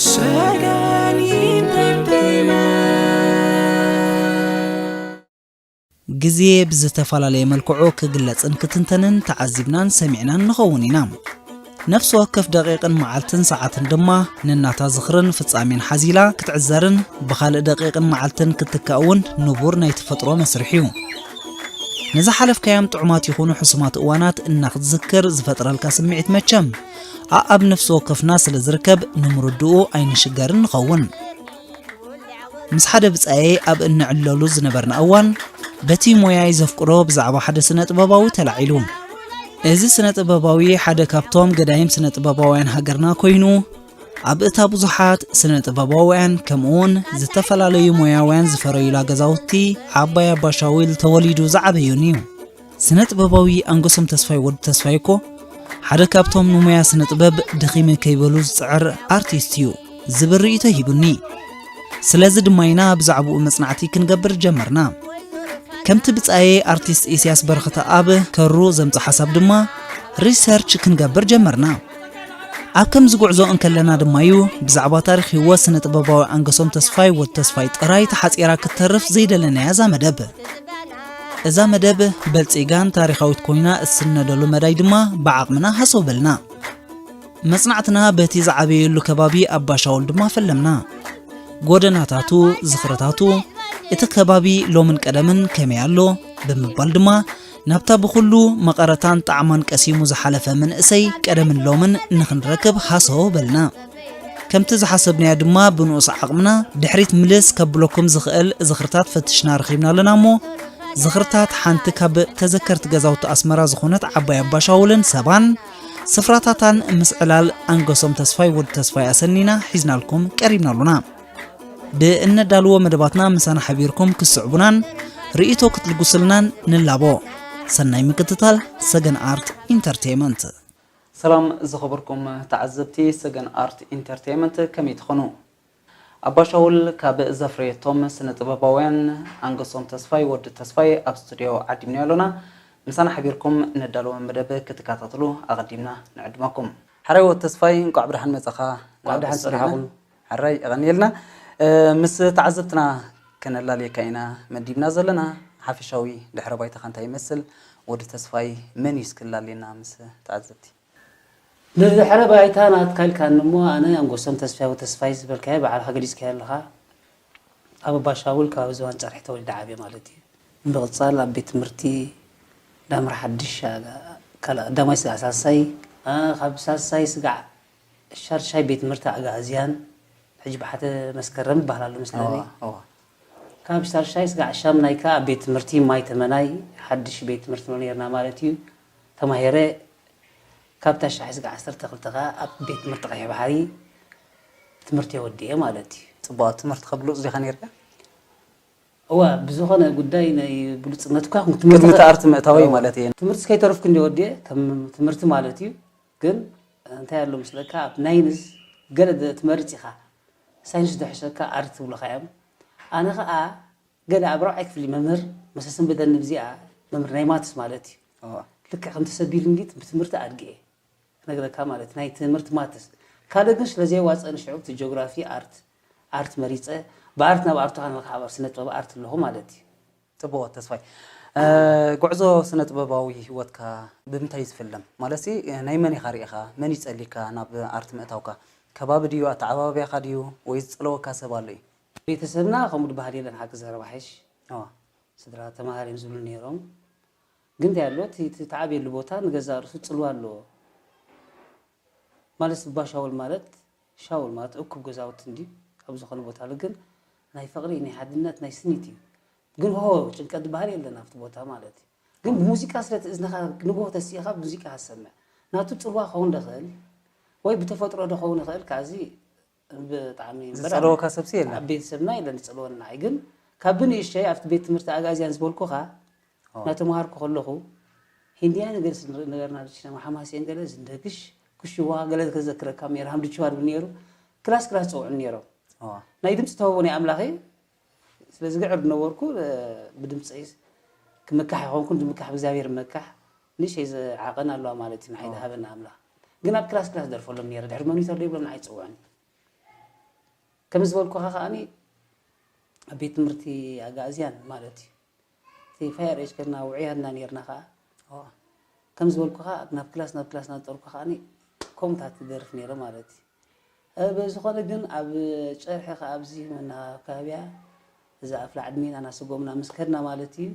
ሰገን ኢንተርቴይመንት። ግዜ ብዝተፈላለየ መልክዑ ክግለጽን ክትንተንን ተዓዚብናን ሰሚዕናን ንኸውን ኢና። ነፍሲ ወከፍ ደቂቕን መዓልትን ሰዓትን ድማ ነናታ ዝኽርን ፍጻሜን ሓዚላ ክትዕዘርን ብኻልእ ደቂቕን መዓልትን ክትትካእ እውን ንቡር ናይ ተፈጥሮ መስርሕ እዩ። ንዝሓለፍካዮም ጥዑማት ይኹኑ ሕሱማት እዋናት እናክትዝክር ዝፈጥረልካ ስምዒት መቸም ኣኣብ ነፍሲ ወከፍና ስለ ዝርከብ ንምርድኡ ኣይንሽገርን ንኸውን። ምስ ሓደ ብጻየይ ኣብ እንዕለሉ ዝነበርና እዋን በቲ ሞያይ ዘፍቅሮ ብዛዕባ ሓደ ስነ ጥበባዊ ተላዒሉ። እዚ ስነ ጥበባዊ ሓደ ካብቶም ገዳይም ስነ ጥበባውያን ሃገርና ኮይኑ ኣብ እታ ብዙሓት ስነ ጥበባውያን ከምኡ እውን ዝተፈላለዩ ሞያውያን ዝፈረዩላ ገዛውቲ ዓባይ ኣባሻዊል ተወሊዱ ዝዓበዩን እዩ። ስነ ጥበባዊ ኣንገሶም ተስፋይ ወዲ ተስፋይ እኮ ሓደ ካብቶም ንሞያ ስነ ጥበብ ደኺመ ከይበሉ ዝጽዕር ኣርቲስት እዩ ዝብል ርእይቶ ሂቡኒ። ስለዚ ድማ ኢና ብዛዕባኡ መጽናዕቲ ክንገብር ጀመርና። ከምቲ ብጻየ ኣርቲስት ኢሳያስ በረኸተ ኣብ ከሩ ዘምጽእ ሓሳብ ድማ ሪሰርች ክንገብር ጀመርና። ኣብ ከምዚ ጉዕዞ እንከለና ድማ እዩ ብዛዕባ ታሪኽ ህይወት ስነ ጥበባዊ ኣንገሶም ተስፋይ ወዲ ተስፋይ ጥራይ ተሓጺራ ክትተርፍ ዘይደለናያ እዛ መደብ። እዛ መደብ በልጺጋን ታሪኻዊት ኮይና እትስነደሉ መዳይ ድማ ብዓቕምና ሃሰው በልና። መጽናዕትና በቲ ዝዓበየሉ ከባቢ ኣባሻውል ድማ ፈለምና። ጎደናታቱ፣ ዝኽርታቱ፣ እቲ ከባቢ ሎምን ቀደምን ከመይ ኣሎ ብምባል ድማ ናብታ ብኹሉ መቐረታን ጣዕማን ቀሲሙ ዝሓለፈ መንእሰይ ቀደምን ሎምን ንኽንረክብ ሃሰው በልና። ከምቲ ዝሓሰብናዮ ድማ ብንኡስ ዓቕምና ድሕሪት ምልስ ከብለኩም ዝኽእል ዝኽርታት ፈትሽና ረኺብና ኣለና እሞ፣ ዝኽርታት ሓንቲ ካብ ተዘከርቲ ገዛውቲ ኣስመራ ዝኾነት ዓባይ ኣባሻውልን ሰባን ስፍራታታን ምስ ዕላል ኣንገሶም ተስፋይ ወዲ ተስፋይ ኣሰኒና ሒዝናልኩም ቀሪብና ኣሉና። ብእነዳልዎ መደባትና ምሳና ሓቢርኩም ክትስዕቡናን ርእይቶ ክትልግሱልናን ንላቦ። ሰናይ ምክትታል። ሰገን ኣርት ኢንተርቴይመንት። ሰላም ዝኸበርኩም ተዓዘብቲ ሰገን ኣርት ኢንተርቴይመንት፣ ከመይ ትኾኑ? ኣባ ሻውል ካብ ዘፍረየቶም ስነ ጥበባውያን ኣንገሶም ተስፋይ ወዲ ተስፋይ ኣብ ስቱድዮ ዓዲምናዮ ኣሎና። ምሳና ሓቢርኩም ነዳለወ መደብ ክትከታተሉ ኣቐዲምና ንዕድመኩም። ሓራይ ወዲ ተስፋይ፣ እንቋዕ ብደሓን መጻኻ። እንቋዕ ብደሓን ጽናሕኩም። ሓራይ የቐንየልና። እ፣ ምስ ተዓዘብትና ከነላልየካ ኢና መዲብና ዘለና። ሓፈሻዊ ድሕረ ባይታኻ እንታይ ይመስል? ወዲ ተስፋይ መን እዩ እስኪ ላልየና ምስ ተዓዘብቲ? ንድሕረ ባይታ ናትካ ኢልካኒ እሞ፣ ኣነ ኣንጎሶም ተስፋይ ወተስፋይ ዝበልካዮ ባዕልኻ ገሊጽካዮ ኣለኻ። ኣብ ኣባሻውል ከባቢ ዝባን ጨርሒ ተወሊደ ዓብየ ማለት እዩ። ብምቕጻል ኣብ ቤት ትምህርቲ ዳምራ ሓድሽ፣ ኣ-፣ ካልኣይ፣ ቀዳማይ ስጋዕ ሳልሳይ፣ ኣ፣ ካብ ሳልሳይ ስጋዕ ሻድሻይ ቤት ትምህርቲ ኣግኣዝያን፣ ሕጂ ብሓተ መስከረም ይበሃል ኣሎ መስለኒ። እዋ፣ እዋ። ካብ ሻድሻይ ስጋዕ ሻምናይ ከኣ ኣብ ቤት ትምህርቲ ማይ ተመናይ፣ ሓድሽ ቤት ትምህርቲ ንብል ነርና ማለት እዩ፣ ተማሂረ። ካብ ታሽሓይ ስጋዕ ዓሰርተ ክልተ ከኣ ኣብ ቤት ትምህርቲ ቀይሕ ባሕሪ ትምህርቲ የወዲኤ ማለት እዩ። ጽቡቕ፣ ኣብ ትምህርቲ ከብሉጽ ዲኻ ነርካ? እዋ፣ ብዝኾነ ጉዳይ ናይ ብሉጽነት እኳ ይኹን ቅድሚ ትምህርቲ እቲ ኣርት ምእታወይ እዋ። ማለት እየ። ትምህርቲ እስከይተረፍኩ እንዲ ወዲኤ፣ ከም ትምህርቲ ማለት እዩ። ግን እንታይ ኣሎ ምስለካ፣ ኣብ ናይንስ ገለ ደ-፣ ትመርጽ ኢኻ። ሳይንስ ዝሕሸካ ኣርት ትብሉኻ እዮም። ኣነ ኸኣ ገለ ኣብ ራብዓይ ክፍሊ መምህር መሰ ሰንበደኒ ብዚኣ፣ መምህር ናይ ማትስ ማለት እዩ። እዋ። ልክዕ ከም ተሰቢሉኒ ብትምህርቲ ኣድጊ እየ። ክነግረካ ማለት ናይ ትምህርቲ ማትስ። ካልእ ግን ስለ ዘየዋጸኒ ሽዑ እቲ ጂኦግራፊ ኣርት፣ ኣርት መሪጸ፣ ብኣርት ናብ ኣርት ኸኣ ንልክዓ ኣብ ስነ ጥበብ ኣርት ኣለኹ ማለት እዩ። ጽቡቕ ተስፋይ። እ፣ ጉዕዞ ስነ ጥበባዊ ህይወትካ ብምንታይ እዩ ዝፍለም? ማለትሲ፣ ናይ መን ኢኻ ርኢኻ? መን እዩ ጸሊካ ናብ ኣርት ምእታውካ? ከባቢ ድዩ? ኣተዓባብያኻ ድዩ? ወይ ዝጸለወካ ሰብ ኣሎ እዩ? ቤተሰብና ከምኡ ድበሃል የለን፣ ሓቂ ዘረባ ሓይሽ። እዋ። ስድራ ተማሃሪ እዮም ዝብሉ ነይሮም። ግን እንታይ ኣሎ፣ እቲ፣ እቲ ተዓብየሉ ቦታ ንገዛእ ርእሱ ጽልዋ ኣለዎ። ማለት እባ ሻውል ማለት፣ ሻውል ማለት እኩብ ገዛውቲ እንድዩ፣ ኣብ ዝኾነ ቦታ ኣሎ። ግን ናይ ፍቕሪ፣ ናይ ሓድነት፣ ናይ ስኒት እዩ። ግን ሆ፣ ጭንቀት ዝበሃል የለን ኣብቲ ቦታ ማለት እዩ። ግን ብሙዚቃ ስለ እቲ እዝንኻ ንግሆ ተሲእኻ ብሙዚቃ ትሰምዕ። ናቱ ጽልዋ ክኸውን ደኽእል፣ ወይ ብተፈጥሮ ዶ ክኸውን ይኽእል፣ ካብዚ ብጣዕሚ እምበር ዝጸለወካ ሰብሲ የለን? ኣብ ቤተሰብና የለን ዝጸልወና። ኣይ ግን ካብ ብንእሽተይ ኣብቲ ቤት ትምህርቲ ኣግኣዝያን ዝበልኩኻ፣ ኦ። እናተምሃርኩ ከለኹ፣ ሂንድያ ነገር ስ-፣ ነገርና ድችና፣ ሓማሴን ገለ፣ ዝንደግሽ፣ ክሽዋ ገለ ከዘክረካ፣ ሜርሃም ድችዋ ድብል ነይሩ፣ ክላስ ክላስ ጸውዑን ነይሮም። ኦ። ናይ ድምፂ ተውህቦ ናይ ኣምላኽ እዩ። ስለዚ ግዕር ዝነበርኩ፣ እ፣ ብድምፀይ ክምካሕ ይኾንኩን፣ ዝምካሕ ብእግዚኣብሔር ይመካሕ። ንእሽተይ ዝዓቐን ኣለዋ ማለት እዩ፣ ንዓይ ኦ። ዝሃበና ኣምላኽ። ግን ኣብ ክላስ ክላስ ደርፈሎም ነይረ። ድሕሪ ሞኒተር ዶ ይብሎም ንዓይ ይጽውዑኒ። ከም ዝበልኩኻ ከኣኒ ኣብ ቤት ትምህርቲ ኣጋእዝያን ማለት እዩ። እቲ ፋየር ኤጅ ከድና ውዑያትና ነይርና ከኣ። እዋ። ከም ዝበልኩኻ ናብ ክላስ ናብ ክላስ እናጠርኩ ከኣኒ ከምኡታት ትደርፍ ነይረ ማለት እዩ። እ፣ ብዝኾነ ግን ኣብ ጨርሒ ከኣ ኣብዚ መና ከባቢያ እዛ ኣፍላ ዕድሜና እናሰጎምና ምስ ከድና ማለት እዩ።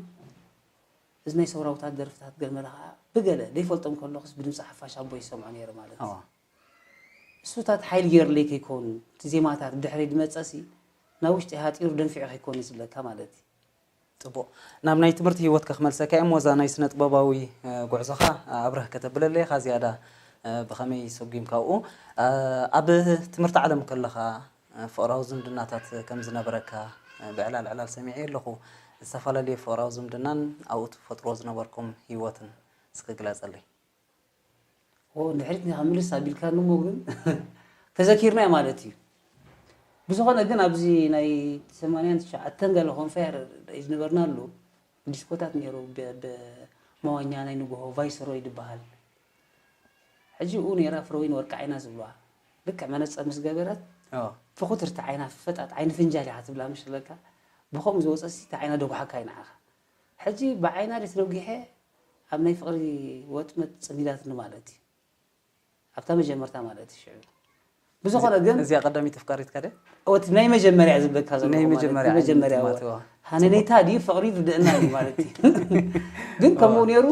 እዚ ናይ ሰውራውታት ደርፍታት ገለ መለ ከኣ ብገለ ዘይፈልጦም ከለኹስ ብድምፂ ሓፋሽ ኣቦ ይሰምዖ ነይረ ማለት እዩ። እዋ። እሱታት ሓይሊ ገይሩለይ ከይከውን፣ እቲ ዜማታት ብድሕረይ ዝመጸሲ ናብ ውሽጢ ሃጢሩ ደንፊዑ ከይከውን እዩ ዝብለካ ማለት እዩ። ጽቡቕ። ናብ ናይ ትምህርቲ ህይወትካ ክመልሰካ እየ እሞ፣ እዛ ናይ ስነ ጥበባዊ፣ እ፣ ጉዕዞኻ ኣብርህ ከተብለለይ ኢኻ ዝያዳ፣ እ፣ ብኸመይ ሰጒምካ ኣብኡ? እ፣ ኣብ ትምህርቲ ዓለም ከለኻ፣ እ፣ ፍቕራዊ ዝምድናታት ከም ዝነበረካ፣ እ፣ ብዕላል ዕላል ሰሚዐ ኣለኹ። ዝተፈላለዩ ፍቕራዊ ዝምድናን ኣብኡ ትፈጥሮ ዝነበርኩም ህይወትን እስኪ ግለጸለይ። ኦ፣ ንድሕሪት ኒኻ ምልስ ኣቢልካኒ እሞ ግን ተዘኪርናዮ ማለት እዩ። ብዝኾነ ግን ኣብዚ ናይ ሰማንያን ትሽዓተን ገለ ኮንፈር ዝነበርናሉ ዲስኮታት ነይሩ፣ ብ-፣ ብ-፣ መዋኛ ናይ ንግሆ ቫይስሮይ ዝበሃል። ሕጂ ኡ ነይራ ፍረወይን ወርቂ ዓይና ዝብልዋ። ልክዕ መነጸር ምስ ገበረት፣ ኣዎ። ፍኹትርቲ ዓይና፣ ፈጣጥ ዓይኒ ፍንጃል ኢኻ ትብላ ምሽ ኣለካ። ብኸምኡ ዝወጸሲ፣ እቲ ዓይና ደጉሓካ እዩ ንዓኻ። ሕጂ ብዓይና ድዩ ተደጒሐ፣ ኣብ ናይ ፍቕሪ ወጥመድ ጸሚዳትኒ ማለት እዩ። ኣብታ መጀመርታ ማለት እዩ ሽዑ። ብዝኾነ ግን እዚኣ ቀዳመይቲ ኣፍቃሪትካ ድያ? ኦ፣ እቲ ናይ መጀመርያ ዝብለካ ዘለኹ ናይ ማለት፣ መጀመርያ ናይ መጀመርያ ዓይነት እዋ። እዋ። ሃነነይታ ድዩ ፍቕሪ ይርድእና እዩ ማለት እዩ። ግን ከምኡ እዋ። ነይሩ፣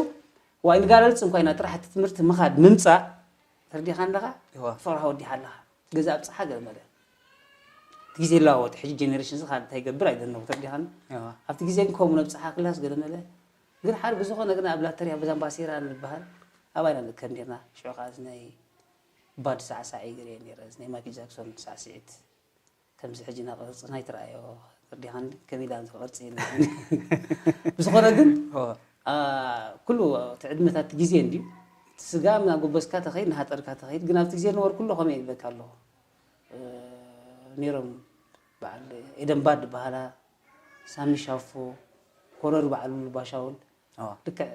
ዋይ ንጋለልጽ እንኳ ኢና ጥራሕ እቲ ትምህርቲ ምኻድ ምምጻእ ተርዲኻ ኣለኻ፣ እዋ። ፍቕርኻ ወዲኻ ኣለኻ። ገዛ ኣብጽሓ ገለ መለ። እቲ ግዜ ይለዋወጥ፣ ሕጂ ጀነሬሽን እዚ ካልእ እንታይ ይገብር ኣይደነኹ፣ ተርዲኻኒ? እዋ። ኣብቲ ግዜ ግን ከምኡ ነብጽሓ ክላስ ገለ መለ። ግን ሓደ ብዝኾነ ግን ኣብ ላተርያ ብዛምባሴራ ንበሃል፣ ኣባይና ንርከብ ነርና። ሽዑ ከኣ እዚ ናይ ባድ ሳዕሳዒ ገለ ነይረ፣ እዚ ናይ ማይክል ጃክሶን ሳዕስዒት። ከምዚ ሕጂ ኢና ቅርጽና ኣይትረኣዮ፣ ተርዲኻኒ? ከመይ ኢላ እዚ ቅርጺ ኢልና። ብዝኾነ ግን፣ እዋ። ኣ፣ ኩሉ እቲ ዕድመታት እቲ ግዜ እንድዩ። እቲ ስጋ እናጎበዝካ ተኸይድ፣ እናሃጠርካ ተኸይድ። ግን ኣብቲ ግዜ ዝነበሩ ኩሉ ከመይ ይብለካ ኣለኹ። እ፣ ነይሮም በዓል ኤደን ባድ ዝበሃላ፣ ሳሚ ሻፎ፣ ኮረር በዓል ባሻውል። እዋ። ልክዕ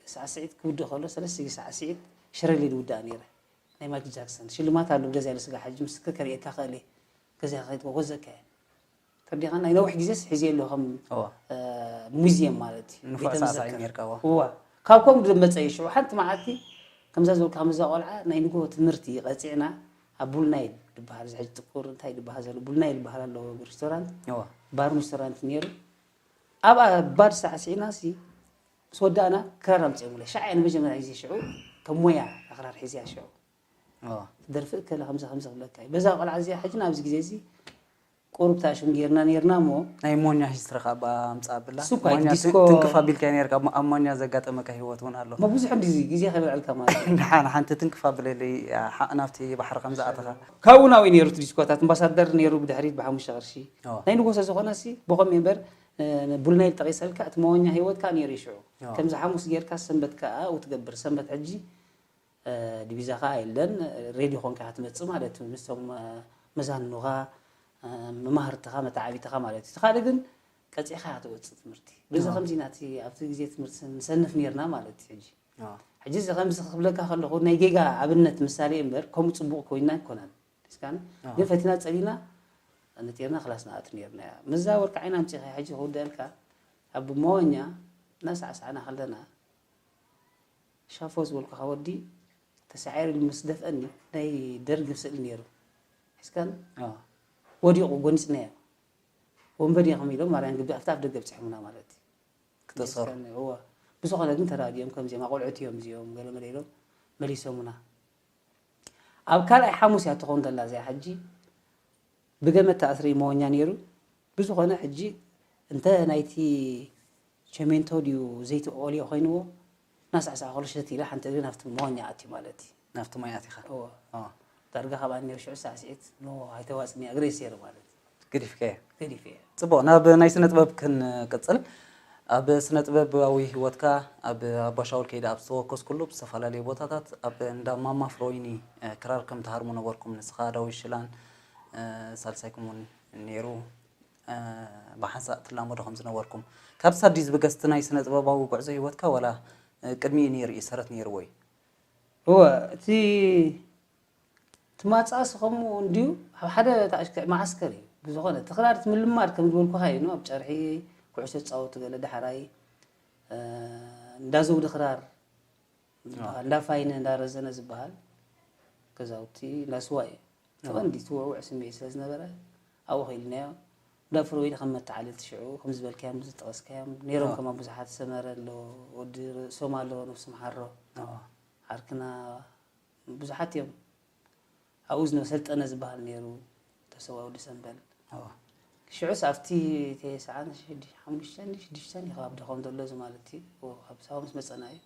ሳዕስዒት ክውድእ ከሎ፣ ሰለስተ ግዜ ሳዕስዒት ሽረሊ ዝውዳእ ነይረ። ናይ ማይክል ጃክሰን ሽልማት ኣሎ፣ ብገዛ ኢለ ስጋ ሕጂ ምስክር ከርእየካ ክእል እየ። ገዛ ከይድካ ወዘካ እየ። ተርዲኻ ናይ ነዊሕ ግዜስ ሒዘ ኣለኹ ከም፣ እዋ። እ፣ ሙዚየም ማለት እዩ። ንፉዕ ቤተ ሳዕሳዒ መዘክር። ነርካ፣ እዋ። እዋ። ካብ ከምኡ ዝመጸ እዩ። ሽዑ ሓንቲ መዓልቲ ከምዛ ዝበልካ፣ ከምዛ ቆልዓ ናይ ንግሆ ትምህርቲ ቀጺዕና ኣብ ቡል ናይል ዝበሃል፣ እዚ ሕጂ ጥቁር እንታይ ዝበሃል ዘሎ፣ ቡል ናይል ዝበሃል ኣለዎ ሬስቶራንት፣ እዋ። ባርን ሬስቶራንት ነይሩ። ኣብኣ ባድ ሳዕሲዕና ሲ ምስ ወዳእና ክራር ኣምጺኦምለይ። ሽዓ እየ ንመጀመርያ ግዜ ሽዑ ከም ሞያ ክራር ሒዝያ ሽዑ። እዋ። ትደርፊ እከለ ከምዚ ከምዚ ክብለካ እዩ። በዛ ቆልዓ እዚኣ ሕጂ ናብዚ ግዜ እዚ ቁሩብ ታሽም ጌርና ኔርና እሞ ናይ ሞኛ ሂስትሪ ካብ ኣምጻ ኣብላ። እሱ እኳ ሞኛ ዲስኮ ትን-፣ ትንክፍ ኣቢልካ ኔርካ፣ ኣብ ሞ-፣ ኣብ ሞኛ ዘጋጠመካ ህይወት እውን ኣሎ። እሞ ብዙሕ እንዲ ግዜ ከይበልዐልካ ማለት እዩ። ንሓ-፣ ንሓንቲ ትንክፍ ኣብለለይ፣ ሓ-፣ ናብቲ ባሕሪ ከም ዝኣተኻ። ካብኡ ናብኡ ነይሩ እቲ ዲስኮታት፣ ኣምባሳደር ነይሩ ብድሕሪት ብሓሙሽተ ቅርሺ። ኦ። ናይ ንጎሰ ዝኾነ ሲ፣ ብኸም እምበር፣ እ፣ ቡልናይል ጠቒሰልካ፣ እቲ መወኛ ህይወትካ ነይሩ እዩ ሽዑ። ኦ። ከምዚ ሓሙስ ጌርካ ሰንበት ከኣ ትገብር። ሰንበት ሕጂ እ፣ ዲቪዛ ኸኣ የለን፣ ሬድዮ ኾንካ ኢኻ ትመጽእ ማለት እዩ። ምስቶም፣ እ፣ መዛኑኻ፣ እ፣ መማህርትኻ፣ መተዓቢትኻ ማለት እዩ። እቲ ካልእ ግን ቀጺዕኻ ኢኻ ትወጽእ ትምህርቲ። በዚ ኣዎ። ከምዚ ኢና እቲ ኣብቲ ግዜ ትምህርቲ ንሰንፍ ኔርና ማለት እዩ ሕጂ። ኣዎ። ሕጂ እዚ ከምዚ ክብለካ ከለኹ ናይ ጌጋ ኣብነት ምሳሌ እምበር ከምኡ ጽቡቕ ኮይንና ኣይኮነን። እስካን ኣዎ። ግን ፈቲና ጸሊና ነጢርና ክላስ ንኣቱ ኔርና። ምስዛ ወርቂ ዓይና ኣምጺኻ ሕጂ ክውደልካ ኣብ መወኛ እናሳዕሳዕና ከለና ሻፎ ዝበልኩኻ ወዲ ተሳዒሩ ኢሉ ምስ ደፍአኒ ናይ ደርጊ ስእሊ ነይሩ። ሒዝካኒ? ኣዎ። ወዲቑ ጎኒጽናዮ። ወንበዴ ኢኹም ኢሎም ማርያን ግቢ ኣብቲ ኣፍ ደገ ኣብጺሖምና ማለት እዩ። ክተሰሩ። ሒዝካኒ? እወ። ብዝኾነ ግን ተራዲኦም ከምዚኦም ኣቆልዑት እዮም እዚኦም ገለ መለ ኢሎም መሊሶምና። ኣብ ካልኣይ ሓሙስ እያ ትኾን ዘላ እዚኣ ሕጂ። ብገመድ ተኣስረ መወኛ ነይሩ። ብዝኾነ ሕጂ እንተ ናይቲ ቸሜንቶ ድዩ ዘይቲ ኦልዮ ኮይንዎ፣ እናሳዕሳዕ ከሎ ሸት ኢለ ሓንቲ እግሪ ናብቲ መወኛ ኣትዩ ማለት እዩ። ናብቲ ማይ ኣቲኻ? እወ። ኦ። ዳርጋ ካብ ኣንዮ ሽዑ ሳዕስዒት፣ ኖ፣ ኣይተዋጽኒ፣ ኣግሬሴር ማለት እዩ። ገዲፍካዮ? ገዲፈዮ። ጽቡቕ፣ ናብ ናይ ስነ ጥበብ ክንቅጽል። ኣብ ስነ ጥበባዊ ህይወትካ፣ ኣብ ኣባ ሻውል ከይደ ኣብ ዝተወከስኩሉ፣ ብዝተፈላለዩ ቦታታት፣ ኣብ እንዳ ማማ ፍረወይኒ፣ እ፣ ክራር ከም ትሃርሙ ነበርኩም፣ ንስኻ፣ ዳዊት ሽላን፣ እ፣ ሳልሳይኩም እውን ነይሩ፣ እ፣ ብሓንሳእ ትላመዱ ከም ዝነበርኩም። ካብ ሳዲስ ብገስቲ ናይ ስነ ጥበባዊ ጉዕዞ ህይወትካ፣ ዋላ፣ እ፣ ቅድሚኡ ነይሩ እዩ፣ ሰረት ነይርዎ እዩ? እወ፣ እቲ እቲ ማጻእሲ ከምኡ እንድዩ። ኣብ ሓደ ታእሽከ መዓስከር እዩ። ብዝኾነ እቲ ክራር እቲ ምልማድ ከም ዝበልኩኻ እዩ፣ ኣብ ጨርሒ ኩዕሾ ትጻወቱ ገለ ዳሕራይ፣ እ፣ እንዳ ዘውዲ ክራር ዝበሃል፣ እንዳ ፋይነ፣ እንዳ ረዘነ ዝበሃል ገዛውቲ፣ እንዳ ስዋ እዩ። እቲ ቀንዲ እቲ ውዕውዕ ስምዒት ስለ ዝነበረ ኣብኡ ኸይድናዮ። እንዳ ፍርወይኒ ከም መተዓልልቲ ሽዑ ከም ዝበልካዮም ዝጠቐስካዮም ነይሮም። ከማ ብዙሓት ሰመረ ኣሎ፣ ወዲ ሶማ ኣሎ፣ ነብሱ ምሓሮ። ዓርክና ብዙሓት እዮም። ኣብኡ ዝነበ ሰልጠነ ዝበሃል ነይሩ፣ ተሰዋ ወዲ ሰንበል። ሽዑስ ኣብቲ ተስዓን ሽዱሽተን፣ ሓሙሽተን፣ ሽዱሽተን እዩ፣ ካብ ደኾም ዘሎ እዚ ማለት እዩ። ካብ ሳዋ ምስ መጸና እዩ።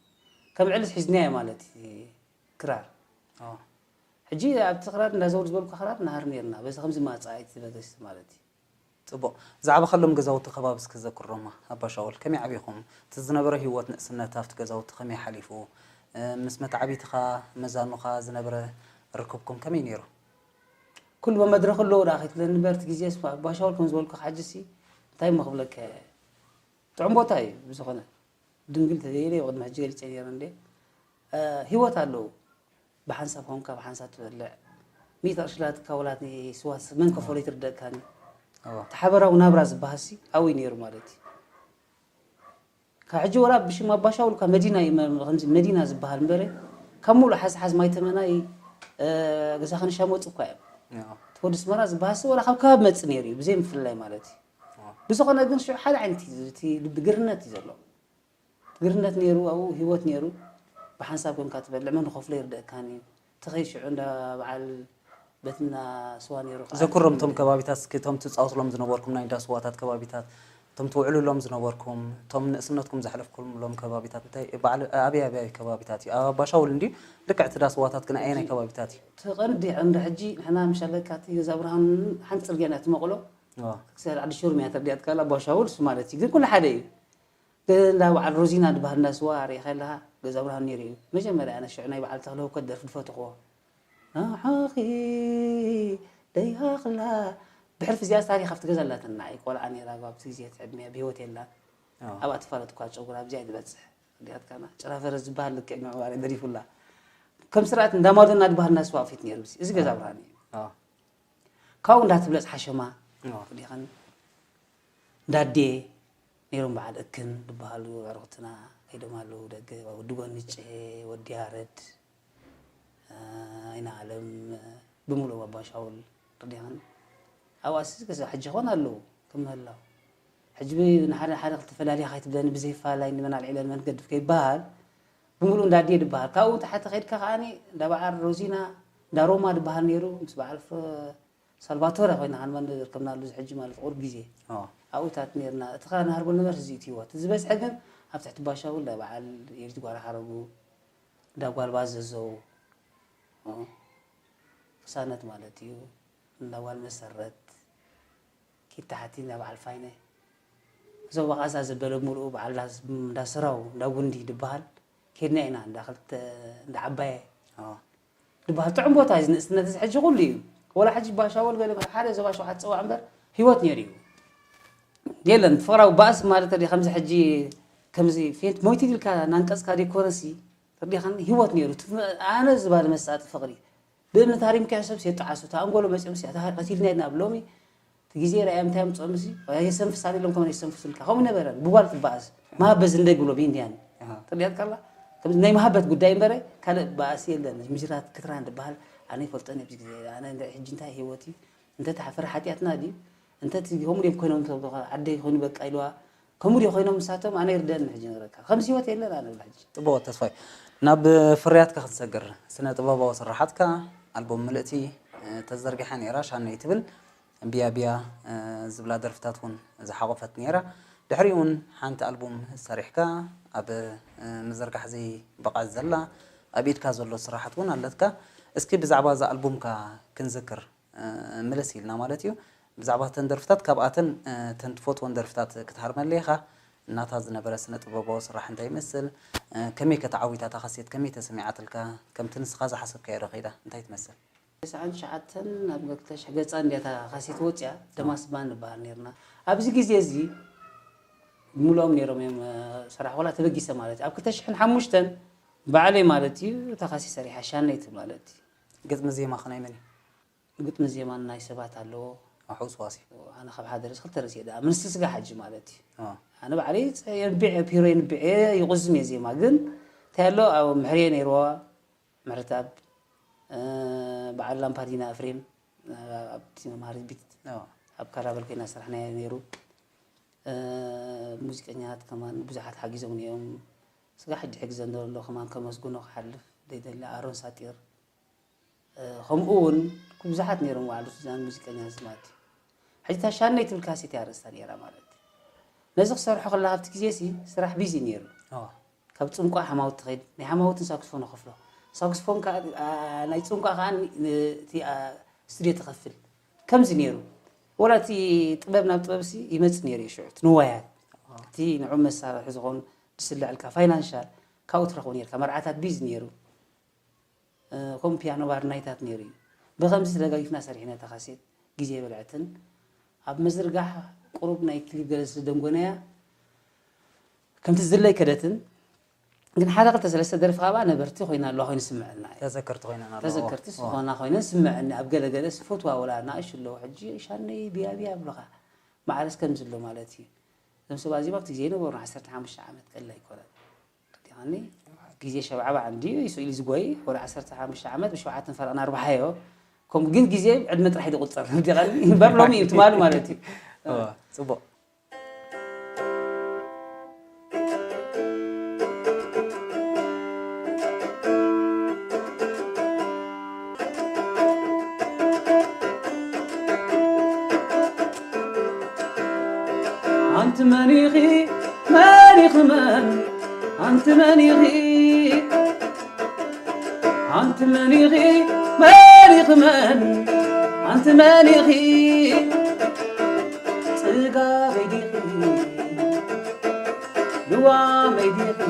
ከም ዕልስ ሒዝናዮ ማለት እዩ፣ ክራር። ሕጂ ኣብቲ ክራር እንዳ ዘውዲ ዝበልኩ ክራር ንሃር ነይርና። በዚ ከምዚ ማጻኢት ዝበገስ ማለት እዩ። ጽቡቕ። ብዛዕባ ከሎም ገዛውቲ ከባቢ እስኪ ዘክሮማ፣ ኣባ ሻውል፣ ከመይ ዓቢኹም? እቲ ዝነበረ ህይወት ንእስነት ኣብቲ ገዛውቲ ከመይ ሓሊፉ? እ፣ ምስ መተዓቢትኻ መዛኑኻ ዝነበረ ርክብኩም ከመይ ነይሩ? ኩሉ መድረኽ ኣለዎ ደኣ ከይትብለኒ እምበር፣ እቲ ግዜ ኣባ ሻውል ከም ዝበልኩ ሕጂሲ እንታይ እሞ ክብለካ እየ? ጥዑም ቦታ እዩ። ብዝኾነ ድንግል ተዘይለ ቅድሚ ሕጂ ገሊጸ ነይረ እንዴ። እ፣ ህይወት ኣለዎ። ብሓንሳብ ኮንካ ብሓንሳብ ትበልዕ። ሚእቲ ቅርሺ ላትካ ወላ እቲ ስዋስ መን ከፈሎ ይትርደእካኒ። እቲ ሓበራዊ ናብራ ዝበሃልሲ ኣብኡ እዩ ነይሩ ማለት እዩ። ካብ ሕጂ ወላ ብሽም ኣባ ሻውል እኳ መዲና እዩ፣ መ-፣ ከምዚ መዲና ዝበሃል እምበረ፣ ካብ ሙሉእ ሓዝ ሓዝ ማይ ተመናይ፣ እ፣ ገዛ ከንሻ መፁ እኳ እዮም። እቲ ወዲ ኣስመራ ዝበሃልሲ ወላ ካብ ከባቢ መፅእ ነይሩ እዩ፣ ብዘይ ምፍልላይ ማለት እዩ። ብዝኾነ ግን ሽዑ ሓደ ዓይነት እዩ፣ እቲ ልቢ ግርነት እዩ ዘሎ። ግርነት ነይሩ፣ ኣብኡ ህይወት ነይሩ። ብሓንሳብ ኮንካ ትበልዕ፣ መን ከፍሎ ይርደእካን እዩ። እቲ ኸይድ ሽዑ እንዳ በዓል ቤትና ስዋ ነይሩ ከዓ ዘክሮም እቶም ከባቢታት እስኪ፣ እቶም ትጻወትሎም ዝነበርኩም ናይ እንዳ ስዋታት ከባቢታት፣ እቶም ትውዕሉሎም ዝነበርኩም፣ እቶም ንእስነትኩም ዘሕለፍኩምሎም ከባቢታት እንታይ፣ በዓል ኣበይ ኣበይ ከባቢታት እዩ? ኣብ ኣባሻውል እንድዩ፣ ልክዕ እቲ እንዳ ስዋታት ግን ኣየናይ ከባቢታት እዩ? እቲ ቀንዲ እንዳ ሕጂ ንሕና ምሻለካ እቲ ገዛ ብርሃን ሓንቲ ጽርግያ እያ ትመቕሎ። ክሳብ ዓዲ ሹርም እያ ተርዲኣትካ ኣላ፣ ኣባሻውል እሱ ማለት እዩ። ግን ኩሉ ሓደ እዩ። እንዳ በዓል ሮዚና ዝበሃል እንዳ ስዋ ርኢኻ ኣለኻ? ገዛ ብርሃን ነይሩ እዩ። መጀመርያ ኣነ ሽዑ ናይ በዓል ተኽለ ህውከት ደርፊ ዝፈተኽዎ። ንዓኺ ደይሃኽላ። ብሕልፊ እዚኣ ታሪኽ ኣብቲ ገዛ ኣላትና። ንዓይ ቆልዓ ነይራ፣ ኣብቲ ግዜ እቲ ዕድሚኣ ብህይወት የላን። ኣብኣ ትፋለጥ እኳ ጨጉራ ኣብዚኣ እዩ ዝበጽሕ። ርዲኣትካና። ጭራ ፈረስ ዝበሃል ልክዕ ንዕኡ ኣረ ደሪፉላ። ከም ስርዓት እንዳ ማዶና ዝበሃል እንዳ ስዋ ፊት ነይሩ። እዚ ገዛ ብርሃን እዩ። ካብኡ እንዳትብለጽ ሓሸማ ዲኸን እንዳዴ ነይሮም፣ በዓል እክን ዝበሃሉ ኣዕሩኽትና ከይዶም ኣለዉ። ደገ ወዲ ጎንጨ፣ ወዲ ያረድ፣ ኣይነ ኣለም፣ ብምሉእ ኣባ ሻውል ዲኸን ኣብኣስ ገዛ ሕጂ ኾን ኣለዉ ከም ምህላው። ሕጂ ብ-፣ ንሓደ ሓደ ክልተ ፈላሊኻ ኣይትብለኒ፣ ብዘይ ፋላይ ንመን ኣልዒለ ንመን ክገድፍ ከይበሃል፣ ብምሉእ እንዳዴ ዝበሃል። ካብኡ ታሕቲ ከይድካ ከዓኒ እንዳ በዓል ሮዚና፣ እንዳ ሮማ ዝበሃል ነይሩ፣ ምስ በዓል ፍረ-፣ ሳልቫቶረ ኮይና ከዓኒ መን ዝርከብናሉ፣ እዚ ሕጂ ማለት ቁሩብ ግዜ ኣብኡታት ነይርና። እቲ ኸዓ ንሃርቦ ነበርስ እዚ እቲ ህይወት ዝበዝሐ ግን ኣብ ትሕቲ ባሻውል እንዳ በዓል ኤሪት ጓል ሓረጉ፣ እንዳ ጓል ባዘዘው፣ እ፣ ቅሳነት ማለት እዩ፣ እንዳ ጓል መሰረት፣ ኪድ ታሕቲ እንዳ በዓል ፋይነ፣ ዞባ ቃዛ ዘበለ ሙሉኡ በዓል እንዳ ስ-፣ እንዳ ስራው፣ እንዳ ጉንዲ ዝበሃል ከይድና ኢና፣ እንዳ ክልተ፣ እንዳ ዓባየ ዝበሃል ጥዑም ቦታ እዩ፣ እዚ ንእስነት እዚ ሕጂ ኩሉ እዩ። ወላ ሕጂ ባሻወል ገለ ሓደ ዞባ ሸውዓተ ጽዋዕ እምበር ህይወት ነይሩ እዩ። የለን፣ ፍቕራዊ ባእሲ ማለት ተዲ ከምዚ ሕጂ ከምዚ ፌንት ሞይቱ ኢልካ ናንቀጽካ ደይኮነሲ፣ ተዲ ከም ህይወት ነይሩ። እቲ ኣነ ዝባል መሳጢ ፍቕሪ። ብእምነት ሃሪምካዮ ሰብስ የጠዓሱ። እታ ኣንጎሎ መጺኦምስ እታ ቀቲልናዮ ናብ ሎሚ እቲ ግዜ ርኣዮም እንታይ ኣምጽኦምሲ፣ የሰንፍስ ኣለ ኢሎም ከመን የሰንፍሱልካ። ከምኡ ነበረ፣ ብጓል ትበኣስ። መሃበዝ እንደ ብሎ ብኢንድያን። ኣሃ። ተርዲኣትካ ኣላ? ከም ናይ መሃበት ጉዳይ እምበረ፣ ካልእ በኣስ የለን። ምጅራት ክትራን ዝበሃል ኣነ ይፈልጦን ኣብዚ ግዜ። ኣነ እንደ ሕጂ እንታይ ህይወት እዩ? እንተ ተሓፈረ ሓጢኣትና ድዩ? እንተ እቲ ከምኡ ድዮም ኮይኖም ተብሎ፣ ዓደይ ኮይኑ በቃ ኢልዋ። ከምኡ ድዮ ኮይኖም ንሳቶም? ኣነ ይርደኣኒ ሕጂ ነግረካ። ከምዚ ህይወት የለን ኣነ ብላ ሕጂ። ጽቡቕ ተስፋይ። ናብ ፍርያትካ ክንሰግር፣ ስነ ጥበባዊ ስርሓትካ፣ ኣልቡም ምልእቲ፣ እ፣ ተዘርጊሓ ነይራ፣ ሻነይ ትብል፣ ቢያ ቢያ፣ እ፣ ዝብላ ደርፍታት እውን ዝሓቖፈት ነይራ። ድሕሪኡ እውን ሓንቲ ኣልቡም ሰሪሕካ፣ ኣብ፣ እ፣ ምዝርጋሕ ዘይበቕዐት ዘላ፣ ኣብ ኢድካ ዘሎ ስራሓት እውን ኣለትካ። እስኪ ብዛዕባ እዛ ኣልቡምካ ክንዝክር። እ፣ ምልስ ኢልና ማለት እዩ። ብዛዕባ እተን ደርፍታት፣ ካብኣተን፣ እ፣ እተን ትፈትወን ደርፍታት ክትሃርመለይ ኢኻ። እናታ ዝነበረ ስነ ጥበባዊ ስራሕ እንታይ ይመስል? እ፣ ከመይ ከ ተዓዊታ እታ ካሴት? ከመይ ተሰሚዓትልካ? ከምቲ ንስኻ ዝሓሰብካዮ ዶ ከይዳ? እንታይ ትመስል? ተስዓን ትሽዓተን ናብ ክልተ ሽሕ ገጻ እንድያ እታ ካሴት ወጽያ፣ ደማስ ባንድ ንበሃል ነይርና። ኣብዚ ግዜ እዚ ሙሉኦም ነይሮም እዮም፣ እ፣ ሰራሕ ወላ ተበጊሰ ማለት እዩ። ኣብ ክልተ ሽሕን ሓሙሽተን ባዕለይ ማለት እዩ። እታ ካሴት ሰሪሓ ሻነይት ማለት እዩ። ግጥሚ ዜማ ከ ናይ መን እዩ? ግጥሚ ዜማን ናይ ሰባት ኣለዎ። ኣሕውስ ዋሲ ኣነ ካብ ሓደ ርእሲ ክልተ ርእሲ እየ ደኣ ምንስቲ ስጋ ሓጂ ማለት እዩ። ኣነ ባዕለይ የንብዕ ፒሮ የንብዕ እየ ይቑዝም እየ ዜማ ግን እንታይ ኣሎ ኣብ ምሕርየ ነይርዋ ምሕረተኣብ በዓል ላምፓዲና ኣፍሬም ኣብቲ መምሃሪ ቢት ኣብ ካራበል ኮይና ስራሕና ነይሩ። ሙዚቀኛታት ከማን ብዙሓት ሓጊዞም እዮም። ስጋ ሕጂ ሕግዘ እንደሎ ከማን ከመስግኖ ክሓልፍ ዘይደሊ ኣሮን ሳጢር ከምኡ እውን ብዙሓት ነይሮም ባዕሉ ሱዛን ሙዚቀኛ ዝማት እዩ። ሕጂ እታ ሻነይ ትብል ካሴት እያ ርእስታ ነይራ ማለት እዩ። ነዚ ክሰርሖ ከላ ኣብቲ ግዜ ሲ ስራሕ ቢዚ ነይሩ። ካብ ፅንቋ ሓማውት ትኸይድ ናይ ሓማውትን ሳክስፎን ከፍሎ ሳክስፎን ናይ ፅንቋ ከዓ እቲ ስቱድዮ ትኸፍል ከምዚ ነይሩ። ወላ እቲ ጥበብ ናብ ጥበብ ሲ ይመፅእ ነይሩ እዩ ሽዑ እቲ ንዋያት እቲ ንዑ መሳርሒ ዝኾኑ ብስልዕልካ ፋይናንሻል ካብኡ ትረኽቦ ነርካ መርዓታት ቢዚ ነይሩ። ከምኡ ፒያኖ ባር ናይታት ነይሩ እዩ። ብኸምዚ ተደጋጊፍና ሰሪሕና እታ ካሴት ግዜ የበልዐትን ኣብ ምዝርጋሕ ቁሩብ ናይ ክሊፕ ገለ ስለ ደንጎናያ ከምቲ ዝድለይ ከደትን ግን ሓደ ክልተ ሰለስተ ደርፊ ካብኣ ነበርቲ ኮይና ኣለዋ ኮይኑ ስምዐልና እዩ። ተዘከርቲ ኮይና ኣለዋ። ተዘከርቲ ዝኾና ኮይነን ስምዐኒ ኣብ ገለ ገለ ስፈትዋ ወላ ናእሹ ኣለዉ ሕጂ ሻነይ ብያ ብያ ኣብሉኻ ማዕረስ ከምዚ ኣሎ ማለት እዩ። እዞም ሰብ ኣዚኦም ኣብቲ ግዜ ነበሩ ዓሰርተ ሓሙሽተ ዓመት ቀላ ኣይኮነን። ዲኻኒ ግዜ ሸብዓባ ዓንዲ እዩ ስኢሉ ዝጎይ ወደ ዓሰርተ ሓሙሽተ ዓመት ብሸውዓተን ፈረቕና ኣርባሓዮ ከምኡ ግን ግዜ ዕድመ ጥራሕ ድቁፀር ዲኻኒ እምበር ሎሚ እዩ ትማሊ ማለት እዩ። ጽቡቕ። ኣንቲ መን ኢኺ መን ኢኺ መን ኣንቲ መን ኢኺ ኣንቲ መን ኢኺ መን ኢኺ መን ኣንቲ መን ኢኺ ጽጋበይ ዲኺ ልዋመይ ዲኺ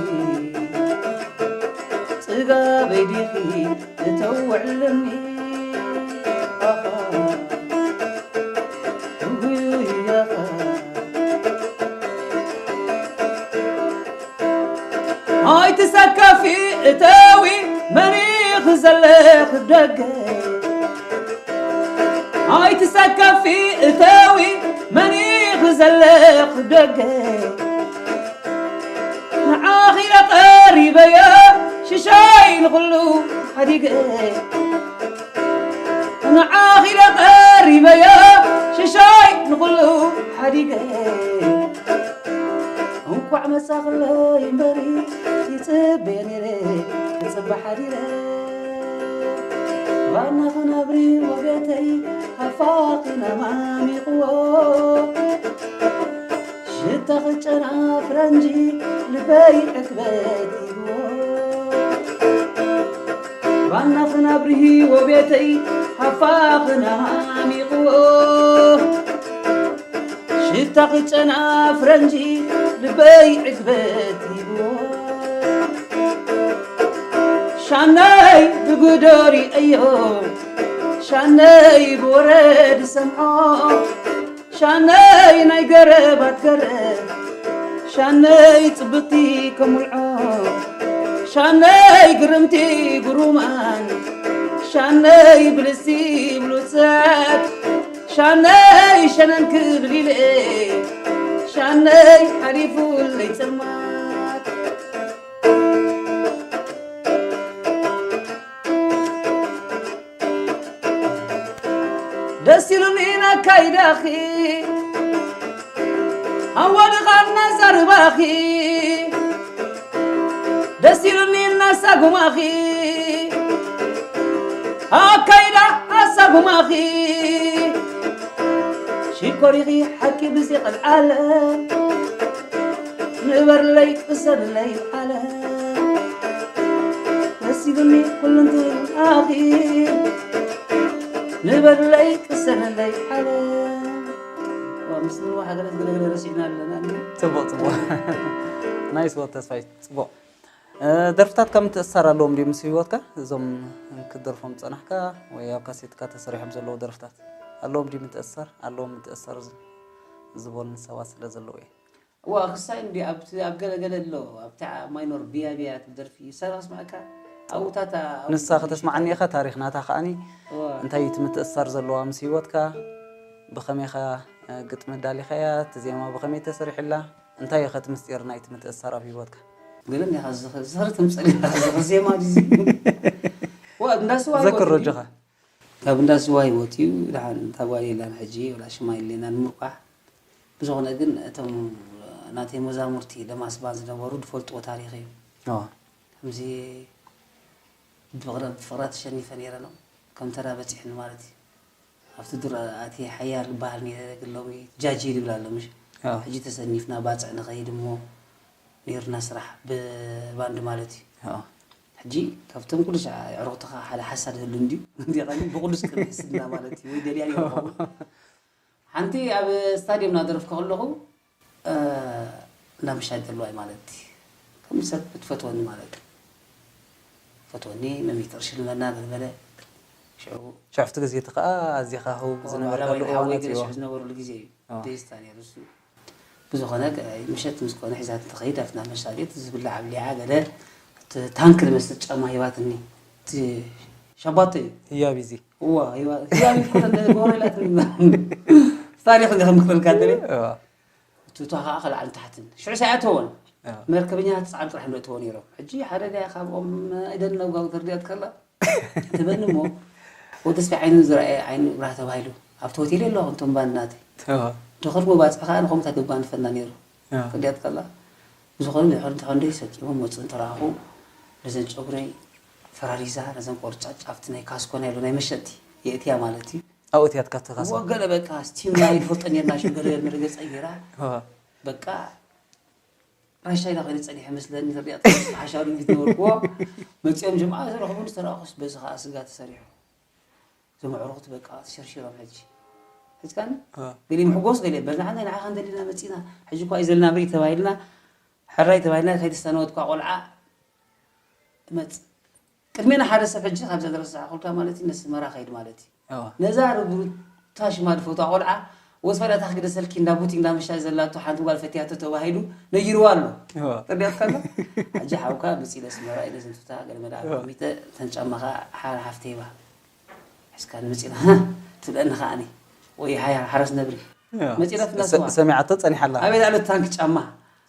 ጽጋበይ ዲኺ እተውዕልኒ ኣኻ ጉያኻ ኣይትሰከፊ እተዊ መን ኢኺ ዘለኺ ደገ ኣይትሰከፊ እተዊ መን ኢኺ ዘለኺ ደገ ንዓኺ ኢለ ቀሪበዮ ሽሻይ ንኹሉ ሓዲገ ንዓኺ ኢለ ቀሪበዮ ሽሻይ ንኹሉ ሓዲገ እንኳዕ መጻኽለይ እምበሪ ይጽበየ ነይረ ክጽበ ሓዲረ ባና ክነብሪ ወገተይ ኣፋቒና ማሚቕዎ ሽታ ክጨና ፍረንጂ ልበይ ዕግበት ይብዎ ባና ክነብሪ ወገተይ ኣፋቒና ማሚቕዎ ሽታ ክጨና ፍረንጂ ልበይ ዕግበት ይብዎ ሻነይ ብጉዶ ሪአዮ ሻነይ ብወረ ድሰምዖ ሻነይ ናይ ገረባት ገረብ ሻነይ ጽብቕቲ ከም ውልዖ ሻነይ ግርምቲ ግሩማን ሻነይ ብልሲ ብሉጻት ሻነይ ሸነን ክብል ኢለ ሻነይ ሓሊፉለይ ጸልማት ደስ ኢሉኒ ናካይዳኺ ኣዋድቓ እናዛርባኺ ደስ ኢሉኒ እናሳጉማኺ ኣካይዳ ኣሳጉማኺ ሽኮሪኺ ሓቂ ብዘይቐልዓለ ንበርለይ ቅሰንለይ ዓለም ደስ ኢሉኒ ኩሉ እንትንኣኺ ንበርለይ ቅሰንለይ ዓለም ዋ፣ ምስ ንዋ ሃገረት ገለገለ ረሲዕና ኣለና እንዴ? ጽቡቕ ጽቡቕ ናይ ስወት ተስፋይ ጽቡቕ እ፣ ደርፍታት ከም ትእሰር ኣለዎም ድዩ ምስ ህይወትካ እዞም ክትደርፎም ዝጸናሕካ ወይ ኣብ ካሴትካ ተሰሪሖም ዘለዉ ደርፍታት ኣለዎም ድዩ ምትእሰር ኣለዎም ምትእሰር ዝ- ዝበሉኒ ሰባት ስለ ዘለዉ እየ እዋ ክሳይ እንዲ ኣብቲ ኣብ ገለ ገለ ኣሎ ኣብታ ማይኖር ቢያ ቢያ ትብል ደርፊ ሰራ ስማዕካ ኣብኡታት ኣብኡ ንሳ ከተስማዓኒ ኢኻ ታሪኽ ናታ ከዓኒ እንታይ እዩ እቲ ምትእስሳር ዘለዋ ምስ ህይወትካ ብኸመይ ኢኻ ግጥሚ ኣዳሊኻያ እቲ ዜማ ብኸመይ ተሰሪሕላ እንታይ እዩ ኸቲ ምስጢር ናይቲ ምትእስሳር ኣብ ህይወትካ ገለ እንዲኻ ዝኽሪ ተምፀል ዝኽሪ ዜማ ድዚ እንዳስዋ ዘክር ሮጆኻ ካብ እንዳ ስዋ ህይወት እዩ። ደሓን እታ ጓል የላን ሕጂ ወላ ሽማ የለና ንምርቋሕ። ብዝኾነ ግን እቶም ናተይ መዛሙርቲ ደማስ ባንድ ዝነበሩ ዝፈልጥዎ ታሪኽ እዩ። ከምዚ ብፍቕራ ተሸኒፈ ነይረ ነው ከም ተራ በፂሕኒ ማለት እዩ። ኣብቲ ዱር ኣቲ ሓያል በሃል ነይረ ግን ሎሚ ጃጂ ይብል ኣሎ ምሽ ሕጂ ተሰኒፍና ባፅዕ ንኸይድ እሞ ነይርና ስራሕ ብባንድ ማለት እዩ። ሕጂ ካብቶም ኩሉ ሻዕ ኣዕሩኽትኻ ሓደ ሓሳድ ህሉ እንድዩ እንዲቐኒ ብቕዱስ ቅድሚ ስድና ማለት እዩ ወይ ደልያ ይኸውን ሓንቲ ኣብ ስታድዮም እናደረፍኩ ከለኹ እንዳምሻ ይደልዋይ ማለት ከም ሰብ ትፈትወኒ ማለት ፈትወኒ መሚት ቅርሺ ልበና በልበለ ሽዑ ሸፍቲ ግዜ እቲ ከዓ ኣዚኻ ህው ዝነበርካሉ እዋናት እዩ ዝነበረሉ ግዜ እዩ ደስታ ነይሩ እሱ ብዝኾነ ምሸት ምስ ኮነ ሒዛት ትኸይድ ኣብትና መሳሌት ዝብላዕ ኣብሊዓ ገለ ታንክ ዝመስል ጫማ ሂባትኒ ሸባቶ እዩ ህያብ እዚ እዋ ህያብ ኮነ ጎረላትኒ ታሪክ እንደ ከም ክፈልካ ደለ እቱ ከዓ ከልዓን ታሕትን ሽዑ ሳይኣተወን መርከበኛታት ፃዕሪ ጥራሕ ንእትዎ ነይሮም ሕጂ ሓደ ዳያ ካብኦም ኣይደነው ጋው ተርዲያት ከላ ትበኒ እሞ ወዲ ስፊ ዓይኑ ዝረኣየ ዓይኑ ብራህ ተባሂሉ ኣብቲ ሆቴል የለኹ እንቶም ባንድ ናተይ ድኽር መባፅዕ ከዓ ንኸምታ ገባንፈና ነይሩ ተርዲያት ከላ ብዝኾነ ድሕር እንተኾንዶ ይሰኪሞም መፁ እንተረኣኹ ነዘን ጨጉረይ ፈራሪዛ ነዘን ቆርጫጭ ኣብቲ ናይ ካስኮ ናይ ናይ መሸጢ የእትያ ማለት እዩ ኣብኡ እትያትካ ተኻሳ ወገለ በቃ ስቲም ናይ ፈልጠን የናሽ ገለ መረገፀ ገይራ በቃ ራሻ ኢላ ኮይነ ፀኒሐ መስለኒ ዝሪኣ ሓሻሩ እንዲ ትነበርክዎ መፂኦም ጀምዓ ዝረኽቡ ዝተረኣኹስ በዚ ከዓ ስጋ ተሰሪሑ እዞም ኣዕሩኽቲ በቃ ተሸርሺሮም ሕጂ ሕዝካኒ ገሊኦም ሕጎስ ገሊኦም በዛ ሓንታይ ንዓኻ እንደሊና መፂና ሕጂ እኳ እዩ ዘለና ምርኢ ተባሂልና ሕራይ ተባሂልና ከይተስተነወት እኳ ቆልዓ ትመፅ ቅድሜና ሓደ ሰብ ሕጂ ካብዛ ዝረሳዕኩልካ ማለት እዩ ነስመራ ከይድ ማለት እዩ ነዛ ርብሩታ ሽማ ዝፈትዋ ቆልዓ ወስፈዳታ ክግደሰልኪ እንዳ ቡቲ እንዳ መሻ ዘላቶ ሓንቲ ጓል ፈትያቶ ተባሂሉ ነይርዋ ኣሎ ተርዲያትካ ኣሎ ሕጂ ሓውካ መፂ ነስመራ ኢለ ዝንቱታ ገለ መድኣ ሚተ ተንጫማኻ ሓፍተይባ ሕዝካ ንመፂና ትብለኒ ከዓኒ ወይ ሓያ ሓረስ ነብሪ መፂና ፍላስዋ ሰሚዓቶ ፀኒሓላ ኣበይ ዳለ ታንክ ጫማ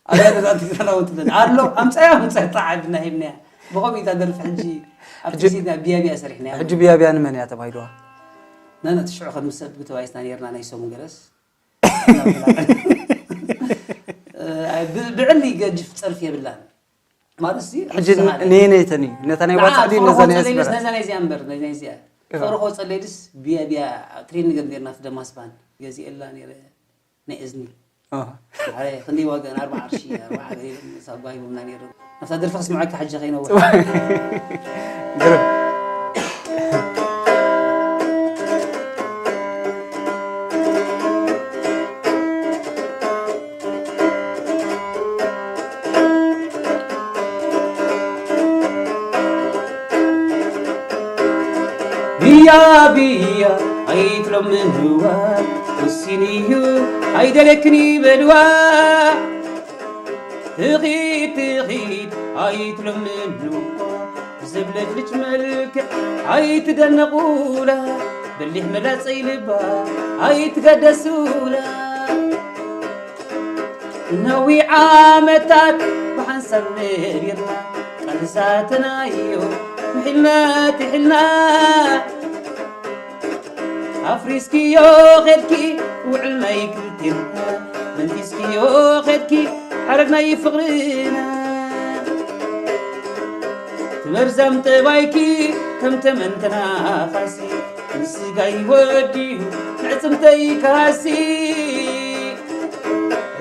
ኣበይ ዳለ ታንክ ጫማ ትብለኒ ኣሎ ኣምፀያ ኣምፀያ ጣዓ ብና ሂብናያ ብኸምኡ ኢታ ደርፊ ሕጂ ኣብቲ ግዜና ቢያቢያ ሰሪሕናያ ሕጂ ቢያቢያ ንመን እያ ተባሂልዋ ናና ትሽዑ ከም ሰብ ተባይስና ነርና ናይ ሰሙን ገለስ ብዕሊ ገጅፍ ፀርፊ የብላን ማለት ሲ ሕጂ ንየነይተን እዩ ነታ ናይ ዋፃ ድዩ ነዛ ናይ ኣስመራ ነዛ ናይ እዚኣ እምበር ናይ እዚኣ ፍቕሪ ከወፀለይ ድስ ቢያ ቢያ ትሬኒንግ ገርና ፍደማስባን ገዚኤላ ነይረ ናይ እዝኒ ኣረ ክንደይ ዋጋ ኣርባዓ ቅርሺ ኣርባዓ ገለ ሳባ ሂቦምና ነይሮም ናብታ ደርፊ ክስምዐካ ሕጂ ከይነውሕ ግርም ብያ ብያ ኣይትሎምንዋ ወሲንዩ ኣይደለክን ይበልዋ ትኺድ ትኺድ ኣይትሎምንዋ ብዘብለጭልጭ መልክዕ ኣይትደነቑላ በሊሕ መላፀይ ልባ ኣይትገደሱላ ነዊሕ ዓመታት ብሓንሳብ ነቢርና ቃል ዝኣተናዮ ምሒልና ትሒልና ኣፍሪስክዮ ኸድኪ ውዕል ናይ ክልቴና መንጢስክዮ ኸድኪ ሓረግ ናይ ፍቕርና ትመርዛም ጠባይኪ ከም ተመንተናኻሲ ንስጋይ ወድዩ ንዕፅምተይ ካሲ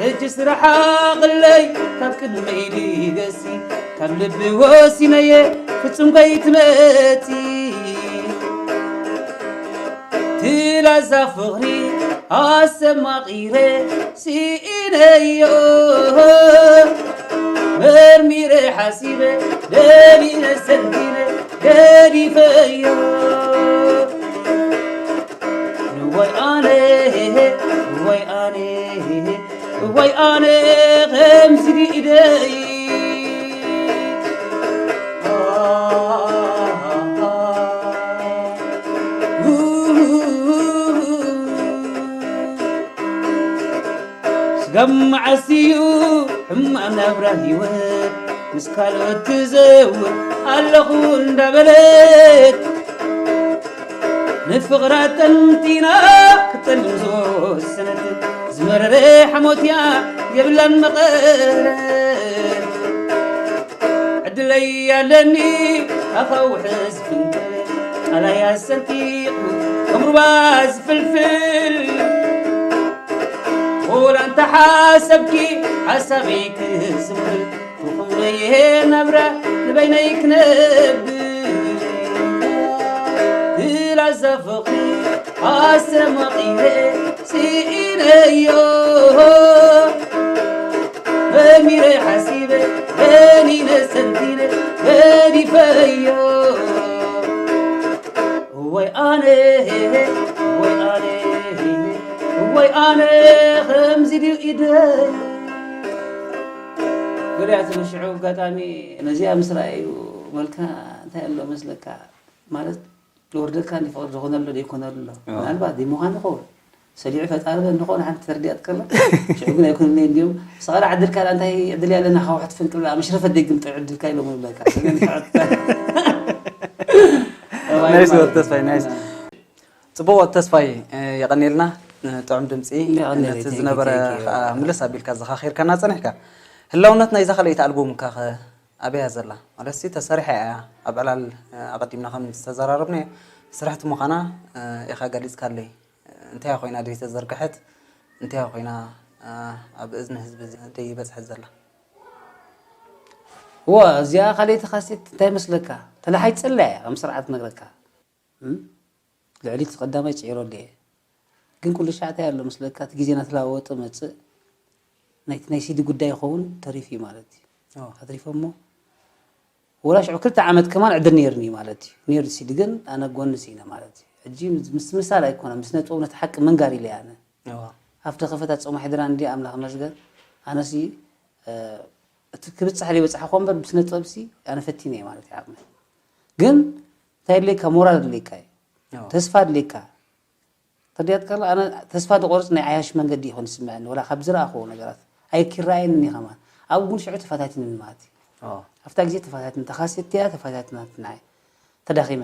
ሕጂ ስራሕ ኣቕለይ ካብ ቅድመይ ድገሲ ካብ ልቢ ወሲነየ ፍጹም ከይትመጺ ትላዛ ፍቕሪ ኣሰማቒረ ስኢነዮ መርሚረ ሓሲበ ደሊነ ሰንቲነ ገዲፈዮ ወይ ኣነ ወይ ኣነ ወይ ኣነ ከምዚ ድኢደይ ስጋብ መዓስ እዩ ሕማቕ ናብራ ህይወት ምስ ካልኦት ትዘውር ኣለኹ እንዳበለት ንፍቕራ ጠንጢና ክትጠልም ዝወሰነት ዝመረረ ሓሞት እያ የብላን መቐረት ዕድለይ ኣለኒ ኣኻውሕ ዝፍንቅል ቃላያ ሰንጢቑ ከም ሩባ ዝፍልፍል ወላ እንተ ሓሰብኪ ሓሳበይ ክዝምብል ክኹረየ ናብራ ንበይነይ ክነብር ላዛ ፍቕሪ ኣስተማቒረ ስኢነዮ መሚረ ሓሲበ በኒነ ሰንቲነ ገዲፈዮ ወይ ኣነ ወይ ኣነ ወይ ኣነ ከምዚ ድዩ ኢደይ ገሊኣ ትብል ሽዑ ኣጋጣሚ ነዚኣ ምስ ረኣዩ መልካ እንታይ ኣሎ መስለካ ማለት ዝወርደካ እንዲ ፍቕሪ ዝኾነሎ ዘይኮነሎ ምናልባት ዘይምዃን ይኸውን ሰሊዑ ፈጣሪ እንኾነ ሓንቲ ተረዲኣት ከሎ ሽዑ ግን ኣይኮነለይ እንዲዮም ሰቐላ ዕድልካ እንታይ ዕድል ያለና ካብ ሕት ፍንቅል መሽረፈት ደይ ግምጠ ዕድልካ ኢሎም ይብለካ ናይስ ወር ተስፋይ ናይስ ጽቡቕ ተስፋይ የቐኔልና ጥዑም ድምፂ ነቲ ዝነበረ ምልስ ኣቢልካ ዘኻኺርካና ፀኒሕካ ህላውነት ናይዛ ካልኣይቲ ኣልቡምካ ከ ኣበያ ዘላ ማለት ተሰሪሐ እያ ኣብ ዕላል ኣቐዲምና ከም ዝተዘራረብና ስራሕቲ ምዃና ኢኻ ገሊፅካለይ እንታይ ኮይና ደይ ተዘርግሐት እንታይ ኮይና ኣብ እዝኒ ህዝቢ ደይ በፅሐት ዘላ እዋ እዚኣ ካልኣይቲ ካሴት እንታይ መስለካ ተላሓይ ፅላ እያ ከም ስርዓት ነግረካ ልዕሊ እቲ ቀዳማይ ፅዒረሉ እየ ግን ኩሉ ሻዕ እንታይ ኣሎ መስለካ እቲ ግዜ እናተለዋወጠ መፅእ ናይቲ ናይ ሲዲ ጉዳይ ይኸውን ተሪፉ እዩ ማለት እዩ ኣትሪፎ እሞ ወላ ሽዑ ክልተ ዓመት ከማን ዕድል ነይርኒ ማለት እዩ ነይሩ ሲዲ ግን ኣነ ጎኒ ስኢነ ማለት እዩ ሕጂ ምስ ምሳል ኣይኮነ ምስ ነጥቦም ነቲ ሓቂ ምንጋር ኢለ ኣነ ኣብቲ ከፈታ ፆማ ሕድራ እንዲ ኣምላኽ መስገን ኣነሲ እቲ ክብፅሕ ዘይበፅሐ ኮ እምበር ብስነ ጥበብሲ ኣነ ፈቲነ እየ ማለት እዩ ዓቕመይ ግን እንታይ ኣድልየካ ሞራል ኣድልየካ እዩ ተስፋ ኣድልየካ ተድያት ከላ ኣነ ተስፋ ዝቆርፅ ናይ ዓያሽ መንገዲ ይኾን ይስምዐኒ ወላ ካብ ዝረኣኽዎ ነገራት ኣይኪረኣየንን እዩ ከማን ኣብኡ ግን ሽዑ ተፈታቲንኒ ማለት እዩ ኣብታ ግዜ ተፈታትን ተኻሴት እያ ተፈታትናት ንዓይ ተዳኺመ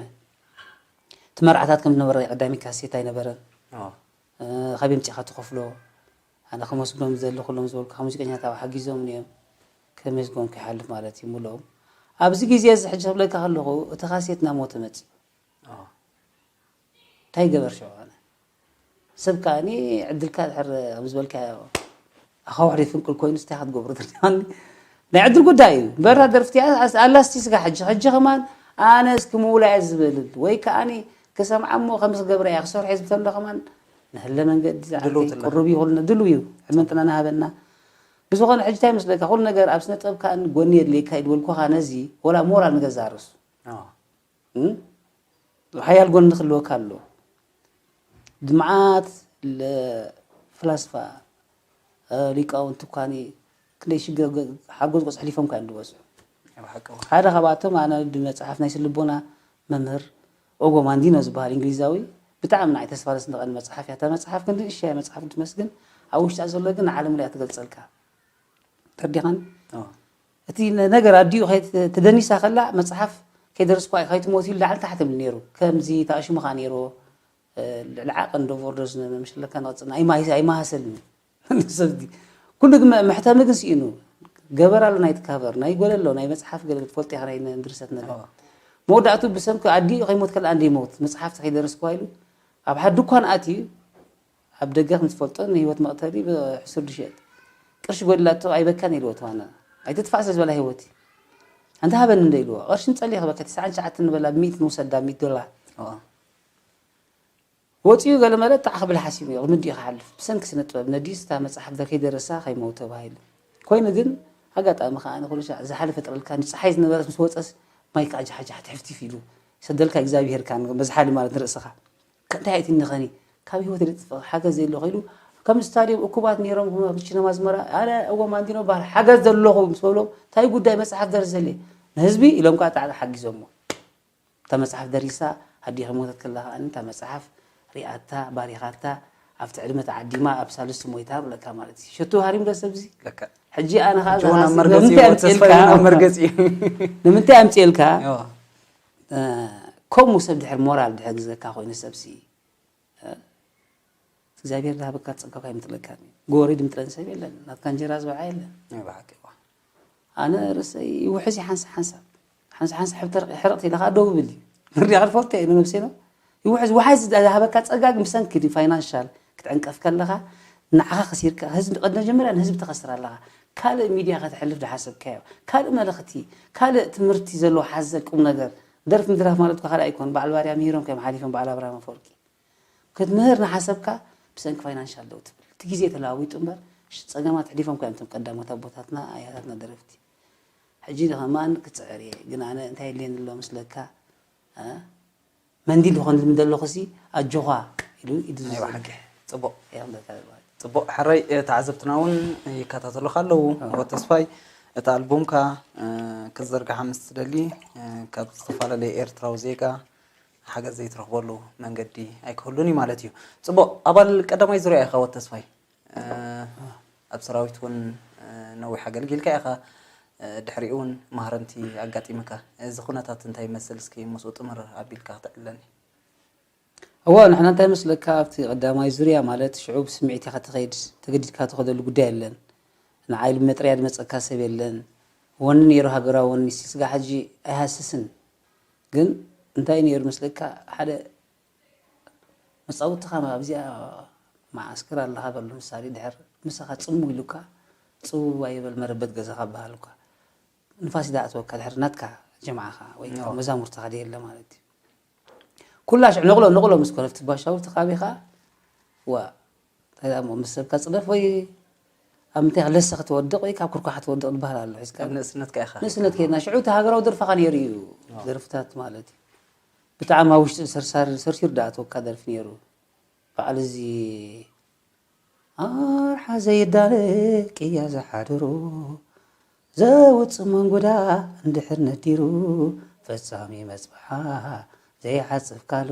እቲ መርዓታት ከም ዝነበረ ቀዳሚ ካሴት ኣይነበረን ካበይ ምፂኻ ትኸፍሎ ኣነ ከመስግኖም ዝደሊ ኩሎም ዝበልኩኻ ሙዚቀኛታት ኣብ ሓጊዞም እዮም ከመስገንኩ ይሓልፍ ማለት እዩ ምልኦም ኣብዚ ግዜ እዚ ሕጂ ክብለካ ከለኹ እቲ ካሴት ናብ ሞተ መፅእ እንታይ ገበር ሽዑ ኣነ ሰብ ከዓኒ ዕድልካ ድሕር ኣብ ዝበልካዮ ኣኻውሕ ፍንቅል ኮይኑ ስታይ ክትገብሩ ትርዳኒ ናይ ዕድል ጉዳይ እዩ በራ ደርፍቲ ኣላስቲ ስጋ ሕጂ ሕጂ ከማን ኣነ እስኪ ምውላ እየ ዝብል ወይ ከዓኒ ክሰምዓ እሞ ከምዚ ክገብረ እያ ክሰርሖ ዝብተሎ ከማን ንህለ መንገዲ ዝዓርፈይ ቅሩብ ይኹልና ድልው እዩ ዕድመን ጥዕናን ሃበና ብዝኾነ ሕጂ እንታይ መስለካ ኩሉ ነገር ኣብ ስነ ጥበብ ከኣ ጎኒ የድልየካ እዩ ዝበልኩኻ ነዚ ወላ ሞራል ንገዛ ርእሱ ሓያል ጎኒ ክህልወካ ኣለዎ ድምዓት ፍላስፋ ሊቃውንቲ እኳኒ ክንደይ ሽግር ሓጎዝ ቆፅ ሕሊፎም ካ እንድበፅሑ ሓደ ካብኣቶም ኣነ ብመፅሓፍ ናይ ስልቦና መምህር ኦጎ ማንዲኖ ዝበሃል እንግሊዛዊ ብጣዕሚ ንዓይ ተስፋ ዘስንቐኒ መፅሓፍ እያ እታ መፅሓፍ ግን ንእሻ መፅሓፍ ትመስግን ኣብ ውሽጣ ዘሎ ግን ንዓለም እያ ትገልፀልካ ተርዲኻን እቲ ነገር ኣዲኡ ተደኒሳ ከላ መፅሓፍ ከይደረስኳ ከይትሞት ኢሉ ላዕሊ ታሕቲ ብል ነይሩ ከምዚ ተኣሽሙኻ ነይሩ ልዕሊ ዓቐን ዶ ቮርዶስ መምሸለካ ንቐፅልና ኣይመሃሰልን ሰብቲ ኩሉ ግን መሕተሚ ግን ስኢኑ ገበር ኣሎ ናይ ትካቨር ናይ ጎለ ኣሎ ናይ መፅሓፍ ገለ ትፈልጦ ኢኻ ናይ ድርሰት ነገር መወዳእቱ ብሰንኪ ኣዲኡ ከይሞት ከላ እንደ ይሞት መፅሓፍቲ ከይደረስኳ ኢሉ ኣብ ሓደ ድኳን ኣትዩ ኣብ ደገ ከም ትፈልጦ ንህይወት መቕተሊ ብሕሱር ድሸጥ ቅርሺ ጎድላቶ ኣይበካን ኢልዎ ተዋና ኣይትጥፋእ ስለ ዝበላ ህይወቲ ኣንተ ሃበኒ እንደ ኢልዎ ቅርሺ ንፀሊ ክበካ ትስዓን ትሽዓተ ንበላ ብሚእቲ ንውሰዳ ሚእቲ ዶላር ወፂኡ ገለ መለ ጣዕ ክብል ሓሲቡ እዩ ቅድሚ ዲኡ ክሓልፍ ብሰንኪ ስነ ጥበብ ነዲስ እታ መፅሓፍ ከይደረሳ ከይመው ተባሂሉ ኮይኑ ግን ኣጋጣሚ ከዓ ንኩሉ ሻዕ ዝሓለፈ ጥረልካ ንፀሓይ ዝነበረት ምስ ወፀስ ማይ ከዓ ጃሓጃሕ ትሕፍቲፍ ኢሉ ሰደልካ እግዚኣብሄርካ መዝሓሊ ማለት ንርእስኻ እንታይ ኣይትኒ ኸኒ ካብ ህይወት ልጥፍእ ሓገዝ የለ ኸይሉ ከም ስታድዮም እኩባት ነይሮም፣ ከም ሲነማ ኣዝመራ፣ ኣነ እዎም ኣንዲኖ በሃል ሓገዝ ዘለኹ ምስ በሎም፣ እንታይ ጉዳይ መጽሓፍ ደርሰለይ ንህዝቢ ኢሎም ከዓ ጣዕጣ ሓጊዞሞ። እታ መጽሓፍ ደሪሳ ኣዲኺ ሞተት ከላ ከኣ እታ መጽሓፍ ሪኣታ፣ ባሪኻታ፣ ኣብቲ ዕድመ ተዓዲማ ኣብ ሳልስቲ ሞይታ ብለካ ማለት እዩ። ሸቱ ሃሪም ዶ ሰብዚ? ለካ። ሕጂ ኣነ ከኣ ሕጂ እውን ኣብ ዝሓስብ መርገጺ ንምንታይ እዩ፣ ኣምጽኤልካ? ተስፋ እውን ኣብ መርገጺ እዩ። ንምንታይ ኣምጽኤልካ? እዎ። እ፣ ከምኡ ሰብ ድሕር ሞራል ድሕር ግዘካ ኮይኑ ሰብሲ እግዚኣብሔር ዝሃበካ ጸጋ እኳ ኣይምጥለካን እዩ። ጎሪ ድምጥለን ሰብ የለን። ናትካ እንጀራ ዝበልዓ የለን። ናይ ብሓቂ እዋ። ኣነ ርእሰይ ይውሕዝ እዩ ሓንሳብ ሓንሳብ። ሓንሳብ ሓንሳብ ሕብተር-፣ ሕርቕቲ ኢለ ከኣ ደው ይብል እዩ። ምርዲኻ ትፈልጦ እየ ንነብሰይ ነው። ይውሕዝ፣ ውሓዝ ዝሃበካ ጸጋ ግን ብሰንኪ ፋይናንሻል ክትዕንቀፍ ከለኻ ንዓኻ ከሲርካ፣ ህዝቢ ቀድመ መጀመርያ ንህዝቢ ትኸስር ኣለኻ። ካልእ ሚድያ ከተሕልፍ ዝሓሰብካዮ፣ ካልእ መልእኽቲ፣ ካልእ ትምህርቲ ዘለዎ ሓዘል ቁም ነገር። ደርፊ ምድራፍ ማለት እኮ ካልእ ኣይኮን። በዓል ባርያ ምሂሮም ከዮም ሓሊፎም በዓል ኣብርሃም ኣፈወርቂ። ክትምህር ንሓሰብካ ብሰንኪ ፋይናንሻል ደው ትብል። እቲ ግዜ ተለዋዊጡ እምበር ሽ-፣ ጸገማት ሕሊፎም እኮ እዮም እቶም ቀዳሞት ኣቦታትና ኣያታትና ደረፍቲ። ሕጂ ከማን ክጽዕር እየ፣ ግን ኣነ እንታይ የድልየኒ ኣሎ ምስለካ፣ እ? መንዲል ዝኾን ልምደ ኣለኹሲ ኣጆኻ ኢሉ ኢዱ ናይ ዝዘርግሕ። ብሓቂ። ጽቡቕ። እያ ክብለካ ዝባሃል። ጽቡቕ። ሕራይ፣ እ፣ ተዓዘብትና እውን ይከታተሉኻ ኣለዉ። ኣዎ። ወ ተስፋይ፣ እቲ ኣልቡምካ፣ እ፣ ክትዘርግሓ ምስ ትደሊ፣ እ፣ ካብ ዝተፈላለየ ኤርትራዊ ዜጋ ሓገዝ ዘይትረኽበሉ መንገዲ ኣይክህሉን እዩ ማለት እዩ። ጽቡቕ፣ ኣባል ቀዳማይ ዙርያ ኢኻ ወተስፋይ። እ፣ ኣብ ሰራዊት እውን፣ እ፣ ነዊሕ ኣገልጊልካ ኢኻ። እ፣ ድሕሪኡ እውን ማህረምቲ ኣጋጢምካ። እዚ ኩነታት እንታይ ይመስል? እስኪ ምስኡ ጥምር ኣቢልካ ክተዕልለኒ። እወ፣ ንሕና እንታይ መስለካ፣ ኣብቲ ቀዳማይ ዙርያ ማለት ሽዑ ብስምዒት ኢኻ ትኸይድ፣ ተገዲድካ ትኸደሉ ጉዳይ የለን። ንዓይ ኢሉ መጥረያ ዝመጸካ ሰብ የለን። ወኒ ነይሩ፣ ሃገራዊ ወኒ፣ ስጋ ሕጂ ኣይሃስስን። ግን እንታይ ነይሩ መስለካ፣ ሓደ መጻውትኻ ኣብዚኣ መዓስከር ኣለኻ በሉ፣ ምሳሌ ድሕር ምሳኻ ጽምው ኢሉካ፣ ጽውው ኣይበል መረበት ገዛኻ በሃል እኳ። ንፋስ ይደኣትወካ ድሕር ናትካ ጀምዓኻ ወይ ኖ። መዛሙርትኻ ደየለ ማለት እዩ። ኩላ ሽዕ ነቕሎ፣ ነቕሎ ምስ ኮነ፣ ኣብቲ ባሻውርቲ ከባቢኻ፣ ዋ፣ እንታይ ደኣ እሞ፣ ምስ ሰብካ ጽደፍ ወይ ኣብ ምንታይ ለሰ ክትወድቕ ወይ ካብ ኩርኳሕ ክትወድቕ ዝበሃል ኣሎ። ሒዝካ ኣብ ንእስነትካ ኢኻ። ንእስነት ከይድና፣ ሽዑ እቲ ሃገራዊ ደርፍኻ ነይሩ እዩ፣ ኣዎ። ደርፍታት ማለት እዩ። ብጣዕሚ ኣብ ውሽጢ ሰርሳር-፣ ሰርሲሩ ደኣትወካ ደርፊ ነይሩ። በዓል እዚ ኣርሓ ዘይዳለ ቅያ ዝሓድሩ፣ ዘውጽእ መንጎዳ እንድሕር ነዲሩ፣ ፈጻሚ መጽብሓ ዘይሓጽብ ካሉ፣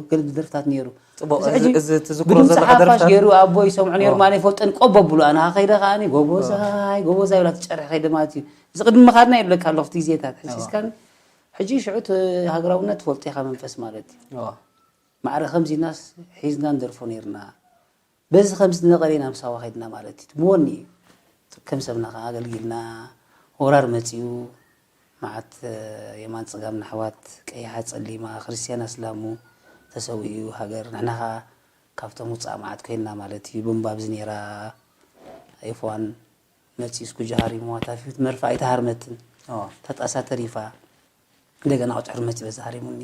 ገለ ደርፍታት ነይሩ። ጽቡቕ፣ እዚ እዚ፣ ሕጂ እዚ ትዝክሮ ብድምጺ ዘለኻ ሓፋሽ ደርፍታት? ገይሩ ኣቦ ይሰምዑ ነይሩ፣ ኦ። ማን ይፈልጠን፣ ቆብ ኣብሉ፣ ኣነ ከይደ ከኣኒ፣ ጎቦዛይ፣ ጎቦዛይ ብላ ትጨርሕ ከይደ ማለት እዩ። እዚ ቅድሚ ምኻድና ይብለካ ኣለኹ፣ እቲ ግዜታት፣ ኦ። ሕሲስካን፣ ሕጂ ሽዑ እቲ ሃገራውነት ትፈልጦ ኢኻ መንፈስ ማለት እዩ። ኦ። ማዕረ ከምዚናስ ሒዝና ንደርፎ ነይርና። በዚ ከምዚ ነቐለ ኢና ምሳዋ ከይድና ማለት እዩ። ትምወኒ እዩ። ከም ሰብና ከኣ ኣገልጊልና፣ ወራር መጺኡ፣ መዓት፣ እ፣ የማን ጸጋም ንኣሕዋት፣ ቀይሓ ጸሊማ፣ ክርስትያን ኣስላሙ ተሰዊኡ ሃገር። ንሕና ከኣ ካብቶም ውጻእ መዓት ኮይንና ማለት እዩ። ቦምባ ኣብዚ ነይራ፣ ኤፍ ዋን መጺኡ ስኩጃ ሃሪምዋ፣ ታፊት መርፍ ኣይተሃርመትን። ኦ። ተጣሳ ተሪፋ። እንደገና ቁጽሪ መጺኡ በዛ ሃሪሙኒ።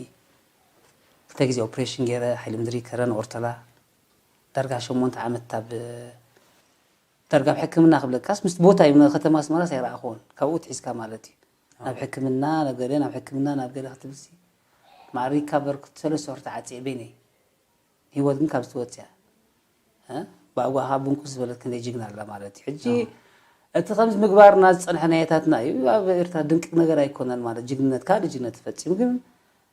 ክልተ ግዜ ኦፕሬሽን ገይረ፣ ሓይሊ ምድሪ ከረን ኦርተላ። ዳርጋ ሸሞንተ ዓመት ኣብ፣ ዳርጋ ኣብ ሕክምና ክብለካስ፣ ምስ ቦታ እዩ፣ ከተማ ኣስመራስ ኣይረኣኹዎን። ካብኡ ትሒዝካ ማለት እዩ። ኣዎ። ናብ ሕክምና፣ ናብ ገለ፣ ናብ ሕክምና፣ ናብ ገለ ክትብልሲ፣ ማዕረ ሪካቨር ክልተ ሰለስተ ወርሒ ተዓጽየ በይነይ። ህይወት ግን ካብ ዝትወጽያ፣ እ? ብኣጓኻ ብንኩስ ዝበለት ክንደይ ጅግና ኣላ ማለት እዩ። ሕጂ ኣዎ። እቲ ከምዚ ምግባርና ዝጸንሐ ናይ ኣያታትና እዩ። ኣብ ኤርትራ ድንቂ ነገር ኣይኮነን ማለት፣ ጅግንነት ካልእ ጅግነት ተፈጺሙ፣ ግን፣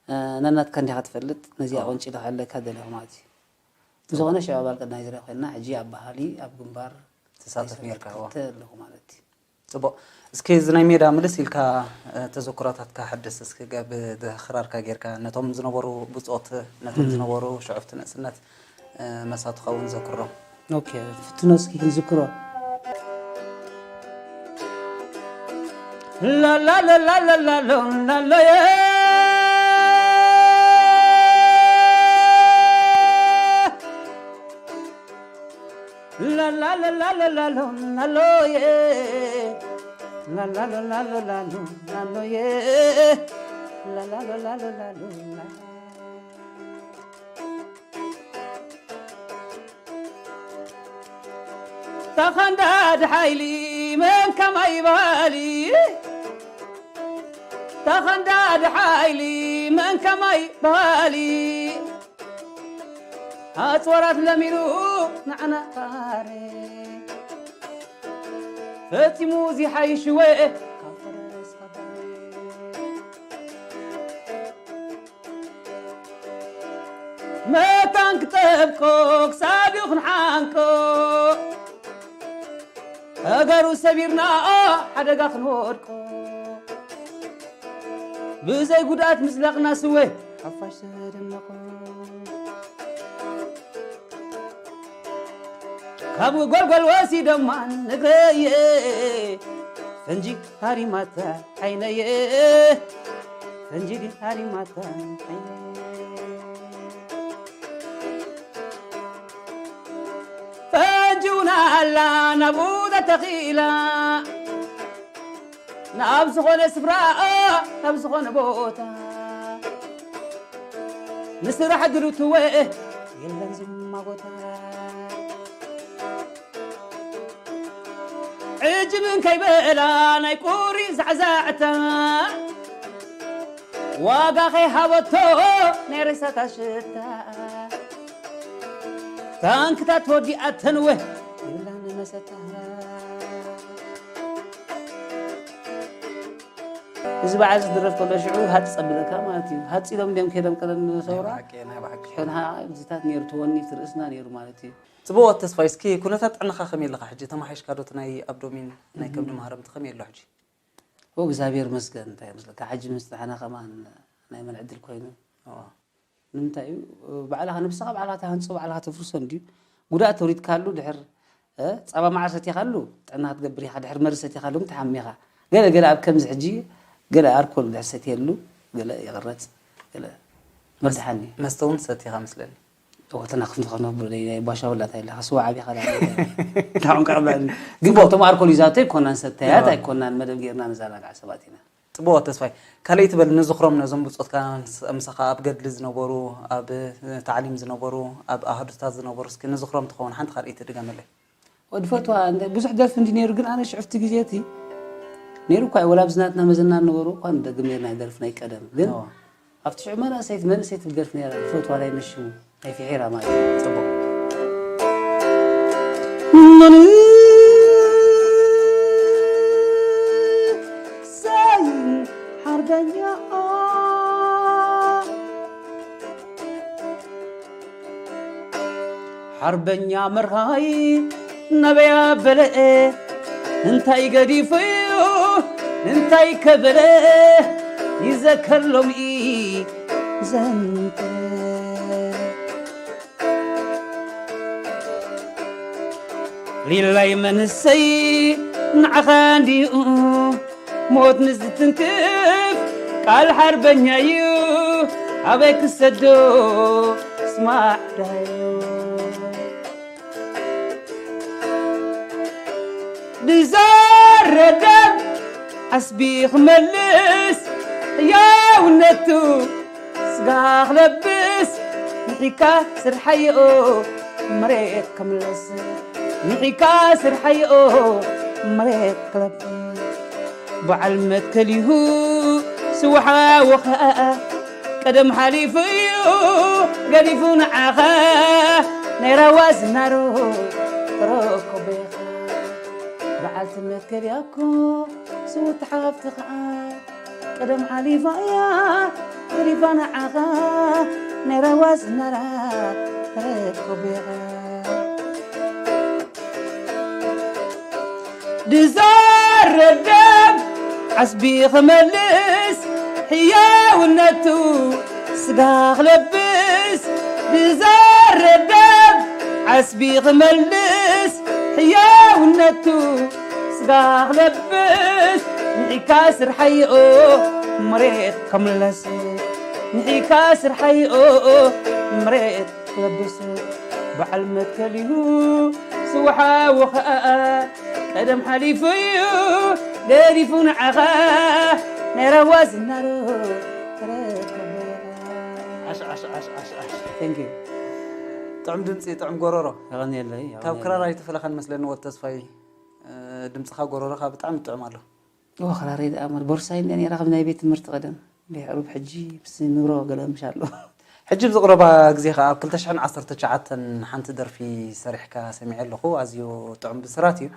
እ፣ ነናትካ እንዲኻ ትፈልጥ፣ ነዚኣ ኣዎ። ቆንጪ ኢልካ ኣለካ ደለኹ ማለት እዩ። ብዝኾነ ሽዑ ኣባል ቀዳማይ ዙርያ ኮይንና፣ ሕጂ ኣብ ባህሊ፣ ኣብ ግንባር ትሳተፍ ናይ ኔርካ፣ እዎ። ሰራዊት ክልተ ኣለኹ ማለት እዩ። ጽቡቕ። እስኪ እዚ ናይ ሜዳ ምልስ ኢልካ፣ እ፣ ተዘክሮታትካ ሓድስ እስኪ፣ ገ-፣ ብ-፣ ብ-፣ ክራርካ ጌርካ ነቶም ዝነበሩ ብጾት፣ ነቶም እም። ዝነበሩ ሽዑ ኣብቲ ንእስነት፣ እ፣ መሳቱኻ እውን ዘክሮም። ኦኬ፣ ፍትኖ እስኪ ክንዝክሮ። ላላላላላሎ፣ ላሎየ። ላላላላላሎ፣ ላሎየ። ላላላላላሎ፣ ላሎየ። ላላላላላሎ፣ ላሎየ። ተኸንዳድ ሓይሊ መን ከማይ በሃሊ፣ ተኸንዳድ ሓይሊ መን ከማይ በሃሊ፣ ኣጽዋራት ለሚኑ ንዓና ፋሬ ፈጺሙ ዚሓይሽወ ካብ ፈረስ ኸባሬ። መታን ክጠብቆ ክሳብ ይኹን ሓንቆ ሃገሩ ሰቢርና ሓደጋ ክንወድቆ ብዘይ ጉድኣት ምስላቕና ስወ ሓፋሽ ተደነቑ። ካብ ጎልጎል ወሲዶማን እግረየ ፈንጂ ሃሪማታ ዓይነየ ፈንጂ ሃሪማታ ዓይነየ ፈንጂ እውን ኣላ ናብኡ ተተኺላ ናብ ዝኾነ ስፍራ ናብ ዝኾነ ቦታ ንስራሕ ድርትወ የለን ዝማጎታ ዕጅብ እንከይበላ ናይ ቁሪ ዛዕዛዕታ ዋጋ ከይሃበቶ ናይ ሬሳታ ሽታ ታንክታት ወዲኣተንወ የብላን መሰታ እዚ በዓል ዝድረፍ ከሎ ሽዑ ሃፅ ጸብለካ ማለት እዩ። ሃፅ ኢሎም እንዲኦም ከይዶም ቀደም ሰውራ ናይ ብሓቂ ናይ ብሓቂ ሕንሃ ግዜታት ነይሩ ትወኒ ትርእስና ነይሩ ማለት እዩ። ጽቡቕ ተስፋይ፣ እስኪ ኩነታት ጥዕናኻ ከመይ ኣለኻ ሕጂ? ተማሓይሽካ ዶ እቲ ናይ ኣብዶሚን ናይ ከብዲ ማህረምቲ ከመይ ኣሎ ሕጂ? ኦ እግዚኣብሔር መስገን እንታይ መስለካ ሕጂ ምስ ጥዕና ከማን ናይ መን ዕድል ኮይኑ እዋ። ንምንታይ እዩ ባዕልኻ ንብስኻ ባዕልኻ ተሃንጾ ባዕልኻ ተፍርሶ እንድዩ ጉዳእ ተውሪድካሉ ድሕር እ፣ ጸባ መዓር ሰቲኻሉ ጥዕና ክትገብር ኢኻ ድሕር መርዝ ሰቲኻሉ ግን ተሓሚኻ ገለ ገለ ኣብ ከምዚ ሕጂ ገለ ኣርኮል ድሕር ሰትየሉ ገለ ይቕረጽ ገለ መድሓኒ መስተ እውን ሰቲኻ መስለኒ ወተና ክንፈኸኖ ብለይ ናይ ቧሻ ወላ እንታይ ኣለካ ስዋ ዓቢ ካላ ታውን ቀርባ ግን ቦቶም ኣርኮል ይዛቶ ይኮናን ሰተያት ኣይኮናን መደብ ጌርና ንዛናጋዕ ሰባት ኢና ጽቡቕ ተስፋይ ካልእ ትበል ንዝኽሮም ነዞም ብጾትካ ምሳኻ ኣብ ገድሊ ዝነበሩ ኣብ ታዕሊም ዝነበሩ ኣብ ኣህዱታት ዝነበሩ እስኪ ንዝኽሮም ትኸውን ሓንቲ ካልኣይቲ ድገመለይ ወዲ ፈትዋ እንደ ብዙሕ ደርፊ እንዲ ነይሩ ግን ኣነ ሽዕፍቲ ግዜ እቲ ነይሩ እኳ ወላ ኣብዚ ናትና መዘና ነበሩ እኳ ንደግም ነርና ደርፊ ናይ ቀደም ግን ኣብቲ ሽዑ መናእሰይት መንእሰይት ትደርፍ ነይራ ፈትዋ ናይ ነሽሙ ናይ ፍሒራ ማለት እዩ ጽቡቕ መንእሰይ ሓርበኛ ሓርበኛ መርሃይ ነበያ በለአ እንታይ ገዲፉ እዩ እንታይ ከበለ ይዘከር ሎሚ ዘንተ ሊላይ መንሰይ ንዓኻ እንዲኡ ሞት ንዝትንክፍ ቃል ሓርበኛ እዩ ኣበይ ክሰዶ ስማዕ ዳሃዩ ንዛረደብ ዓስቢ ክመልስ ሕያውነቱ ስጋ ክለብስ ንሒካ ስርሓዮ መሬት ከምለስ ንሒካ ስርሓዮ መሬት ክለብስ በዓል መትከል ይሁ ስውሓ ወኸኣ ቀደም ሓሊፉ እዩ ገዲፉ ንዓኻ ናይ ራዋ ዝናሮ ተረኮበኻ በዓልቲ መትከል ያኮ ስውት ሓፍቲ ኸዓ ቀደም ሓሊፋ እያ ገዲፋ ንዓኻ ናይ ራዋ ዝናራ ተረኮበኻ ድዛረብ ዓስቢ ኸመልስ ሕያውነቱ ስጋ ኽለብስ ድዛረብ ዓስቢ ኽመልስ ሕያውነቱ ስጋ ኽለብስ ንሒካ ስርሓይኦ መሬት ከምለስ ንሒካ ስርሓይኦ መሬት ክለብስ በዓል መትከል እዩ ስውሓ ወኸኣ ቀደም ሓሊፉ እዩ ገዲፉ ንዓኻ ናይ ራዋ ዝናሮ ተረከበ። ዓሽ፣ ዓሽ፣ ዓሽ፣ ዓሽ፣ ዓሽ። Thank you። ጥዑም ድምፂ፣ ጥዑም ጎረሮ። የቐንየለይ፣ ካብ የቐንየለይ። ክራር ኣይትፈለኻን መስለኒ ወዲ ተስፋይ። እ፣ ድምፅኻ ጎረሮኻ ብጣዕሚ ጥዑም ኣሎ። እወ፣ ክራረይ ደኣ እሞ ቦርሳይ እንድያ ነይራ ካብ ናይ ቤት ትምህርቲ ቀደም። እንድሕር ሕጂ ምስ ኑሮ ገለ ምሽ ኣሎ። ሕጂ ኣብዚ ቁረባ ግዜ ከኣ ኣብ ክልተ ሽሕን ዓሰርተ ትሽዓተን ሓንቲ ደርፊ ሰሪሕካ ሰሚዐ ኣለኹ። ኣዝዩ ጥዑም ብስራት እዩ።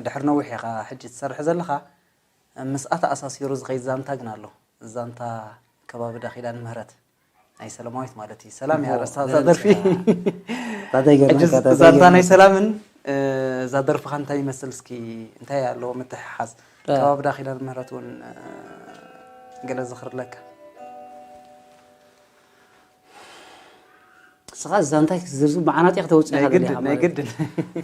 ድሕሪ ነዊሕ ኢኻ ሕጂ ትሰርሕ ዘለኻ። ምስኣ ተኣሳሲሩ ዝኸይድ ዛንታ ግን ኣሎ። ዛንታ ከባቢ ዳ ኪዳነ ምህረት ናይ ሰላማዊት ማለት እዩ። ሰላም እያ ኣርእስታ እዛ ደርፊ። ሕጂ ዛንታ ናይ ሰላምን እዛ ደርፍኻ እንታይ ይመስል? እስኪ እንታይ ኣለዎ ምትሕሓዝ? ከባቢ ዳ ኪዳነ ምህረት እውን ገለ ዝኽርለካ። ንስኻ ዛንታይ ክትዝርዝር መዓናጢ ከተውፅእ ናይ ግድን ናይ ግድን።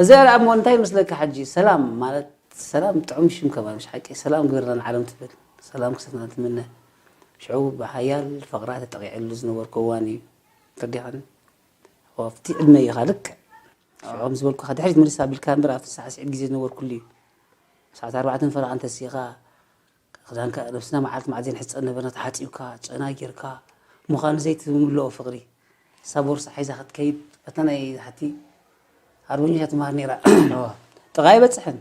እዚኣ ደኣ እሞ እንታይ ይመስለካ ሕጂ ሰላም ማለት ሰላም ጥዑም ሽም ከባቢ ምስ ሓቂ ሰላም ግበርና ንዓለም ትብል ሰላም ክሰትና ትምነ ሽዑ ብሓያል ፍቕራ ተጠቒዐሉ ዝነበርኩ እዋን እዩ ተርዲኻኒ ኣብቲ ዕድመ ኢኻ ልክዕ ሽዑ ከም ዝበልኩኻ ድሕሪት ምልስ ኣቢልካ እምበር ኣብቲ ሳዕስዒት ግዜ ዝነበርኩሉ እዩ ሰዓት ኣርባዕተ ፈረቓ እንተሲኻ ክዳንካ ነብስና መዓልቲ መዓልቲ ዘይንሕጸብ ነበርና ተሓጺብካ ጨና ጌርካ ምዃኑ ዘይትምልኦ ፍቕሪ እሳ ቦርሳ ሒዛ ክትከይድ በታ ናይ ሓቲ ኣርበኞች ትምሃር ነይራ ጥቓ ኣይበጽሕን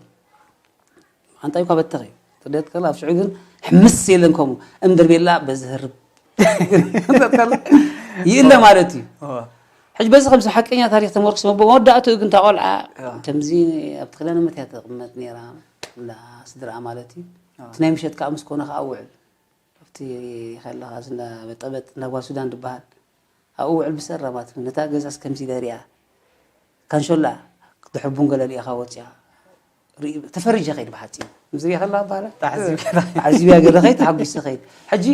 ሓንጣይ እኳ በተኺ ትደት ከላ ኣብ ሽዑ ግን ሕምስ የለን ከምኡ እምድር ቤላ በዚ ህርብ ይእለ ማለት እዩ ሕጂ በዚ ከምዚ ሓቀኛ ታሪክ ተመርክስ መወዳእትኡ ግን እታ ቆልዓ ከምዚ ኣብቲ ክዳነ መትያ ተቕመጥ ነይራ እንዳ ስድርኣ ማለት እዩ እቲ ናይ ምሸት ከዓ ምስ ኮነ ከዓ ውዕል ኣብቲ ከለካ እዚ እንዳ በጠበጥ እንዳ ጓል ሱዳን ዝበሃል ኣብኡ ውዕል ብሰራ ማለት እዩ ነታ ገዛስ ከምዚ ኢለ ሪኣ ካንሾላ ክትሕቡን ገለ ሪኢኻ ወፂኣ ተፈሪጀ ከይድ ብሓፂ ዝሪኣ ከላ በሃላ ተዓዚብያ ገለ ከይድ ተሓጒሰ ከይድ ሕጂ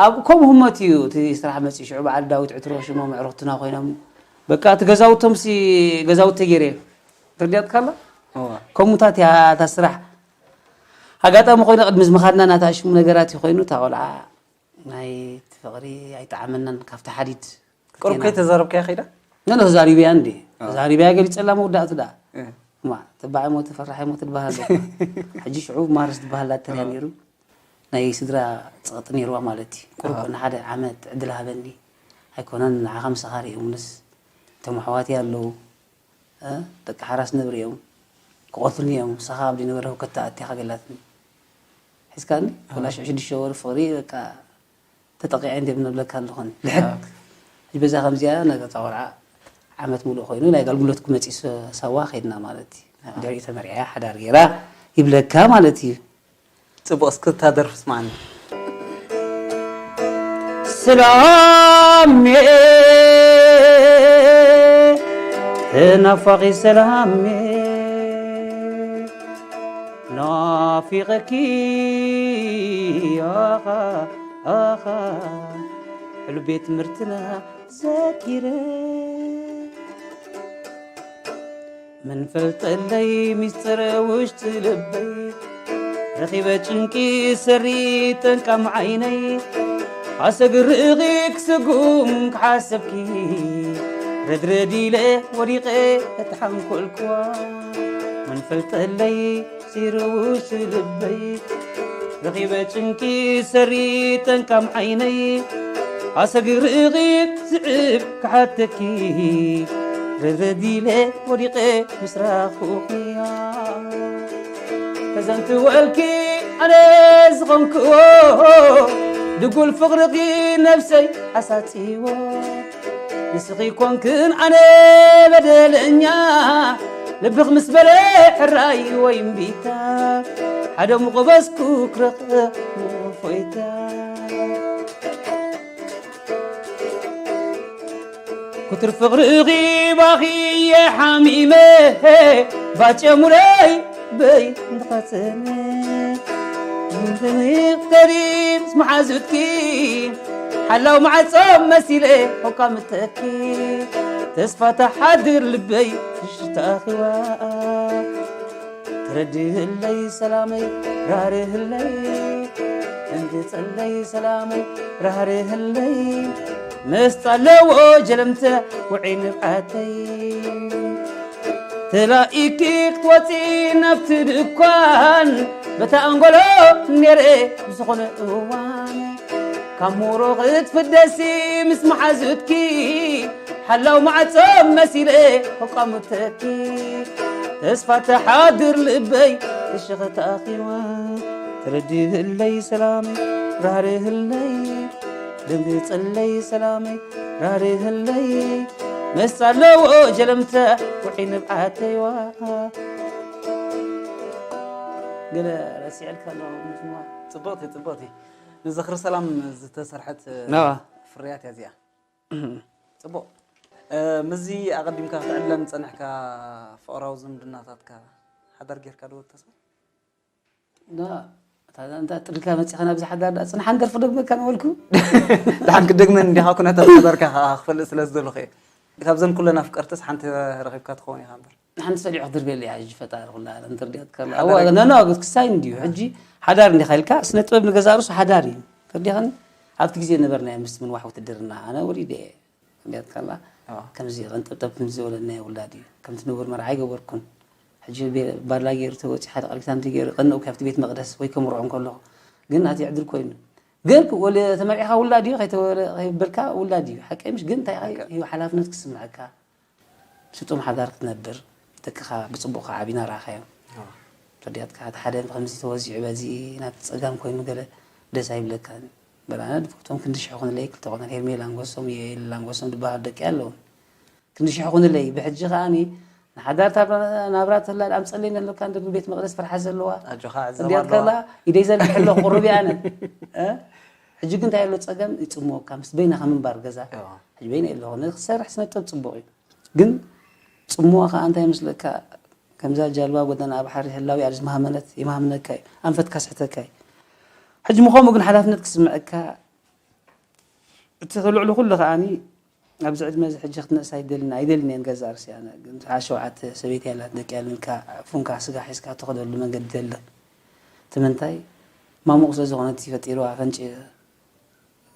ኣብ ከምኡ ህሞት እዩ እቲ ስራሕ መፂ ሽዑ በዓል ዳዊት ዕትሮ ሽሞም ኣዕሩኽትና ኮይኖም በቃ እቲ ገዛውቶም ሲ ገዛውቲ ገይረ ተርዲያትካ ኣላ ከምኡታት እያ እታ ስራሕ ኣጋጣሚ ኮይኑ ቅድሚ ዝምኻድና ናታ ሽሙ ነገራት እዩ ኮይኑ እታ ቆልዓ ናይ እቲ ፍቕሪ ኣይጠዓመናን ካብቲ ሓዲድ ቁሩብ ከይተዛረብካያ ከይዳ? ኖ ተዛሪበያ እንዴ ተዛሪበያ ገሊፀላ መወዳእቱ ደኣ ማ ተባዕ ሞት ፈራሕ ሞት ትበሃል ሕጂ ሽዑ ማርስ ትበሃል ላተርያ ነይሩ ናይ ስድራ ፀቕጢ ነይርዋ ማለት እዩ ቁሩብ ንሓደ ዓመት ዕድል ሃበኒ ኣይኮነን ንዓኻ ምሳኻ ርእዮምንስ እቶም ኣሕዋትይ ኣለዉ ደቂ ሓራስ ነብሪ እዮም ክቐትሉኒ እዮም ንስኻ ኣብ ዘይነበረ ህውከት ተኣቲኻ ገላትኒ ሒዝካኒ ወላ ሽዑ ሽዱሽተ ወር ፍቕሪ በቃ ተጠቂዐ እንደ ምነብለካ ኣለኹን ልሕት በዛ ከምዚኣ ነገ ታ ቆልዓ ዓመት ሙሉእ ኮይኑ ናይ ኣገልግሎት ክመፅእ ሳዋ ከይድና ማለት እዩ ድሕሪኡ ተመርዕያ ሓዳር ገይራ ይብለካ ማለት እዩ ፅቡቅ እስክታ ደርፍ ስማዕኒ ሰላሜ ተናፋቂ ሰላሜ ናፊቐኪ ኣኻ ኣኻ ሕሉፍ ቤት ትምህርትና ዘኪረ ምን ፈልጠለይ ሚስጥር ውሽጢ ልበይ ረኺበ ጭንቂ ሰሪ ጠንቃም ዓይነይ ኣሰግርኺ ክስጉም ክሓሰብኪ ረድረድ ኢለ ወዲቐ እትሓንኮልክዋ ምን ፈልጠለይ ሲሩ ውሽጢ ልበይ ረኺበ ጭንቂ ሰሪ ጠንቃም ዓይነይ ኣሰግርኺ ዝዕብ ክሓተኪ ረድረድ ኢለ ወዲቐ ምስ ረኣኹኽያ ከዘንትወልኪ ኣነ ዝኾንክዎ ድጉል ፍቕርኺ ነብሰይ ኣሳጺዎ ንስኺ ኮንክን ኣነ በደለኛ ልብኽ ምስ በለ ሕራይ ወይ እምቢታ ሓደ ምቑበስኩ ክረኽብ ፎይታ ክቱር ፍቕርኺ ባኺየ ሓሚመ ባጨሙለይ በይ እንተኸተነ ምንተኒ ከዲ ምስ መሓዙትኪ ሓላው መዓጾ መሲለ ኮካ ምተኪ ተስፋ ተሓድር ልበይ ሽሽተ ኣኺዋ ተረድህለይ ሰላመይ ራህርህለይ እንድጸለይ ሰላመይ ራህርህለይ መስጣ ኣለዎ ጀለምተ ውዒ ንብዓተይ ተላኢኪ ክትወፂ ናብቲ ድኳን በታ ኣንጎሎ ነይረ ብዝኾነ እዋን ካብ ሙሮ ክትፍደሲ ምስ መሓዙትኪ ሓላው ማዕጾ መሲለ ከቋምተኪ ተስፋ ተሓድር ልበይ እሽኺ ተኣኺዋ ተረድህለይ ሰላመይ ራህርህለይ ደንግጸለይ ሰላመይ ራርህለይ መስ ኣለዎ ጀለምተ ውዒ ንብዓተይዋ። ገለ ረሲዐልካ ኣለዋ ምጅማ። ጽቡቕቲ፣ ጽቡቕቲ። ንዝኽሪ ሰላም ዝተሰርሐት ፍርያት እያ እዚኣ። ጽቡቕ። እ፣ ምስዚ ኣቐዲምካ ክትዕለም ዝጸንሕካ ፍቕራዊ ዝምድናታትካ ሓዳር ጌርካ ዶ ተስፋ? ዳ፣ እታ ዛንታ ጥርካ መጺኻ ናብዚ ሓዳር ዳ ጽንሓን ደርፊ ደግመካ ነበልኩ። ደሓን ክደግመን እንዲኻ ኩነታት ሓዳርካ ከኣ ክፈልጥ ስለ ዝደለኹ እየ። ካብዘን ኩለን ኣፍቀርትስ ሓንቲ ረኺብካ ትኸውን ኢኻ እምበር። ሓንቲ ሰሊዑ ክድርብየለይ ሕጂ ፈጣሪ ኩላ ዓለም ትርድያት ከላ። ሓዳር ኣዋ፣ ኖ፣ ኖ፣ ክሳይ እንድዩ። ሕጂ ሓዳር እንዲኻ ኢልካ፣ ስነ ጥበብ ንገዛእ ርእሱ ሓዳር እዩ። ተርዲኻኒ? ኣብቲ ግዜ ነበርናዮ ምስቲ ምንዋሕ ውትድርና፣ ኣነ ወሊደ እየ። እንዲያት ካላ ኣዎ። ከምዚ ቀንጠብጠብ ከምዚ ዝበለናዮ ውላድ እዩ። ከምቲ ንቡር መርዓ ኣይገበርኩን። ሕጂ ቤ-፣ ባላ ገይሩ ተወፂ ሓደ ቃል ኪዳን እንተገይሩ ቀንኡ ካብቲ ቤት መቕደስ ወይ ከምርዖ እንከለኹ ግን ናቲ ዕድል ኮይኑ። ግን ወለ-፣ ተመርዒኻ ውላድ እዩ ከይተወለ-፣ ከይበልካ ውላድ እዩ። ሓቀይ ምሽ ግን እንታይ ሓቀ። እዩ ሓላፍነት ክስምዐካ። ስጡም ሓዳር ክትነብር፣ ደቅኻ ብጽቡቕ ክዓብዩና ረኣኻዮም። ኣዎ። ተረዲኣትካ፣ እቲ ሓደ ከምዚ ተወዚዑ በዚ ናቲ ጸጋም ኮይኑ ገለ ደስ ኣይብለካን። በል ኣነ ድፈትዎም ክንዲ ሽሕ ኩንለይ ክልተ ቆልዑ ሄርሜላ ኣንጎሶም፣ ዮኤል ኣንጎሶም ዝበሃሉ ደቂ ኣለዉ። ክንዲ ሽሕ ኩንለይ፣ ብሕጂ ከኣኒ ንሓዳር እታ ናብራ ተላ ኣምጸለይ ኣለካ እንደ ቤት መቕደስ ፍርሓት ዘለዋ። ኣጆኻ፣ ዕዘባ ተረዲኣትካ ኣለዋ። ኣላ፣ ኢደይ ዘርጊሐ ኣለኹ ቁሩብ እየ ኣነ። እ? ሕጂ ግን እንታይ ኣሎ ጸገም ይጽምወካ፣ ምስ በይናኻ ምንባር ገዛ። ኣዎ። ሕጂ በይነይ ኣለኹ፣ ንኽሰርሕ ስነ ጥበብ ጽቡቕ እዩ። ግን ጽምዋ ከኣ እንታይ ይመስለካ? ከምዛ ጃልባ ጎደና ኣብ ሓሪ ህላዊ እያ ዝመሃመነት፣ ይመሃምነካ እዩ። ኣንፈትካ ስሕተካ እዩ። ሕጂ ምኾኑ ግን ሓላፍነት ክስምዐካ፣ እቲ ልዕሊ ኩሉ ከኣኒ ኣብዚ ዕድመ እዚ ሕጂ ክትነሳ ኣይደልን፣ ኣይደልን እየን ገዛ ርእሲ ኣነ። ግን ከዓ ሸውዓተ ሰበይቲ ኣላት፣ ደቂ ኣልምልካ፣ ፉንካ፣ ስጋ ሒዝካ ትኸደሉ መንገዲ የለን። እቲ ምንታይ? ማሙቕ ስለ ዝኾነት እዩ ፈጢርዋ፣ ፈንጪ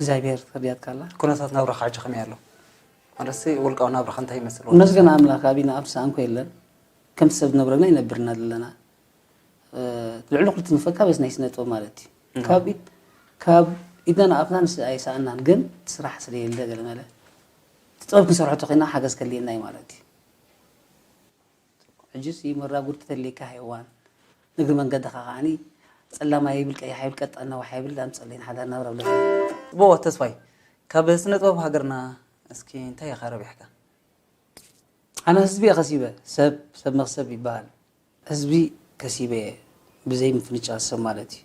እግዚኣብሔር ተርድያትካ ኣላ። ኩነታት ናብራኻ ሕጂ ከመይ ኣሎ? ማለትሲ ውልቃዊ ናብራኻ እንታይ ይመስል? መስገን ኣምላኽ፣ ኣቢና ኣብ ሰኣንኮ የለን። ከምቲ ሰብ ዝነብረና ይነብርና ዘለና። እ፣ ልዕሊ ኩሉ ትንፈካ በዚ ናይ ስነ ጥበብ ማለት እዩ። እም። ካብ ኢድ-፣ ካብ ኢድና ንኣፍና ንስ-፣ ኣይሰኣናን፣ ግን እቲ ስራሕ ስለ የለ ገለ መለ። እቲ ጥበብ ክንሰርሖ ተኾይና ሓገዝ ከድልየና እዩ ማለት እዩ። ሕጂስ እዩ መራጉድ ተተልየካ ሃይዋን። ንእግሪ መንገድኻ ከዓኒ ጸላም ኣይብል፣ ቀይሕ ኣይብል፣ ቀጣን ነዋሕ ኣይብል፣ ኣምጸለይ ንሓዳር ናብራ ብለካ። ጽቡቕ ተስፋይ፣ ካብ ስነ ጥበብ ሃገርና እስኪ እንታይ ኢኻ ረቢሕካ? ኣነ ህዝቢ እየ ከሲበ፣ ሰብ፣ ሰብ መኽሰብ ይበሃል። ህዝቢ ከሲበ እየ፣ ብዘይ ምፍንጫል ሰብ ማለት እዩ።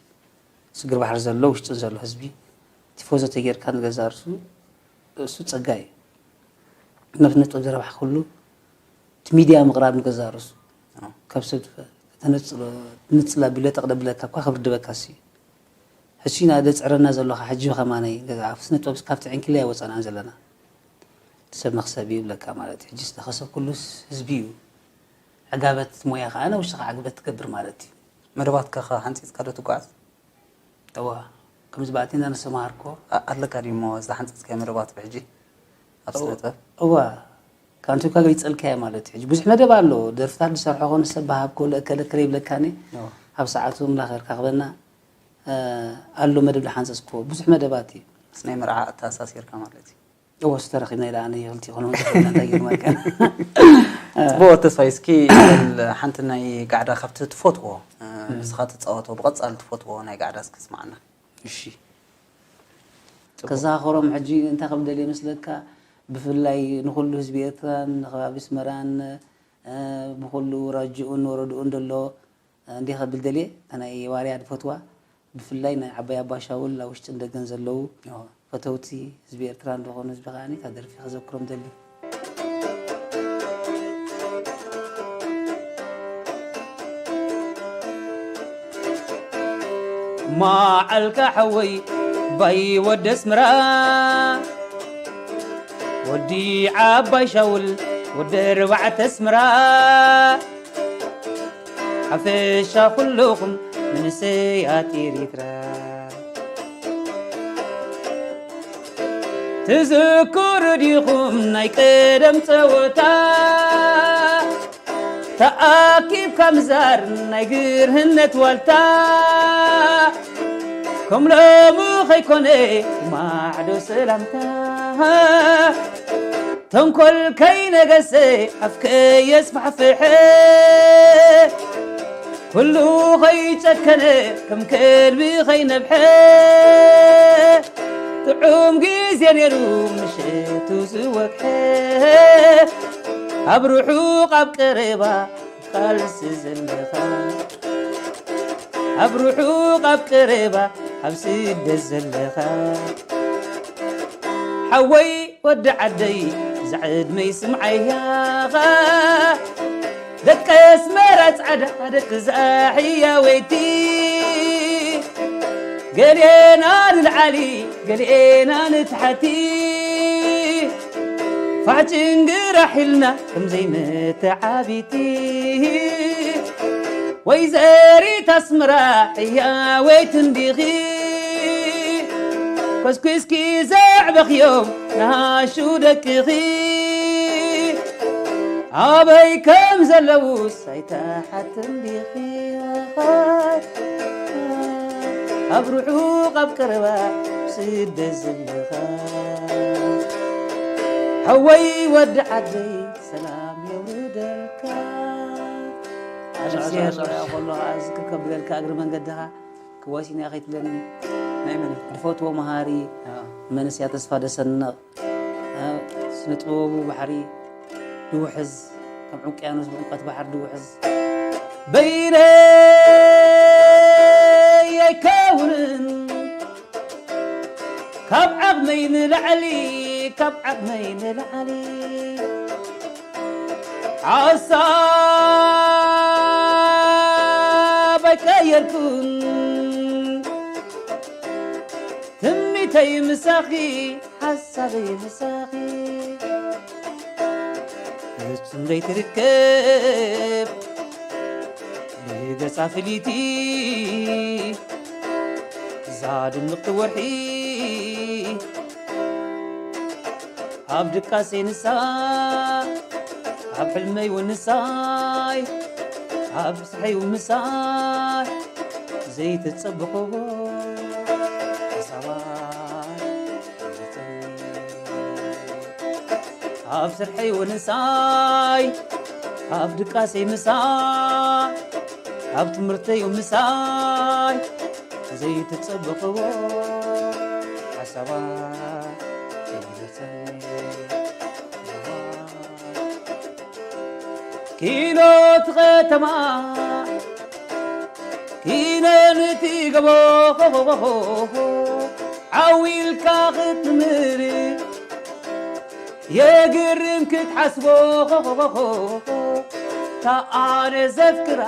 ስግር ባሕሪ ዘሎ፣ ውሽጥን ዘሎ ህዝቢ ቲፎዞ ተጌርካ ንገዛእ ርእሱ፣ እሱ ጸጋ እዩ። ነብስ ነጥብ ዝረብሓ ኩሉ እቲ ሚድያ ምቕራብ ንገዛእ ርእሱ። ኣዎ። ካብ ሰብ ትፈ-፣ ተነጽሎ፣ ትንጽል ኣቢለ ጠቕደብለካ እኳ ክብርድበካሲ። ሕጂ ኢና ደጽዕረና ዘለኻ፣ ሕጂ ከማነይ ገዛ ኣብ ስነ ጥበብ ካብቲ ዕንኪልያ ኣይወጸናን ዘለና። ሰብ መኽሰብ እዩ ይብለካ ማለት እዩ። ሕጂ ዝተኸሰብ ኩሉስ ህዝቢ እዩ። ዕጋበት ሞያ ከኣ ንውሽጥኻ ዕግበት ትገብር ማለት እዩ። መደባትካ ከ ሓንጺጽካ ዶ ትጓዓዝ? እዋ፣ ከምዚ ባእቲ እንዳነስተማሃርኮ። ኣ-፣ ኣለካ ድዩ እሞ ዝተሓንጸጽካዮ መደባት ብሕጂ ኣብ ስነ ጥበብ? እዋ፣ ካንቲካ ገሊጸልካዮ ማለት እዩ። ሕጂ ብዙሕ መደብ ኣሎ። ደርፍታት ዝሰርሖ ኮነ ሰብ በሃብኮ ለእከለ እከለ ይብለካኒ። እዋ። ኣብ ሰዓቱ ኣምላኽ የርካኽበና። እ፣ ኣሎ መደብ ዝሓንጸጽክዎ። ብዙሕ መደባት እዩ። ምስ ናይ መርዓ ኣተኣሳሲርካ ማለት እዩ። እወ፣ እሱ ተረኺብና ኢለ ኣነ ይኽልቲ ይኾነ እንታይ ገይርና ከ? ጽቡቕ ተስፋይ፣ እስኪ ሓንቲ ናይ ጋዕዳ ካብቲ ትፈትዎ፣ እ፣ እም። ንስኻ ትጻወቶ ብቐጻሊ ትፈትዎ ናይ ጋዕዳ እስኪ ስማዓና። እሺ። ጽቡቕ። ከዘኻኽሮም ሕጂ እንታይ ከም ደልየ መስለካ፣ ብፍላይ ንኹሉ ህዝቢ ኤርትራን ንከባቢ ኣስመራን፣ እ፣ ብኹሉ ራጅኡን ወረድኡን ዘሎ እንዲኻ ብል ደልየ፣ እታ ናይ ዋርያ ድፈትዋ፣ ብፍላይ ናይ ዓባይ ኣባ ሻውል ኣብ ውሽጥን ደገን ዘለዉ ኣዎ። ፈተውቲ ህዝቢ ኤርትራ እንደኾኑ ህዝቢ ከኣኒ እታ ደርፊ ከዘክሮም ደሊ። ማዓልካ ሓወይ ባይ ወዲ ኣስመራ፣ ወዲ ዓባይ ሻውል፣ ወዲ ኣርባዕተ ኣስመራ፣ ሓፈሻ ኩልኹም መንእሰያት ኤሪትራ፣ ትዝክሩ ዲኹም ናይ ቀደም ጸወታ? ተኣኪብካ ምዛር ናይ ግርህነት ዋልታ፣ ከም ሎሚ ኸይኮነ ማዕዶ ሰላምታ። ተንኮል ከይነገሰ ኣፍ ከየስፋሕፍሐ፣ ኩሉ ኸይጨከነ ከም ከልቢ ኸይነብሐ። ጥዑም ግዜ ነይሩ ምሸቱ ዝወግሐ፣ ኣብ ርሑቕ ኣብ ቀረባ ቃልሲ ዘለኻ፣ ኣብ ርሑቕ ኣብ ቀረባ ኣብ ስደት ዘለኻ፣ ሓወይ ወዲ ዓደይ፣ እዛ ዕድመይ ስምዓያኻ። ደቂ ኣስመራ ጻዕዳ፣ ደቂ ዛሕያወይቲ፣ ገሊኤና ንላዕሊ፣ ገሊኤና ንታሕቲ፣ ፋሕ ጭንግራሕ ኢልና ከም ዘይመተዓቢቲ። ወይዘሪት ኣስመራ ሕያወይቲ እንዲኺ፣ ኮስኲስኪ ዘዕበኽዮም ንሃሹ ደቅኺ፣ ኣበይ ከም ዘለዉስ ኣይትሓትን ዲኺ? ኣብ ርሑቕ ኣብ ቀረባ ስደት ዘለኻ፣ ሓወይ ወዲ ዓደይ ሰላም የውርደልካ። ኣሻሻ ከሎ ኣዝኪ ከብለልካ እግሪ መንገድኻ ክዋሲና ከይትብለኒ። ናይ መን? ዝፈትዎ መሃሪ፣ ኣዎ። መንስያ ተስፋ ደሰንቕ፣ ኣዎ፣ ስነ ጥበቡ ባሕሪ ድውሕዝ፣ ከም ውቅያኖስ ብዕምቆት ባሕሪ ድውሕዝ። በይነይ ኣይከውንን፣ ካብ ዓቕመይ ንላዕሊ፣ ካብ ዓቕመይ ንላዕሊ። ሓሳብ ኣይቀየርኩን፣ ትምኒተይ ምሳኺ፣ ሓሳበይ ምሳኺ። ፍጹም ዘይትርከብ ብገጻ ፍልይቲ፣ እዛ ድምቕቲ ወርሒ ኣብ ድቃሰይ ንሳ፣ ኣብ ሕልመይ እውን ንሳይ፣ ኣብ ስርሐይ እውን ምሳይ፣ ዘይተጸበኽዎ ሓሳባት ኣብ ስርሐይ እውን ንሳይ፣ ኣብ ድቃሰይ ምሳይ፣ ኣብ ትምህርተይ እውን ምሳይ፣ ዘይተጸበኽዎ ሓሳባት ይመጸኒ። ኪኖ እቲ ከተማ፣ ኪኖ ነቲ ገቦ፣ ዓው ኢልካ ክትምሪ፣ የግርም ክትሓስቦ፣ እታ ኣነ ዘፍቅራ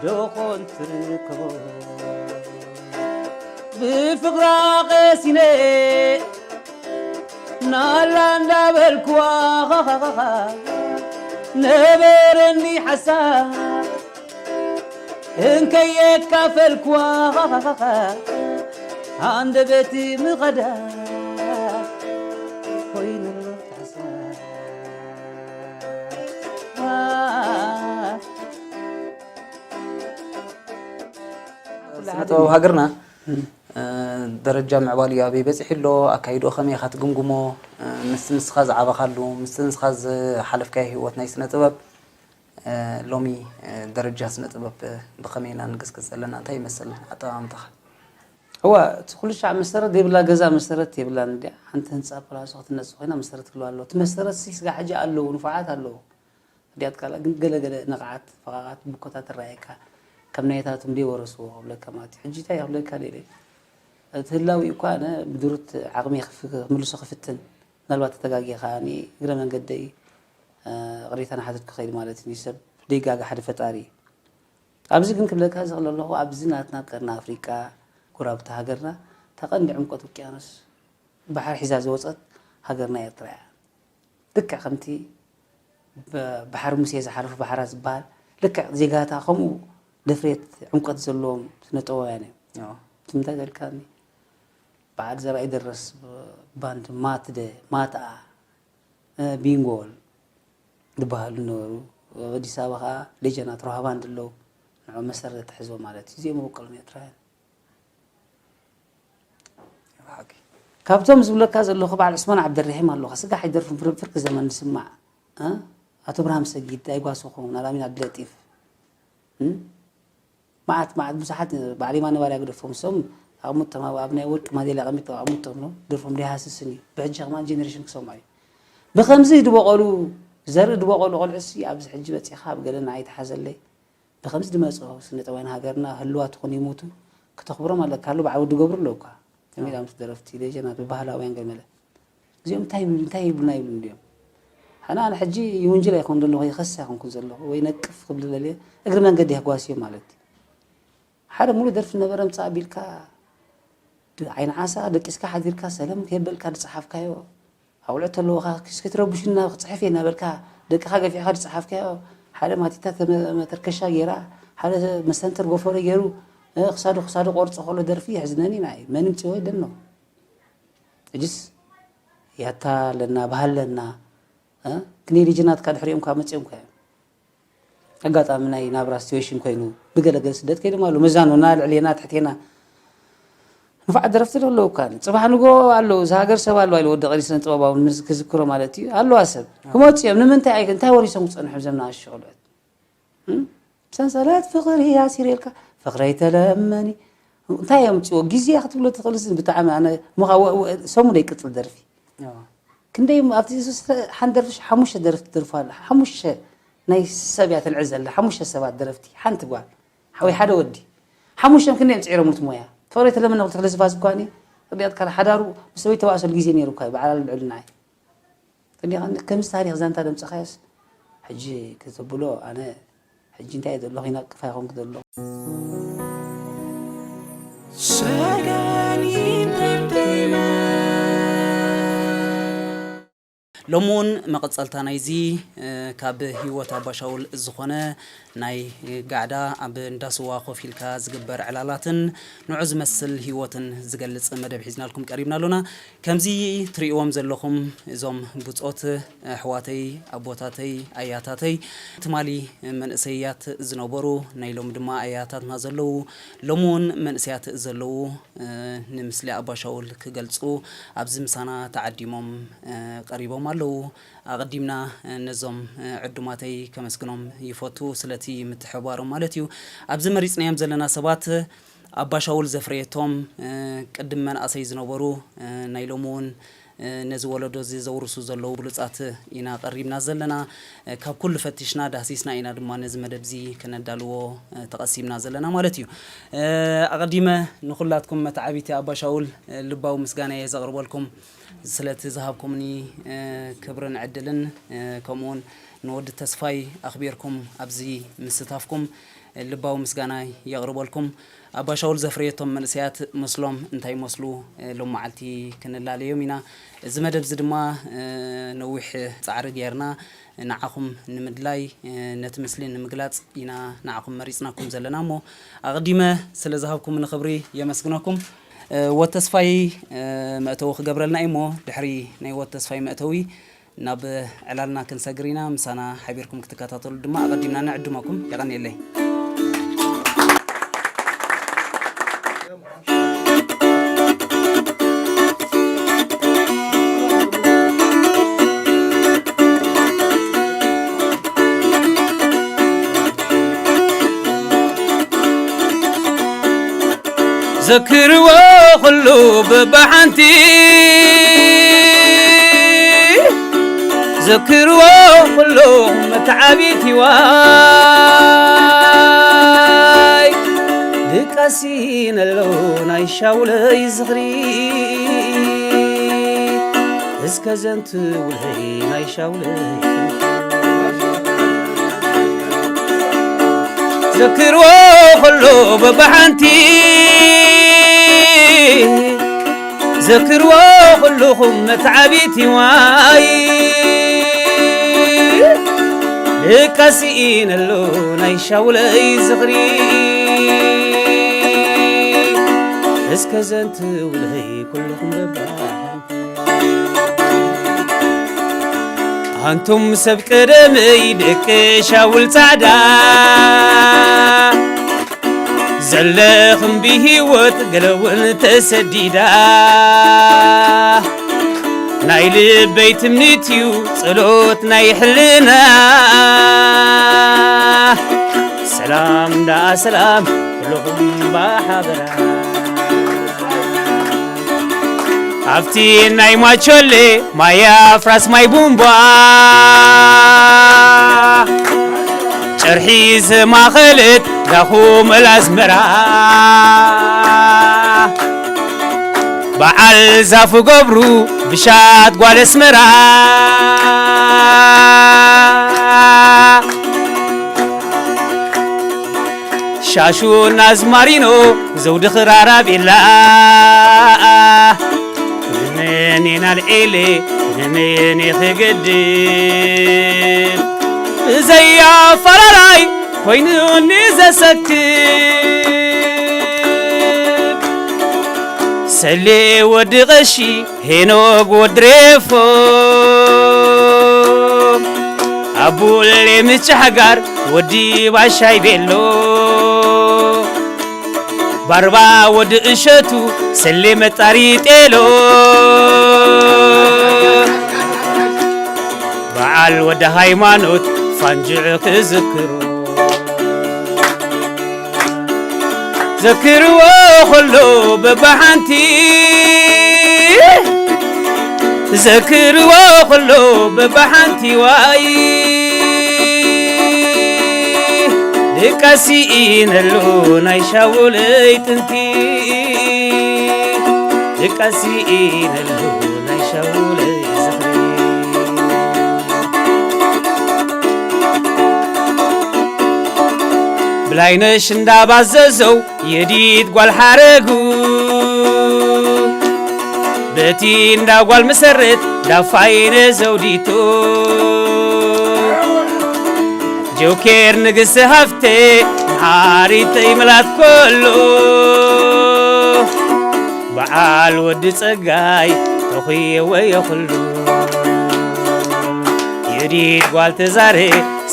ዶ ኾን ትርከቦ? ብፍቕራ ቀሲነ ናላ እንዳበልኩዋ፣ ነበረኒ ሓሳብ እንከየካፈልኩዋ፣ ሃንደበት ምኸዳ ኮይኑሎ ሓሳብ። ስነ ጥበብ ሃገርና፣ እ፣ ደረጃ ምዕባልኡ ኣበይ በጺሑ ኣሎ? ኣካይድኡ ከመይ ኢኻ ትግምግሞ? እ፣ ምስ ንስኻ ዝዓበኻሉ፣ ምስ ንስኻ ዝሓለፍካዮ ህይወት ናይ ስነ ጥበብ፣ እ፣ ሎሚ፣ እ፣ ደረጃ ስነ ጥበብ፣ እ፣ ብኸመይ ኢና ንግስግስ ዘለና? እንታይ ይመስል ኣጠማምታኻ? እዋ፣ እቲ ኩሉ ሻዕ መሰረት ዘይብላ ገዛ መሰረት የብላን እንድያ። ሓንቲ ህንጻ ፕላሶ ክትነጽፍ ኮይና መሰረት ክህልዋ ኣለዎ። እቲ መሰረት ሲ ስጋዕ ሕጂ ኣለዉ፣ ንፉዓት ኣለዉ። እንዲያት ካልኣ ግን ገለ ገለ ነቓዓት፣ ፈቓቓት፣ ብኮታ ትረኣየካ። ከም ናይታቶም ደይወረስዎ ክብለካ ማለት እዩ። ሕጂ እንታይ ክብለካ ደልየ? እቲ ህላዊ እኳ ኣነ ብድሩት ዓቕሚ ክፍ-፣ ክምልሶ ክፍትን። ምናልባት ተተጋግየ ከኣ እግረ መንገደይ፣ እ፣ ቅሬታ ንሓተት ክኸይድ ማለት እዩ። ሰብ ደይጋገ ሓደ ፈጣሪ እዩ። ኣብዚ ግን ክብለካ ዝኽእል ኣለኹ፣ ኣብዚ ናትና ኣብ ቀርኒ ኣፍሪቃ፣ ጎረባብቲ ሃገርና፣ እታ ቀንዲ ዕምቆት ውቅያኖስ ባሕሪ ሒዛ ዝወጸት ሃገርና ኤርትራ እያ። ልክዕ ከምቲ ብ-፣ ባሕሪ ሙሴ ዝሓለፉ ባሕራት ዝበሃል፣ ልክዕ ዜጋታ ከምኡ ድፍረት ዕምቆት ዘለዎም ስነ ጥበባውያን እዮም። ኣዎ። እቲ እንታይ ዘልካኒ፣ በዓል ዘርኣይ ደረስ፣ ባንድ ማትደ፣ ማትኣ፣ እ፣ ቢንጎል ዝበሃሉ ነበሩ። ኣብ ኣዲስ ኣበባ ኸዓ ሌጀናት ሮሃ ባንድ ኣለዉ። ንዕኦም መሰረት ኣትሒዞም ማለት እዩ። እዚኦም መበቆሎም ኤርትራውያን። ብሓቂ። ካብቶም ዝብለካ ዘለኹ በዓል ዑስማን ዓብደልረሒም ኣለኻ። ስጋዕ ኣይደርፍን ፍር-፣ ፍርቂ ዘመን ንስማዕ። እ? ኣቶ ብርሃም ሰጊድ ኣይጓሰኹም፣ ናላሚን ዓብደለጢፍ። እ? መዓት፣ መዓት ብዙሓት በዓል የማነ ባርያ ግደፎም፣ እሶም ኣቕምጦም ኣብ ኣብ ናይ ወርቂ ማዴልያ ኣቐሚጦም ኣቕምጦም ነው። ደርፎም ደይሃስስን እዩ። ብሕጂ ከማን ጀነሬሽን ክሰምዖ እዩ። ብኸምዚ ድበቐሉ ዘርኢ ድበቐሉ ቆልዑሲ ኣብዚ ሕጂ በጺኻ ኣብ ገለ ንዓይ ተሓዘለይ። ብኸምዚ ድመጽኦ ስነ ጥበባውያን ሃገርና ህልዋት ትኹን ይሙቱ ክተኽብሮም ኣለካ። ኣሎ ባዕሉ ድገብሩ ኣለውካ። ከመይ ኢላ ምስ ደረፍቲ ሌጀናት ብባህላውያን ገመለ። እዚኦም እንታይ ይብሉ እንታይ ይብሉና ይብሉ እንዲኦም። ሓና ኣነ ሕጂ ይውንጅል ኣይኮን ዘለኹ ይኸስ ኣይኮንኩ ዘለኹ ወይ ነቅፍ ክብል ደልየ እግሪ መንገዲ የህጓስዮ ማለት እዩ። ሓደ ሙሉ ደርፊ ነበረ ምጻእ ኣቢልካ ድ- ዓይኒ ዓሳ ደቂስካ ሓዲርካ ሰለም ከየበልካ ዝጸሓፍካዮ ኣውልዕ ተለውኻ እስኪ ትረብሹና ክጽሕፍ እየ እናበልካ ደቅኻ ገፊዕካ ዝጸሓፍካዮ ሓደ ማቲታ ተመ- መተርከሻ ጌራ ሓደ መስተንተር ጎፈረ ገይሩ እ፣ ክሳዱ ክሳዱ ቆርጾ ከሎ ደርፊ የሕዝነኒ ናይ መንም ጽወ ደኖ እጅስ ያታ ኣለና ባህል ኣለና እ፣ ክንይ ሪጅናትካ ድሕሪኦም ካብ መጺኦም ከ ኣጋጣሚ ናይ ናብራ ሲትዌሽን ኮይኑ ብገለገለ ስደት ከይዶም ኣለዉ መዛኖና ልዕሌና ትሕቴና ንፉዓት ደረፍቲ ዶ ኣለዉ እኳ ጽባሕ ንጎ ኣለዉ እዚ ሃገር ሰብ ኣለዋ ኢሉ ወዲ ቀሪ ስነ ጥበባዊ ምስ ክዝክሮ ማለት እዩ ኣለዋ ሰብ ክመፁ እዮም ንምንታይ ኣይ እንታይ ወሪሶም ክፀንሑ ዘም ንኣሽቆልዑት ሰንሰለት ፍቕሪ ኣሲረልካ ፍቕረይ ተለመኒ እንታይ የምፅዎ ግዜ ክትብሎ ትኽእልስ ብጣዕሚ ኣነ ምኻ ሰሙን ይቅፅል ደርፊ ክንደይ ኣብቲ ዝስተ ሓንቲ ደርፊ ሓሙሽተ ደርፊ ትደርፉ ኣለ ሓሙሽተ ናይ ሰብ እያ ተልዕል ዘላ ሓሙሽተ ሰባት ደረፍቲ ሓንቲ ጓል ወይ ሓደ ወዲ ሓሙሽተም ክንደይ የምፅዒሮም ትሞያ ፍቕረይ ተለመኒ ክልተ ክልተ ስፋስ እኳ እኔ ሪኣትካ ሓዳሩ ምስ ሰበይ ተባእሰሉ ግዜ ነይሩ እኳ በዓል ልዕልና ከምዚ ታሪኽ ዛንታ ደምፅኻዮስ ሕጂ ክተብሎ ኣነ ሕጂ እንታይ ዘለኹ ይነቅፍ ኣይኮንኩ ዘለኹ ሰጋን ኢንተርቴይመንት ሎሚ እውን መቐፀልታ ናይዚ ካብ ህይወት ኣባሻውል ዝኾነ ናይ ጋዕዳ ኣብ እንዳስዋ ኮፍ ኢልካ ዝግበር ዕላላትን ንዑ ዝመስል ህይወትን ዝገልፅ መደብ ሒዝናልኩም ቀሪብና ኣሎና። ከምዚ ትርእይዎም ዘለኹም እዞም ብጾት ኣሕዋተይ ኣቦታተይ ኣያታተይ ትማሊ መንእሰያት ዝነበሩ ናይ ሎሚ ድማ ኣያታትና ዘለዉ ሎሚ እውን መንእሰያት ዘለዉ ንምስሊ ኣባሻውል ክገልጹ ኣብዚ ምሳና ተዓዲሞም ቀሪቦም ኣለዉ። ኣቐዲምና ነዞም ዕዱማተይ ከመስግኖም ይፈቱ ስለቲ ምትሕባሮም ማለት እዩ። ኣብዚ መሪጽናዮም ዘለና ሰባት ኣባሻውል ዘፍረየቶም ቅድም መናእሰይ ዝነበሩ ናይ ሎሚ እውን ነዚ ወለዶ እዚ ዘውርሱ ዘለዉ ብሉጻት ኢና ቀሪብና ዘለና። ካብ ኩሉ ፈቲሽና ዳህሲስና ኢና ድማ ነዚ መደብ እዚ ክነዳልዎ ተቐሲብና ዘለና ማለት እዩ። ኣቐዲመ ንኹላትኩም መተዓቢቲ ኣባሻውል ልባዊ ምስጋና እየ ዘቕርበልኩም ስለቲ ዝሃብኩምኒ ክብርን ዕድልን ከምኡውን ንወዲ ተስፋይ ኣኽቢርኩም ኣብዚ ምስታፍኩም ልባዊ ምስጋና የቕርበልኩም። ኣባ ሻውል ዘፍረየቶም መንእሰያት ምስሎም እንታይ ይመስሉ ሎም መዓልቲ ክንላለዮም ኢና። እዚ መደብ እዚ ድማ ነዊሕ ፃዕሪ ጌርና ንዓኹም ንምድላይ ነቲ ምስሊ ንምግላፅ ኢና ንዓኹም መሪፅናኩም ዘለና እሞ ኣቕዲመ ስለ ዝሃብኩምኒ ክብሪ የመስግነኩም። ወተስፋይ መእተዊ ክገብረልና እዩ እሞ ድሕሪ ናይ ወተስፋይ መእተዊ ናብ ዕላልና ክንሰግር ኢና። ምሳና ሓቢርኩም ክትከታተሉ ድማ ኣቐዲምና ንዕድመኩም። የቐንየለይ። ዘክርዎ ኩሉ በብሓንቲ ዘክርዎ ኩሉ መተዓቢት ይዋይ ድቃሲ ነሎ ናይ ሻውለይ ዝኽሪ እስከ ዘንት ውልኸይ ናይ ሻውለይ ዘክርዎ ኩሉ በብሓንቲ ዘክርዎ ኩልኹም መትዓቢት ይዋይ ልቃሲ ኢነሉ ናይ ሻውለይ ዝኽሪ እስከ ዘንት ውልኸይ ኩልኹም በብሓንቲ ኣንቱም ሰብ ቀደመይ ደቂ ሻውል ጻዕዳ ዘለኽም ብህይወት ገለውን ተሰዲዳ ናይ ልበይ ትምኒት እዩ ጸሎት ናይ ሕልና ሰላም እንዳ ሰላም ኩልኹም ባሓበራ ኣብቲ ናይ ማቾሌ ማይ ኣፍራስ ማይ ቡምባ ጨርሒ ዝማኸለት ዳኹ መል ኣስመራ በዓል ዛፉ ገብሩ ብሻት ጓል ኣስመራ ሻሹን ኣዝማሪኖ ዘውዲ ክራራ ቤላ ንመን ኢና ልዒለ ንመን ክገድል ብዘይ ኣፈላላይ ኮይኑኒ ዘሰክፍ ሰሌ ወዲ ቐሺ ሄኖግ ወዲ ሬፎ ኣቡሌ ምጭሕጋር ወዲ ባሻይ ቤሎ ባርባ ወዲ እሸቱ ሰሌ መጣሪ ጤሎ በዓል ወዲ ሃይማኖት ፋንጅዕ ክዝክሩ ዘክርዎ ኹሉ በብሓንቲ ዘክርዎ ኹሉ በብሓንቲ ዋይ ድቃሲ ኢነሉ ናይ ሻውለይ ጥንቲ ድቃሲ ኢነሉ ናይ ሻውለይ ዝኽሪ ብላይነሽ እንዳባዘዘው የዲት ጓል ሓረጉ በቲ እንዳ ጓል መሰረት ዳፋይነ ዘውዲቱ ጆኬር ንግስ ሃፍተ መሓሪተይ ምላት ኮሎ በዓል ወዲ ጸጋይ ተኹየወ የኹሉ የዲት ጓል ተዛረ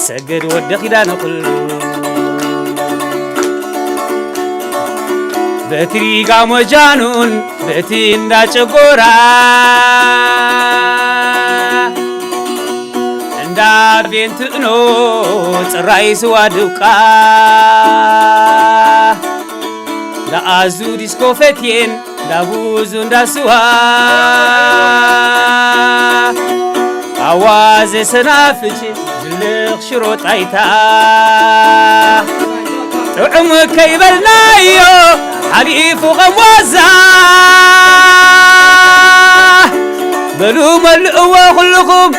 ሰገድ ወዲ ኺዳነ ኩሉ በትሪ ጋሞ ጃኑን በቲ እንዳ ጨጎራ እንዳ ቬንትኖ ጽራይ ስዋ ድብቃ ደኣዙ ዲስኮ ፈትየን ዳቡዙ እንዳስዋ ኣዋዘ ሰናፍጭ ብልኽ ሽሮ ጣይታ ጥዑም ከይበልናዮ ሓሊፉ ኸም ዋዛ በሉ መልእዎ ኩልኹም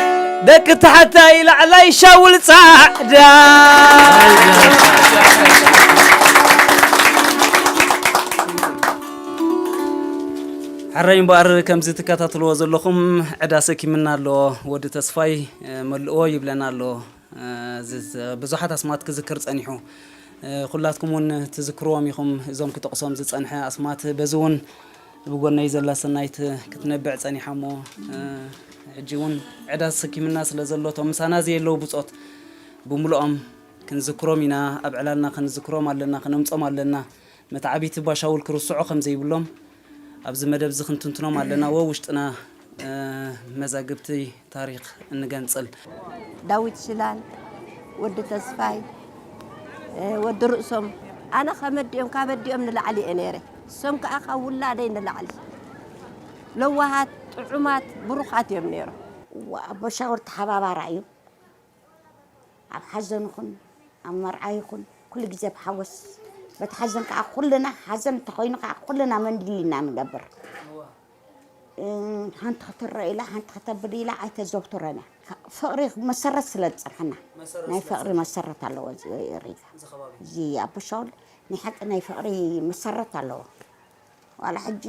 ደቂ ታሕታይ ላዕላይ ሻውል ጻዕዳ ሕራይ እምበኣር ከምዚ ትከታተልዎ ዘለኹም ዕዳ ሰኪምና ኣሎ ወዲ ተስፋይ መልእዎ ይብለና ኣሎ። ብዙሓት ኣስማት ክዝክር ጸኒሑ። ኩላትኩም እውን ትዝክርዎም ኢኹም እዞም ክጠቕሶም ዝጸንሐ ኣስማት። በዚ እውን ብጎነይ ዘላ ሰናይት ክትነብዕ ጸኒሓ እሞ ሕጂ እውን ዕዳ ሰኪምና ስለ ዘሎ እቶም ምሳና ዘየለዉ ብጾት ብምልኦም ክንዝክሮም ኢና። ኣብ ዕላልና ክንዝክሮም ኣለና፣ ክነምጾም ኣለና። መተዓቢቲ ባሻውል ክርስዖ ከም ዘይብሎም ኣብዚ መደብ እዚ ክንትንትኖም ኣለና። ወ ውሽጥና መዛግብቲ ታሪክ እንገንጽል። ዳዊት ሽላን፣ ወዲ ተስፋይ፣ ወዲ ርእሶም ኣነ ከመዲኦም ካበዲኦም ንላዕሊ እየ ነይረ። እሶም ከዓ ካብ ውላደይ ንላዕሊ ለዋሃት፣ ጥዑማት፣ ብሩኻት እዮም ነይሮም። ኣቦ ሻውል ተሓባባራ እዩ። ኣብ ሓዘን ይኹን ኣብ መርዓ ይኹን ኩሉ ግዜ ብሓጎስ በቲ ሓዘን ከዓ ኩልና ሓዘን እንተኾይኑ ከዓ ኩልና መንዲል ኢና ንገብር። ሓንቲ ክትረአ ኢላ ሓንቲ ክተብል ኢላ ኣይተዘውትረን እያ። ፍቕሪ መሰረት ስለ ዝፀንሐና ናይ ፍቕሪ መሰረት ኣለዎ እዚ ሪጋ እዚ ኣቦሻውል ናይ ሓቂ ናይ ፍቕሪ መሰረት ኣለዎ። ዋላ ሕጂ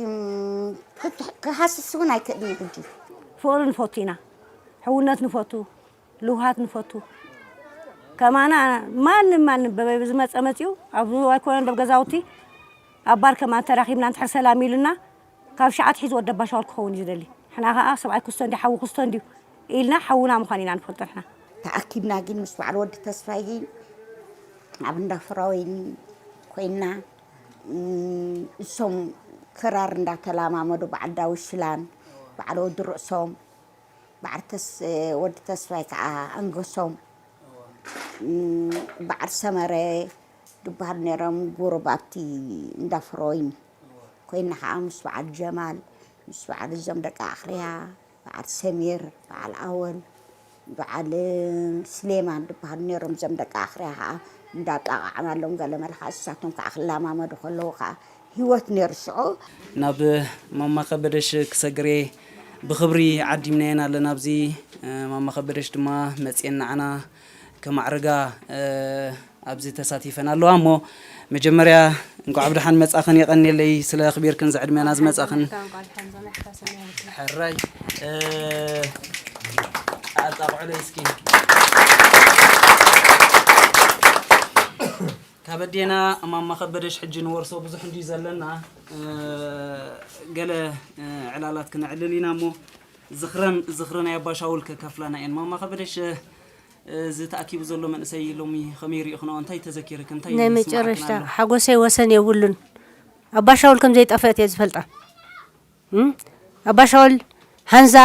ክሃስስ እውን ኣይክእልን እዩ ሕጂ። ፍቕሪ ንፈቱ ኢና፣ ሕውነት ንፈቱ፣ ልውሃት ንፈቱ። ከማና ማንም ማንም በበይ ብዝመፀ መፂኡ ኣብ ኣይኮነን ደብ ገዛውቲ ኣብ ባር ከማን ተራኺብና እንድሕር ሰላም ኢሉና ካብ ሸዓት ሒዙ ወዲ ኣባሻውል ክኸውን እዩ ዝደሊ። ሕና ከዓ ሰብኣይ ክስቶ እንዲ ሓዊ ክስቶ እንዲዩ ኢልና ሓውና ምዃን ኢና ንፈልጦ ንሕና። ተኣኪብና ግን ምስ በዓል ወዲ ተስፋይ ግን ኣብ እንዳ ፍራወይን ኮይና እሶም ክራር እንዳተላማመዱ በዓል ዳዊት ሽላን በዓል ወዲ ርእሶም በዓል ወዲ ተስፋይ ከዓ ኣንገሶም በዓል ሰመረ ዝበሃሉ ነይሮም ጎረባብቲ እንዳ ፍሮይን ኮይና ከዓ ምስ በዓል ጀማል ምስ በዓል እዞም ደቂ ኣኽርያ፣ በዓል ሰሚር፣ በዓል ኣወል፣ በዓል ስሌማን ዝበሃሉ ነይሮም። እዞም ደቂ ኣኽርያ ከዓ እንዳጣቓዕናሎም፣ ገለ መለ ከዓ እሳቶም ከዓ ክላማመዱ ከለዉ ከዓ ህይወት ነይሩ ሽዑ። ናብ ማማ ከበደሽ ክሰግር እየ። ብኽብሪ ዓዲምናየን ኣለና ኣብዚ። ማማ ከበደሽ ድማ መፅየን ንዓና ከማዕርጋ ኣብዚ ተሳቲፈን ኣለዋ። እሞ መጀመርያ እንኳዕ ብደሓን መጻኽን፣ የቐንየለይ ስለ ኣኽቢርክን ዝዕድመና ዝመጻኽን። ሕራይ ኣጣቕዑለይ እስኪ። ካብ ኣዴና ማማ ከበደሽ ሕጂ ንወርሶ ብዙሕ እንድዩ ዘለና። ገለ ዕላላት ክነዕልል ኢና እሞ ዝኽረን ዝኽሪ ናይ ኣባ ሻውል ከካፍላና እየን። ማማ ከበደሽ፣ እዚ ተኣኪቡ ዘሎ መንእሰይ ሎሚ ከመይ ሪኢኽንኦ? እንታይ ተዘኪርክ? እንታይ ናይ ይስምዓክን መጨረሽታ ኣሎ? ሓጎሰይ ወሰን የብሉን። ኣባ ሻውል ከም ዘይጠፍአት እየ ዝፈልጣ። እም? ኣባ ሻውል፣ ሃንዛ፣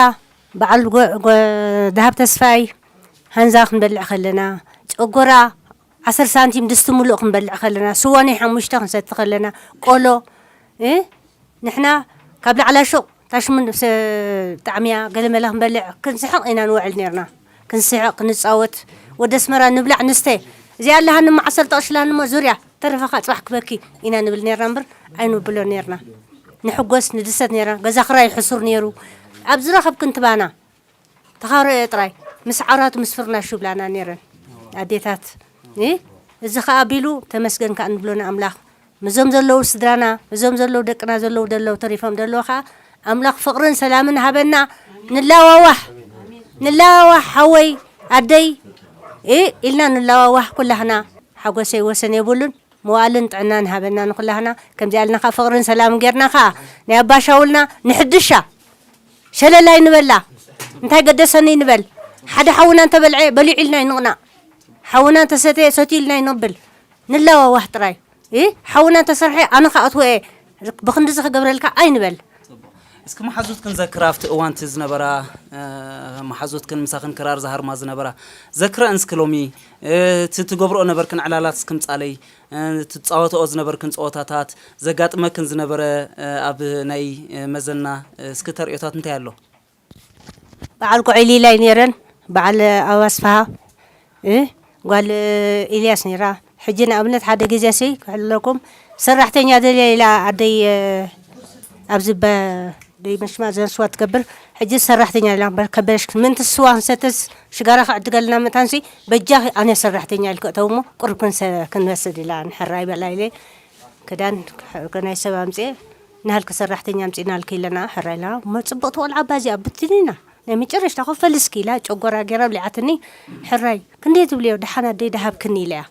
በዓል ጎ-፣ ጎ-፣ ደሃብ ተስፋይ፣ ሃንዛ ክንበልዕ ከለና፣ ጨጎራ፣ ዓሰርተ ሳንቲም ድስቲ ሙሉእ ክንበልዕ ከለና፣ ስዋ ናይ ሓሙሽተ ክንሰቲ ከለና፣ ቆሎ፣ እ? ንሕና ካብ ላዕላ ሹቕ ታሽሙን ጣዕሚያ ገለመለ ክንበልዕ ክንስሕቕ ኢና ንውዕል ነርና። ክንስሕቕ፣ ክንጻወት፣ ወደ ኣስመራ ንብላዕ ንስተ። እዚኣ ኣለሃኒ እሞ ዓሰርተ ቅርሺ ኣለሃኒ እሞ ዙርያ፣ ተረፈ ከዓ ጽባሕ ክበኪ ኢና ንብል ነርና እምበር ኣይንብሎ ነርና። ንሕጎስ፣ ንድሰት ነርና። ገዛ ክራይ ሕሱር ነይሩ። ኣብ ዝረኸብክን ትባና። ተኻረዮ ጥራይ፣ ምስ ዓራቱ ምስ ፍርናሹ ይብላና ነይረን ኣዴታት። እ? እዚ ኸኣ ቢሉ ተመስገን ከኣ ንብሎ ንኣምላኽ። ምስዞም ዘለዉ ስድራና፣ ምስዞም ዘለዉ ደቅና ዘለዉ ደለዉ ተሪፎም ደለዉ ኸኣ ኣምላኽ ፍቕርን ሰላምን ሃበና። ንላዋዋሕ፣ ንላዋዋሕ ሓወይ ኣደይ፣ እ፣ ኢልና ንላዋዋሕ ኩላህና። ሓጎሰይ ወሰን የብሉን። መዋእልን ጥዕናን ሃበና ንኹላህና። ከምዚኣ ኢልና ኸኣ ፍቕርን ሰላምን ጌርና ኸኣ ናይ ኣባ ሻውልና ንሕድሻ። ሸለል ኣይንበላ። እንታይ ገደሰኒ ንበል። ሓደ ሓውና እንተበልዐ በሊዑ ኢልና ኣይንቕናእ። ሓውና እንተሰተየ ሰትዩ ኢልና ኣይንቕብል። ንለዋዋህ ጥራይ። እ? ሓውና እንተሰርሐ ኣነ ከኣትዎ እየ። ብኽንድዚ ክገብረልካ ኣይንበል። እስኪ መሓዙትክን ዘክራ ኣብቲ እዋን እቲ ዝነበራ፣ እ፣ መሓዙትክን ምሳኽን ክራር ዝሃርማ ዝነበራ። ዘክረን እስኪ ሎሚ፣ እ፣ እቲ ትገብርኦ ነበርክን ዕላላት እስኪ ምጻለይ። እ፣ ትጻወትኦ ዝነበርክን ጸወታታት፣ ዘጋጥመክን ዝነበረ፣ እ፣ ኣብ ናይ፣ እ፣ መዘና፣ እ፣ እስኪ ተርእዮታት እንታይ ኣሎ? በዓል ቆዒሊላይ ነይረን፣ በዓል ኣበባ ኣስፍሃ፣ እ፣ ጓል ኢልያስ ነይራ። ሕጂ ንኣብነት ሓደ ግዜ ሲ ክሕልለኩም፣ ሰራሕተኛ ደልያ ኢላ ኣደይ፣ እ፣ ኣብዚ በ-፣ ደይ መሽማ ዘን ስዋ ትገብር። ሕጂ ሰራሕተኛ ኢላ እምበር ከበደሽ ምንቲ ስዋ ክንሰትስ ሽጋራ ክዕድገልና መታንሲ በጃኺ ኣነ ሰራሕተኛ ኢልክ እተው እሞ ቁሩብ ክንሰ-፣ ክንወስድ ኢላ ንሕራይ በላ ኢለ ክዳን ናይ ሰብ ኣምጽኤ ናህልክ ሰራሕተኛ ኣምጺእናልክ ኢለና ሕራይ ኢላ እሞ ጽብቕቲ ቆልዓ ኣባ እዚኣ ብትንና ናይ መጨረሽታ ክፈል እስኪ ኢላ ጨጎራ ገይራ ኣብሊዓትኒ። ሕራይ ክንደይ ትብልዮ ደሓን ኣደይ ደሃብክኒ ኢለያ።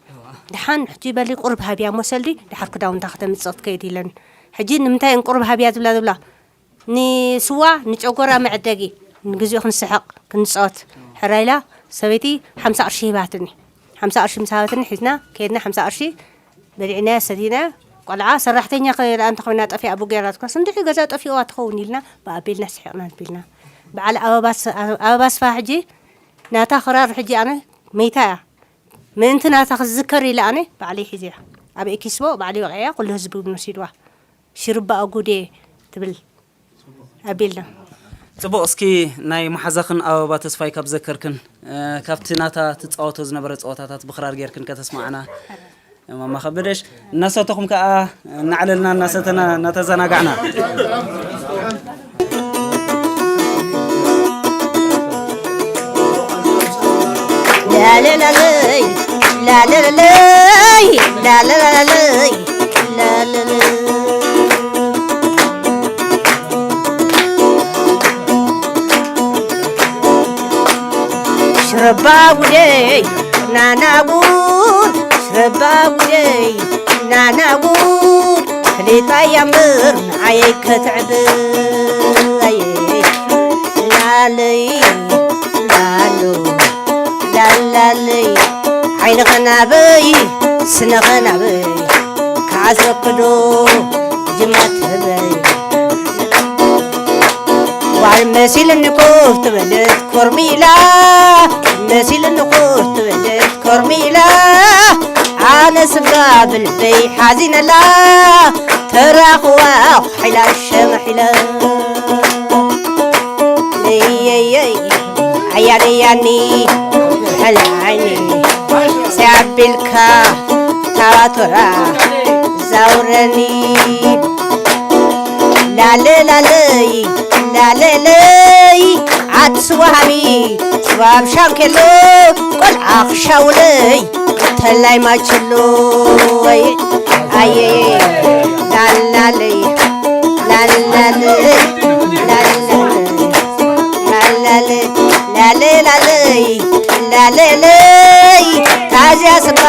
ደሓን ሕጂ በሊ ቁሩብ ሃብያ እሞ ሰልዲ ደሓር ክዳውንታ ከተምጽእ ክትከይድ ኢለን። ሕጂ ንምንታይ እን ቁሩብ ሃብያ ዝብላ ዝብላ ንስዋ ንጨጎራ መዐደጊ ንግዚኡ ክንስሕቕ ክንጻወት ሕራይ ኢላ ሰበይቲ ሓምሳ ቅርሺ ሂባትኒ። ሓምሳ ቅርሺ ምስ ሃበትኒ ሒዝና ከይድና ሓምሳ ቅርሺ በሊዕናዮ ሰቲናዮ። ቆልዓ ሰራሕተኛ ከ-፣ ደኣ እንተኾይና ጠፊኣ ብጌራትኳስ እንድዒ ገዛ ጠፊእዋ ትኸውን ኢልና ብኣቢልና ስሒቕና ኣቢልና። በዓል ኣበባ ስ-፣ ኣበባ ኣስፍሃ ሕጂ ናታ ክራር ሕጂ ኣነ መይታ እያ። ምእንቲ ናታ ክዝከር ኢለ ኣነ ባዕለይ ሒዘያ። ኣብ ኤኪስፖ ባዕለይ ወቒዐያ ኩሉ ህዝቢ እውን ወሲድዋ። ሽርባ ኣጉዴ ትብል ኣቢልና። ጽቡቕ፣ እስኪ ናይ መሓዛኽን ኣበባ ተስፋይ ካብ ዘከርክን፣ እ፣ ካብቲ ናታ ትጻወቶ ዝነበረ ጸወታታት ብኽራር ጌርክን ከተስማዕና። ማማ ከበደሽ፣ እናሰተኹም ከኣ እናዕለልና፣ እናሰተና፣ እናተዘናጋዕና። ላለላለይ፣ ላለላለይ፣ ላለላለይ፣ ላለለይ። ሽረባ ጉደይ ናና ጉድ፣ ሽረባ ጉደይ ናና ጉድ፣ ክሊጣያ እምበር ንዓየይ ከተዕብይ። ላለይ ላሎ ላላለይ፣ ዓይንኸ ናበይ ስነኸ ናበይ፣ ክዓስረክዶ ጅማት ህበይ። ጓል መሲልኒ ኮፍ ትበለት ኮርሚላ፣ መሲልኒ ኮፍ ትበለት ኮርሚላ፣ ኣነ ስጋ ብልበይ ሓዚነላ፣ ተራኽዋ ሓይላ ሸመሒላ። ያኒ ያኒ ሕል ዓይኒ ሲያቢልካ ታባቶራ ዛውረኒ ላለ ላለይ ላለለይ ዓቲ ስዋሃቢ ስዋብ ሻንኬሎ ቆልዓ ክሻውለይ ተላይ ማቸሎ ወይ ኣየ ላላለይ ላላለይ ላላለይ ላለ ላለ ላለይ ላለለይ ታዚያ ስባ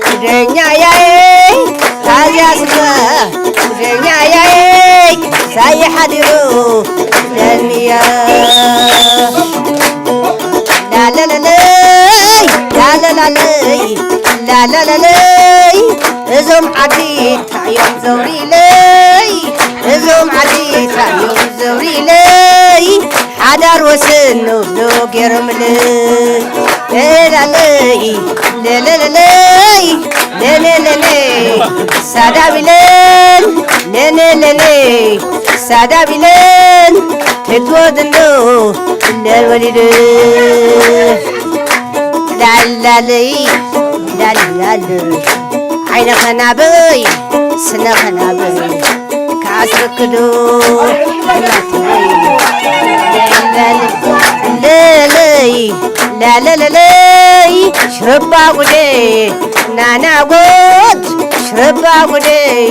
ጉደኛያይ ታዚያ ስባ ጉደኛያይ ሳይ ሓዲሩ ለንያ ላለለለይ ላለላለይ ላለለለይ እዞም ዓዲ ታዮም ዘውሪለይ እዞም ዓዲ ታዮም ዘውሪለይ ሓዳር ወስኑ ዶ ገይሮምለይ ለላለይ ለለለለይ ለለለለይ ሳዳቢለን ለለለለ ሳዳቢለን ክትወድኖ ለወሊድ ላላለይ ላላለይ ዓይነ ኸናበይ ስነ ኸናበይ ካስረክዶ ለለይ ላለለለይ ሽረባ ጉዴ ናናጎት ሽረባ ጉደይ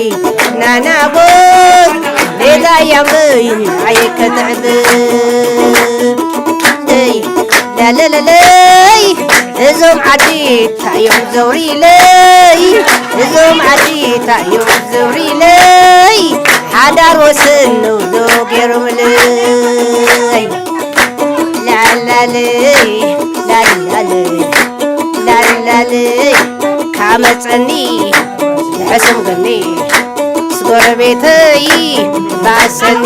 ናናጎት ቤዛ ያምይ ኣየከትዕብ ይ ላለለለይ እዞም ዓዲ ታዮም ዘውሪለይ እዞም ዓዲ ታዮም ዘውሪለይ ሓዳር ወስኑ ዶ ገይሮምለይ ላላለይ ላላለይ ላላለይ ካመፀኒ ሕሱም ገኒ ስጎረቤተይ ባሰኒ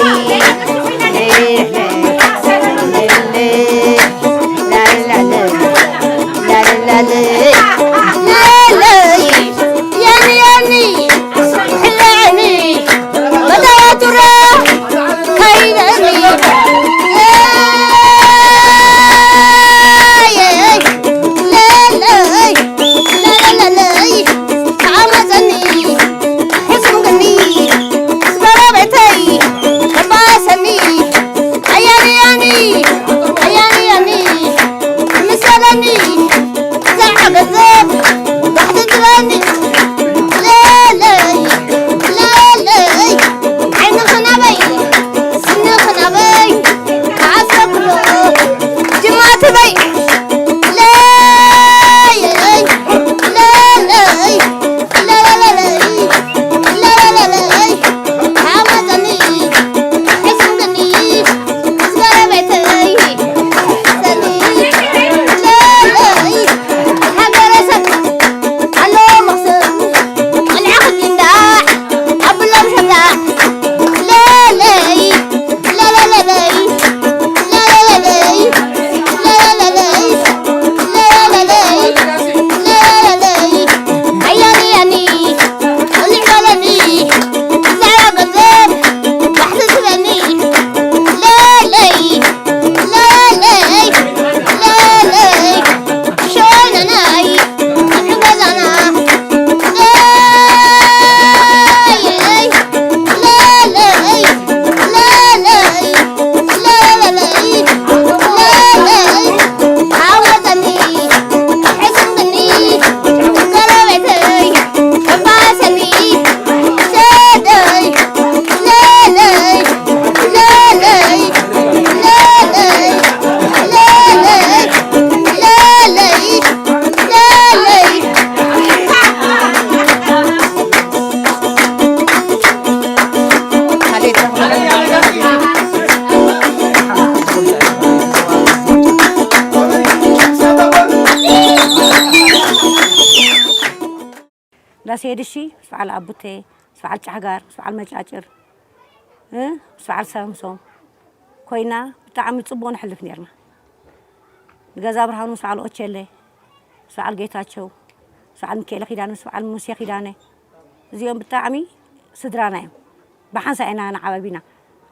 ዳሴ ድሺ ምስ በዓል ኣቡቴ ምስ በዓል ጫሕጋር ምስ በዓል መጫጭር እ ምስ በዓል ሳምሶም ኮይና ብጣዕሚ ጽቡቕ ነሕልፍ ነርና። ንገዛ ብርሃኑ ምስ በዓል ኦቸለ ምስ በዓል ጌታቸው ምስ በዓል ሚካኤለ ኪዳነ ምስ በዓል ሙሴ ኪዳነ እዚኦም ብጣዕሚ ስድራና እዮም። ብሓንሳእ ኢና ንዓባቢና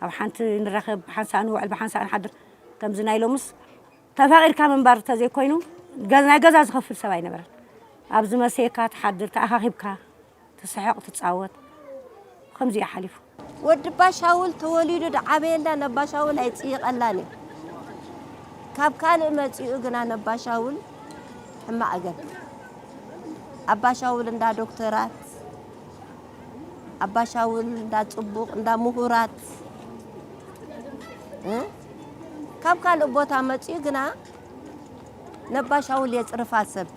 ኣብ ሓንቲ ንራኸብ ብሓንሳእ ንውዕል ብሓንሳእ ንሓድር ከምዚ ናይ ሎምስ ተፋቒርካ ምንባር እንተዘይኮይኑ፣ ገ-፣ ናይ ገዛ ዝኸፍል ሰብ ኣይነበረን። ኣብ ዝመሰየካ ትሓድር፣ ተኣኻኺብካ ትስሕቕ፣ ትጻወት፣ ከምዚ እዩ ሓሊፉ። ወዲ ባሻውል ተወሊዱ ዝዓበየላ ነባሻውል ኣይጽይቐላን እዩ። ካብ ካልእ መጺኡ ግና ነባሻውል ሕማቕ እገብ። ኣባሻውል እንዳ ዶክተራት፣ ኣባሻውል እንዳ ጽቡቕ፣ እንዳ ምሁራት፣ እ? ካብ ካልእ ቦታ መጺኡ ግና ነባሻውል የጽርፋ ሰብ።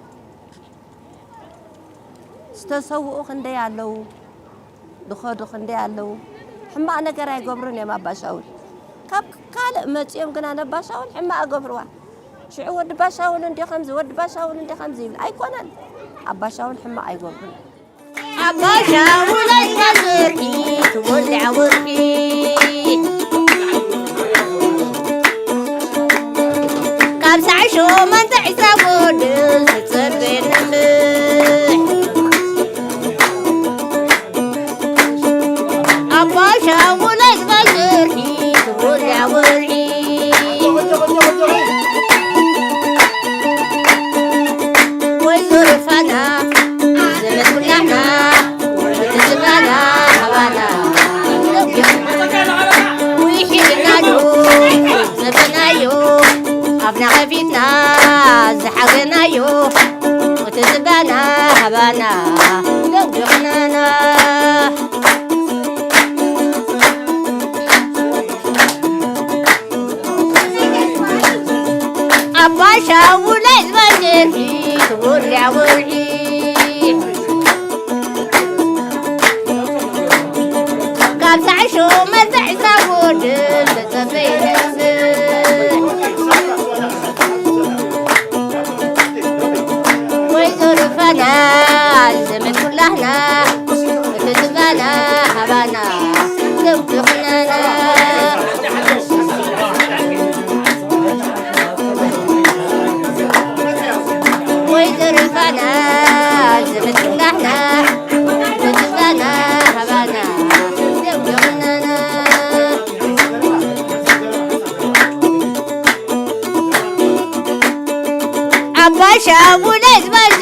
ዝተሰውኡ ክንደይ ኣለዉ፣ ዝኸዱ ክንደይ ኣለዉ። ሕማቕ ነገር ኣይገብሩን እዮም ኣባሻውል። ካብ ካልእ መጺኦም ግና ነባሻውል ሕማቕ እገብርዋ። ሽዑ ወዲ ባሻውል እንዲ ከምዚ፣ ወዲ ባሻውል እንዲ ከምዚ ይብል። ኣይኮነን። ኣባሻውል ሕማቕ ኣይገብሩን። ኣባሻውል ኣይትመርቂ ትወልዕ ወርቂ። ካብ ሳዕ ሸሞንተ ዒስራ ጎድል ትጸበየኒ እምበር። ኣባሻውል ኣይትመርቂ ትወልዕ ወርቂ። ወይዘሮ ፋና ዘመድ ኩላና፣ እቲ ዝባና ሃባና። ውሒድና ዶ ዘበናዮ፣ ኣብና ከፊትና ዝሓገናዮ፣ እቲ ዝባና ሃባና ደንጊቕናና። ኣባሻውል ኣይትመርቂ ትወልዕ ወርሒ። ካብ ሳዕ ሸሞንተ ዒስራ ጎድል ተጸበየ ነብር። ወይዘሮ ፋና ዘመድ ኩላህና፣ እቲ ዝባና ሃባና ደንጊቕናና። ወይዘሮ ፋና ዘመድ ኩላህና፣ እቲ ዝባና ሃባና ደንጊቕናና። ኣባሻውል ኣይትመርቂ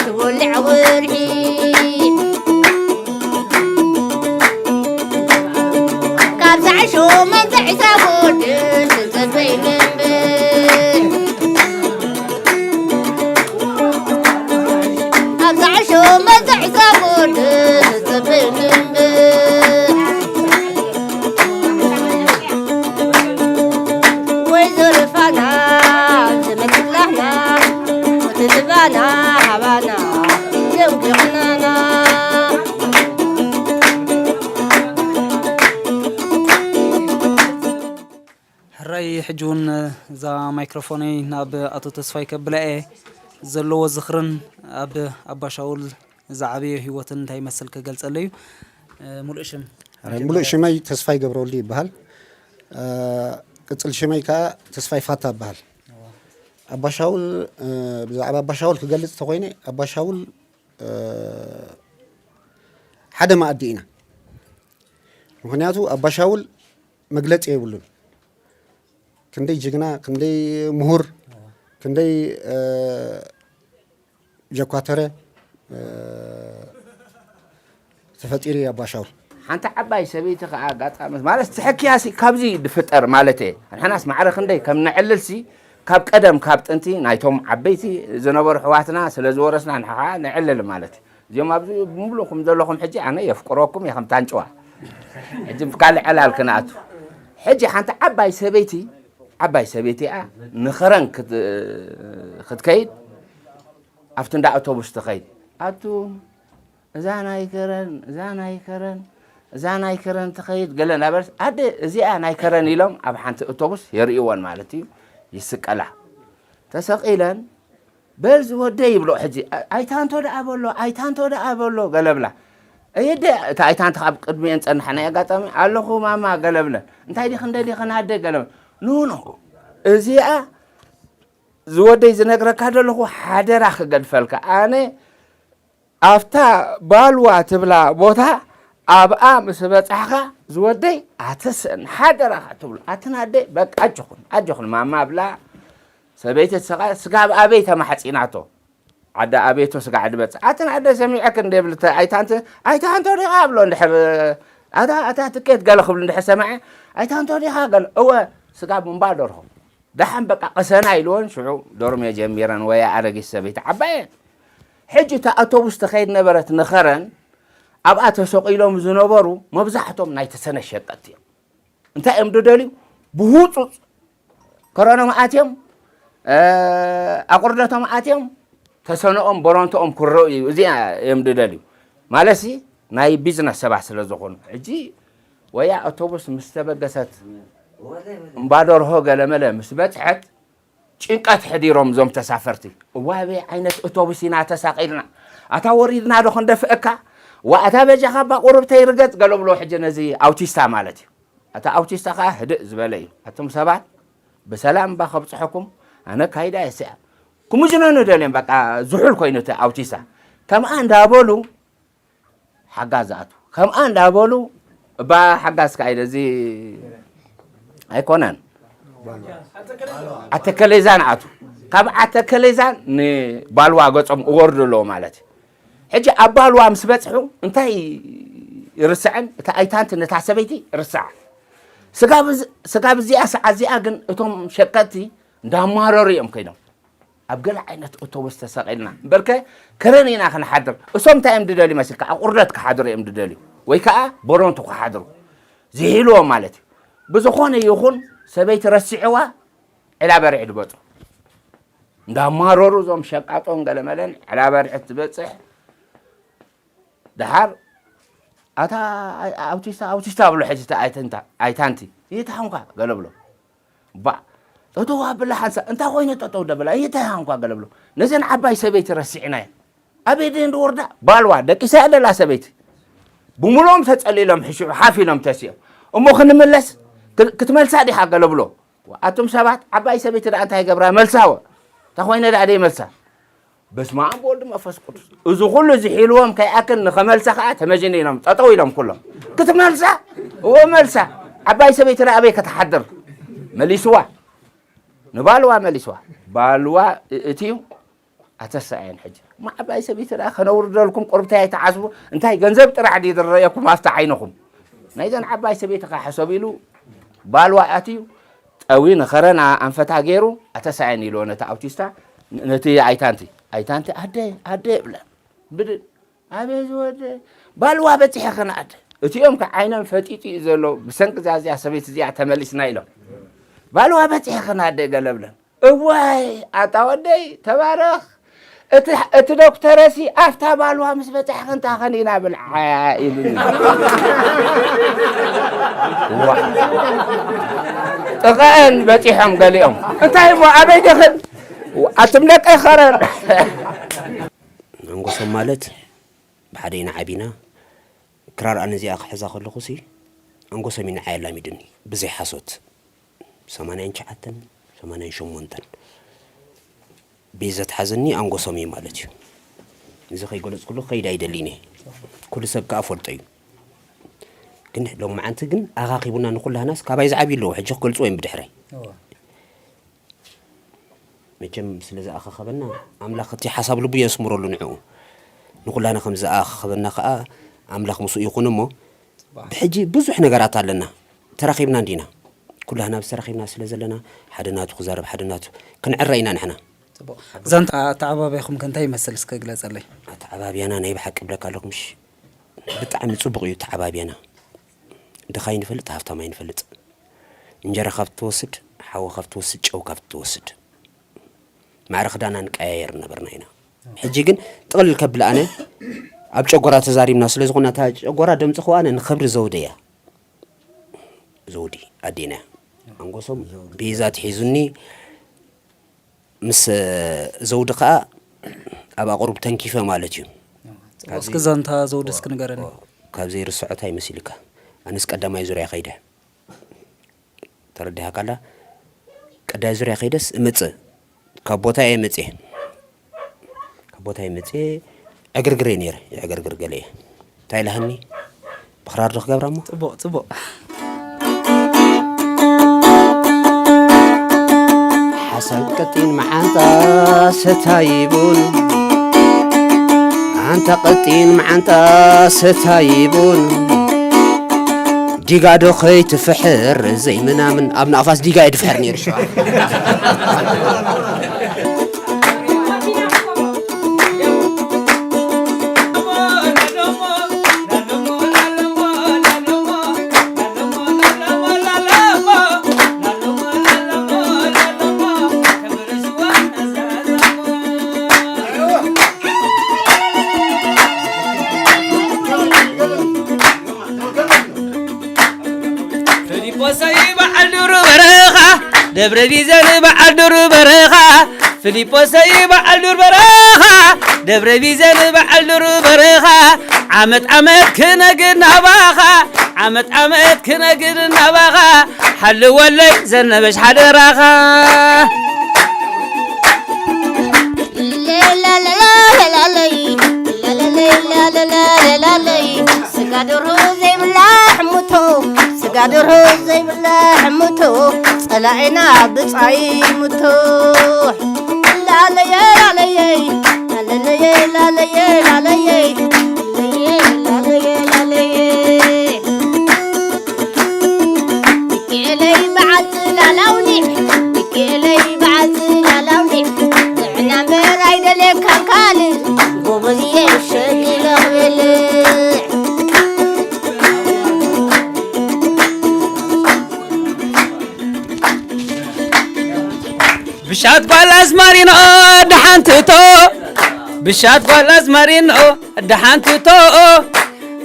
ትወልዕ ወርሒ። ካብ ሳዕ ሸሞንተ ዒስራ ጎድል ትጸበይ እምበር። ካብ ሳዕ ሸሞንተ ዒስራ ጎድል ትጸበይ እምበር። ወይዘሮ ፋና ዘመድ ኩላህና፣ እቲ ዝባና ሃባና ደንጊቕናና። ሕራይ፣ ሕጂ እውን እዛ ማይክሮፎነይ ናብ ኣቶ ተስፋይ ከብላ እየ። ዘለዎ ዝኽርን ኣብ ኣባሻውል ዝዓበየ ህይወትን እንታይ ይመስል ክገልጸለይ እዩ። እ፣ ሙሉእ ሽም? ሕራይ፣ ሙሉእ ሽመይ ተስፋይ ገብረወልዲ ይበሃል። እ፣ ቅጽል ሽመይ ከኣ ተስፋይ ፋታ ይበሃል። ኣባሻውል፣ እ፣ ብዛዕባ ኣባሻውል ክገልጽ ተኾይነ፣ ኣባሻውል፣ እ፣ ሓደ መኣዲ ኢና። ምኽንያቱ ኣባሻውል መግለጺ የብሉን። ክንደይ ጅግና፣ ክንደይ ምሁር፣ ክንደይ፣ እ፣ ጀኳተረ፣ እ፣ ተፈጢሩ እዩ ኣባሻውል። ሓንቲ ዓባይ ሰበይቲ ከኣ ኣጋጣሚ፣ ማለት፣ ትሕክያሲ ካብዚ ድፍጠር ማለት እየ። ንሕናስ ማዕረ ክንደይ ከም ነዕልልሲ፣ ካብ ቀደም፣ ካብ ጥንቲ ናይቶም ዓበይቲ ዝነበሩ ኣሕዋትና ስለ ዝወረስና፣ ንሕና ከኣ ነዕልል ማለት እዩ። እዚኦም ኣብዚ ብምሉእኩም ዘለኹም ሕጂ ኣነ የፍቅረኩም እየ ከም ታንጭዋ። ሕጂ ካልእ ዕላል ክንኣቱ። ሕጂ ሓንቲ ዓባይ ሰበይቲ፣ ዓባይ ሰበይቲ እያ፣ ንኸረን ክት-፣ ክትከይድ ኣብቲ እንዳ ኣውቶቡስ ትኸይድ። ኣቱም፣ እዛ ናይ ከረን፣ እዛ ናይ ከረን፣ እዛ ናይ ከረን ትኸይድ ገለ እናበለስ፣ ኣደ እዚኣ ናይ ከረን ኢሎም ኣብ ሓንቲ ኣውቶቡስ የርእይወን ማለት እዩ፣ ይስቀላ። ተሰቒለን በል ዝወደይ ይብሎ። ሕጂ፣ ኣ-፣ ኣይታንቶ ደኣ በሎ፣ ኣይታንቶ ደኣ በሎ፣ ገለ ብላ። እየደ፣ እታ ኣይታንቶ ካብ ቅድሚኤን ጸንሓ ናይ ኣጋጣሚ፣ ኣለኹ ማማ፣ ገለ ብለን። እንታይ ዲኽን ደሊኽን ኣደ፣ ገለ ብለን። ኖ፣ ኖ፣ እዚኣ ዝወደይ ዝነግረካ ዘለኹ ሓደራ ክገድፈልካ። ኣነ ኣብታ ባልዋ ትብላ ቦታ ኣብኣ ምስ በጻሕካ ዝወደይ ኣትስእን ሓደራኻ ትብሎ። ኣትን ኣደ በቃ ኣጆኹን፣ ኣጆኹን ማማ ብላ። ሰበይቲ ትሰቓ ስጋብ ኣበይ ተማሕፂናቶ? ዓዲ ኣበይቶ ስጋዕ ድበፅሕ ኣትን ኣደ ሰሚዐክ እንደ ብልተ ኣይታንተ ኣይታንቶ ዲኻ ብሎ እንድሕር ኣታ ኣታ ትኬት ገለ ክብሉ እንድሕር ሰማዐ ኣይታንቶ ዲኻ ገለ እወ ስጋብ እምባ ደርሆ ደሓን በቃ ቅሰና ኢልዎን ሽዑ ዶርም የጀሚረን ወያ ኣረጊት ሰበይቲ ዓባየ ሕጂ እታ ኣውቶቡስ ተኸይድ ነበረት ንኸረን ኣብኣ ተሰቂሎም ዝነበሩ መብዛሕቶም ናይ ተሰነ ሸቀጥቲ እዮም እንታይ እዮም ድደልዩ ብህፁፅ ከረኖም ኣትዮም ኣቁርደቶም ኣትዮም ተሰነኦም ቦሮንቶኦም ክረኡ እዩ እዚኣ እዮም ድደልዩ ማለሲ ናይ ቢዝነስ ሰባት ስለ ዝኾኑ ሕጂ ወያ ኣውቶቡስ ምስ ተበገሰት እምባደርሆ ገለመለ ምስ በፅሐት ጭንቀት ሕዲሮም እዞም ተሳፈርቲ እዋበይ ዓይነት ኣውቶቡስ ኢና ተሳቂልና ኣታ ወሪድና ዶ ክንደፍእካ ዋእታ በጃኻ ባቁርብተይ ርገፅ ገለብሎ ሕጂ ነዚ ኣውቲስታ ማለት እዩ ኣታ ኣውቲስታ ከዓ ህድእ ዝበለ እዩ ኣቱም ሰባት ብሰላም እባ ከብፅሐኩም ኣነ ካይዳ የስያ ክምዝነኑ ደልዮም በቃ ዝሑል ኮይኑ እቲ ኣውቲስታ ከምኣ እንዳበሉ ሓጋዝ ዝኣትዉ ከምኣ እንዳበሉ እባ ሓጋዝ ከዓ ኢለ እዚ ኣይኮነን ኣተከሌዛን ኣቱ ካብ ኣተከሌዛን ንባልዋ ገፆም እወርዱ ኣለዎ ማለት እዩ ሕጂ ኣብ ባልዋ ምስ በፅሑ እንታይ ይርስዐን እታ ኣይታንቲ ነታ ሰበይቲ ርስዓ ስጋብ እዚኣ ሰዓት እዚኣ ግን እቶም ሸቀጥቲ እንዳማረሩ እዮም ከይዶም ኣብ ገለ ዓይነት ኦቶቡስ ተሰቒልና እምበርከ ከረን ኢና ክንሓድር እሶም እንታይ እዮም ድደልዩ መሲልካ ኣብ ቁርደት ክሓድሩ እዮም ድደልዩ ወይ ከዓ ቦሮንቱ ክሓድሩ ዝሂልዎም ማለት እዩ ብዝኾነ ይኹን ሰበይቲ ረሲዕዋ ዕላበርዒ ድበፁ እንዳማረሩ እዞም ሸቃጦን ገለመለን ዕላበርዒ ትበፅሕ ደሓር ኣታ ኣውቲስታ ኣውቲስታ ብሎ ሕጂ ኣይታንቲ ይትሓንኳ ገለ ብሎ ባ ጠጠው ኣብላ ሓንሳ እንታይ ኮይነ ጠጠው ደበላ ይትሓንኳ ገለ ብሎ ነዘን ዓባይ ሰበይቲ ረሲዕናየን ኣበይ ደን ወርዳ ባልዋ ደቂሳ ደላ ሰበይቲ ብምሎም ተጸሊሎም ሕሹ ሓፍ ኢሎም ተሲኦም እሞ ክንምለስ ክትመልሳ ዲኻ ገለ ብሎ ኣቱም ሰባት ዓባይ ሰበይቲ ደኣ እንታይ ገብራ መልሳወ እንታይ ኮይነ ደኣ ደይ መልሳ በስመ ኣብ ወልድ መንፈስ ቅዱስ እዚ ኩሉ ዝሒልዎም ከይኣክል ንኸመልሳ ከዓ ተመጅኒ ኢሎም ጠጠው ኢሎም ኩሎም ክትመልሳ እዎ መልሳ ዓባይ ሰበይቲ ደኣ ኣበይ ከተሓድር መሊስዋ ንባልዋ መሊስዋ ባልዋ እትዩ ኣተሳእየን ሕጂ እሞ ዓባይ ሰበይቲ ደኣ ከነውርደልኩም ቁርብተይ ኣይትዓስቡ እንታይ ገንዘብ ጥራሕ ድዩ ዝረየኩም ኣብቲ ዓይንኹም ናይዘን ዓባይ ሰበይቲ ከዓ ሕሰብ ኢሉ ባልዋ ኣትዩ ጠዊ ንኸረን ኣንፈታ ገይሩ ኣተሳእየን ኢልዎ ነቲ ኣውቲስታ ነቲ ኣይታንቲ ኣይታንቲ ኣደ ኣደ ይብለን ብድድ ኣበይ ዝወደ ባልዋ በፂሐ ከነኣደ እቲኦም ከ ዓይነን ፈጢጡ እዩ ዘሎ ብሰንቂ ዛዚያ ሰበይቲ እዚኣ ተመሊስና ኢሎም ባልዋ በፂሐ ከነኣደ ገለ ብለን እዋይ ኣታ ወደይ ተባረኽ እቲ ዶክተረሲ ኣፍታ ባልዋ ምስ በፃሕኺ እንታ ኸኒና ብልዓ ኢሉኒ ጥቐአን በፂሖም ገሊኦም እንታይ እሞ ኣበይ ደኽን ኣትም ደቀ ኸረን መንጎሶም ማለት ብሓደ ኢና ዓቢና ክራር ኣነ እዚኣ ክሕዛ ከለኹ ሲ ኣንጎሶም እዩ ንዓይ ኣላሚዱኒ ብዘይ ሓሶት ሰማንያን ትሽዓተን ሰማንያን ሸሞንተን ቤት ዘትሓዘኒ ኣንጎሶም እዩ ማለት እዩ እዚ ከይገለፅኩሉ ክኸይድ ኣይደልን እየ ኩሉ ሰብ ከዓ ፈልጦ እዩ ግን ሎማዓንቲ ግን ኣኻኺቡና ንኩላህናስ ካባይ ዝዓብዩ ኣለዉ ሕጂ ክገልፅዎ እዮም ብድሕረይ መቸም ስለ ዝኣኻኸበና ኣምላኽ እቲ ሓሳብ ልቡ የስምረሉ ንዕኡ ንኹላና ከም ዝኣኻኸበና ከዓ ኣምላኽ ምስኡ ይኹን እሞ ብሕጂ ብዙሕ ነገራት ኣለና ተራኺብና እንዲና ኩላህና ተራኺብና ስለ ዘለና ሓደ ናቱ ክዛረብ ሓደ ናቱ ክንዕረ ኢና ንሕና እዛ ኣተዓባቢያኹም ከ እንታይ ይመስል እስከ ግለፀለይ ኣተዓባቢያና ናይ ብሓቂ ብለካ ኣለኹ ምሽ ብጣዕሚ ፅቡቕ እዩ ኣተዓባቢያና ድኻ ይንፈልጥ ሃፍታም ኣይንፈልጥ እንጀራ ካብ ትወስድ ሓዊ ካብ ትወስድ ጨው ካብ ትወስድ ማዕረ ክዳና ንቀያየር ነበርና ኢና ሕጂ ግን ጥቕልል ከብል ኣነ ኣብ ጨጎራ ተዛሪብና ስለ ዝኾነ እታ ጨጎራ ደምፂ ከዋነ ንክብሪ ዘውደ እያ ዘውዲ ኣዴና ኣንጎሶም ቤዛ ትሒዙኒ ምስ ዘውዲ ከዓ ኣብ ኣቁሩብ ተንኪፈ ማለት እዩ እስኪ ዛንታ ዘውዲ እስኪ ንገረኒ ካብ ዘይርስዖ እንታይ መሲልካ ኣነስ ቀዳማይ ዙርያ ከይደ ተረዲሃካላ ቀዳይ ዙርያ ከይደስ እመፅእ ካብ ቦታ እየ መፅየ ካብ ቦታ እየ መፅየ ዕግርግር እየ ነይረ ዕግርግር ገለ እየ እንታይ ኢላሃኒ ብክራር ዶ ክገብራ እሞ ፅቡቅ ፅቡቅ ሰብ ቀጢን መዓንጣ ሰታይ ቡን፣ ኣንታ ቀጢን መዓንጣ ሰታይ ቡን፣ ዲጋ ዶ ከይትፍሕር ዘይምናምን። ኣብ ንኣፋስ ዲጋ እዩ ድፍሕር ነይሩ ሽዑ። ፊልጶሰይ በዓል ዱር በረኻ፣ ደብረ ቢዘን በዓል ዱር በረኻ፣ ፊልጶሰይ በዓል ዱር በረኻ፣ ደብረ ቢዘን በዓል ዱር በረኻ፣ ዓመት ዓመት ክነግድ ናባኻ፣ ዓመት ዓመት ክነግድ ናባኻ፣ ሓልወለይ ዘነበሽ ሓደራኻ። ሌላሌላሌላሌይ፣ ሌላሌላሌላሌይ፣ ስጋ ደርሆ ዘይብላዕ ሙቶ፣ ስጋ ደርሆ ዘይብላዕ ሙቶ፣ ጸላኢና ብጻይ ሙቶ። ላለየ ላለየ፣ ላለየ ላለየ ላለየ፣ ላለየ ላለየ ላለየ። ሚካኤለይ በዓል ጽላላውሊዕ፣ ሚካኤለይ በዓል ጽላላውሊዕ፣ ጥዕና እምበር ኣይደልየካን ካልእ፣ ጎበዝየ ሸቂለ ክበልዕ። ብሻት ጓል ኣዝማሪኖ ደሓን ትእቶ፣ ብሻት ጓል ኣዝማሪኖ ደሓን ትእቶ፣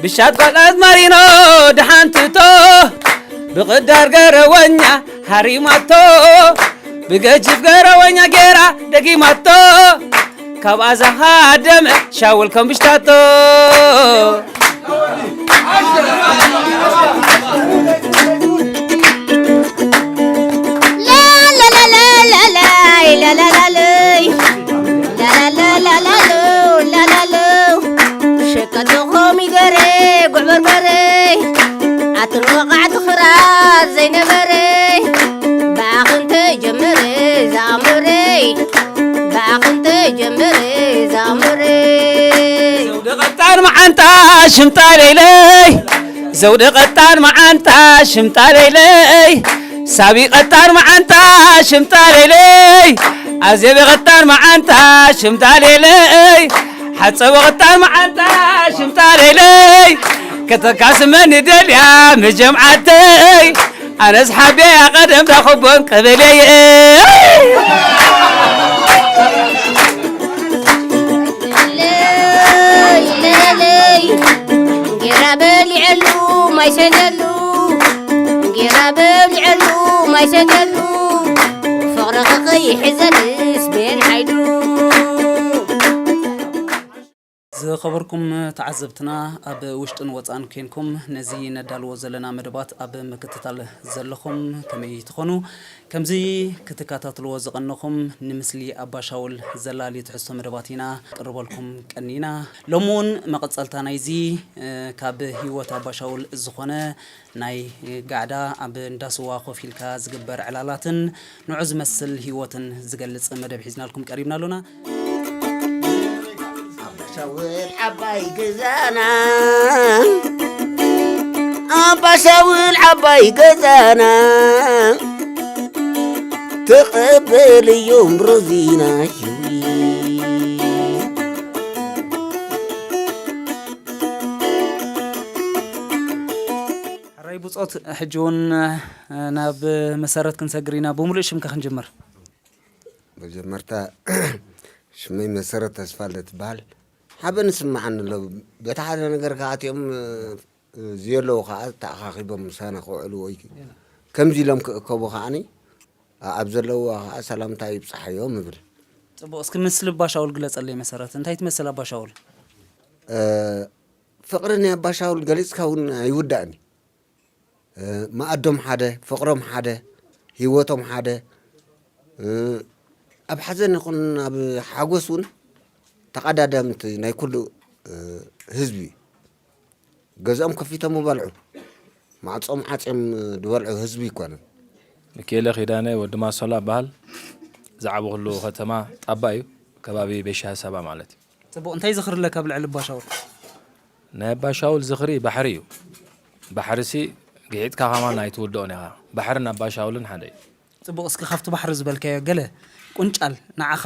ብሻት ጓል ኣዝማሪኖ ደሓን ትእቶ፣ ብቕዳር ገረወኛ ሃሪማቶ፣ ብገጅፍ ገረወኛ ጌራ ደጊማቶ፣ ካብ ኣዛኻ ደመ ሻውል ከምብሽታቶ። ላላላላላይ፣ ላላላለይ፣ ላላላላላሎ፣ ላላሎ። ሸቀጦ ኮሚደረ፣ ጉዕ በርበረ፣ ኣትን ወቓዕቲ ክራር ዘይነበረ፣ ብኣኽንተ ጀመረ ዝኣምረይ፣ ብኣኽንተ ጀመረ ዝኣምረይ። ዘውደ ቀጣን መዓንጣ ሽምጣ ለይለይ፣ ዘውደ ቀጣን መዓንጣ ሽምጣ ለይለይ፣ ሳቢ ቀጣን መዓንጣ ሽምጣ ለይለይ፣ ኣዜበ ቀጣን መዓንጣ ሽምጣ ለይለይ፣ ሓጸበ ቀጣን መዓንጣ ሽምጣ ለይለይ፣ ከተካስመኒ ደልያ መጀምዓተይ፣ ኣነስ ሓብያ ቀደም ዳኹቦን ቀበሌየ። ለይ፣ ለይ፣ ጌራ በሊዐሉ ማይ ሰደሉ፣ ጌራ በሊዐሉ ማይ ሰደሉ፣ ፍቕርኺ ከይሕዘልስ ቤን ሓይሉ። ዝኸበርኩም ተዓዘብትና፣ ኣብ ውሽጥን ወጻእን ኬንኩም ነዚ ነዳልዎ ዘለና መደባት ኣብ ምክትታል ዘለኹም ከመይ ትኾኑ? ከምዚ ክትከታተልዎ ዝቐነኹም ንምስሊ ኣባሻውል ዘላሊ ትሕዝቶ መደባት ኢና ቅርበልኩም ቀኒና። ሎሚ እውን መቐጸልታ ናይዚ፣ እ፣ ካብ ህይወት ኣባሻውል ዝኾነ ናይ ጋዕዳ ኣብ እንዳ ስዋ ኮፍ ኢልካ ዝግበር ዕላላትን ንዑ ዝመስል ህይወትን ዝገልጽ መደብ ሒዝናልኩም ቀሪብና ኣሎና። ኣባሻውል ዓባይ ገዛና፣ ኣባሻውል ዓባይ ገዛና፣ ተቐበልዮም ሮዚና። ሕራይ ብጾት፣ ሕጂ እውን ናብ መሰረት ክንሰግር ኢና። ብምሉእ ሽምካ ክንጅምር። መጀመርታ ሽመይ መሰረት ተስፋልደ ትበሃል። ሓበን ስምዓኒ ኣሎ። በቲ ሓደ ነገር ከዓ እቲኦም፣ እ፣ ዝየለዉ ከዓ ተኣኻኺቦም ምሳና ክውዕሉ ወይ ከምዚ ኢሎም ክእከቡ ከዓኒ ኣብ ዘለውዋ ከዓ ሰላምታ ይብፅሓዮም እብል። ጽቡቕ። እስኪ ምስሊ ኣባሻውል ግለጸለይ መሰረት። እንታይ ትመስል ኣባሻውል? እ፣ ፍቕሪ ናይ ኣባሻውል ገሊጽካ እውን ኣይውዳእን እዩ። እ፣ መኣዶም ሓደ፣ ፍቕሮም ሓደ፣ ህይወቶም ሓደ፣ እ፣ ኣብ ሓዘን ይኹን ኣብ ሓጎስ እውን ተቐዳደምቲ ናይ ኩሉ፣ እ፣ ህዝቢ እዩ። ገዝኦም ከፊቶም ይበልዑ፣ ማዕጾም ዓጽዮም ዝበልዑ ህዝቢ ይኮነን። ሚኪኤለ ኪዳነ ወዲ ማሶላ እበሃል። ዝዓበኹሉ ከተማ ጣባ እዩ፣ ከባቢ ቤሻ ሳባ ማለት እዩ። ጽቡቕ፣ እንታይ ዝኽሪ ኣለካ ኣብ ልዕሊ ኣባ ሻውል? ናይ ኣባ ሻውል ዝኽሪ ባሕሪ እዩ። ባሕርሲ ግሒጥካ ከማን ኣይትውድኦን ኢኻ። ባሕርን ኣባ ሻውልን ሓደ እዩ። ጽቡቕ፣ እስኪ ካብቲ ባሕሪ ዝበልካዮ ገለ ቁንጫል ንዓኻ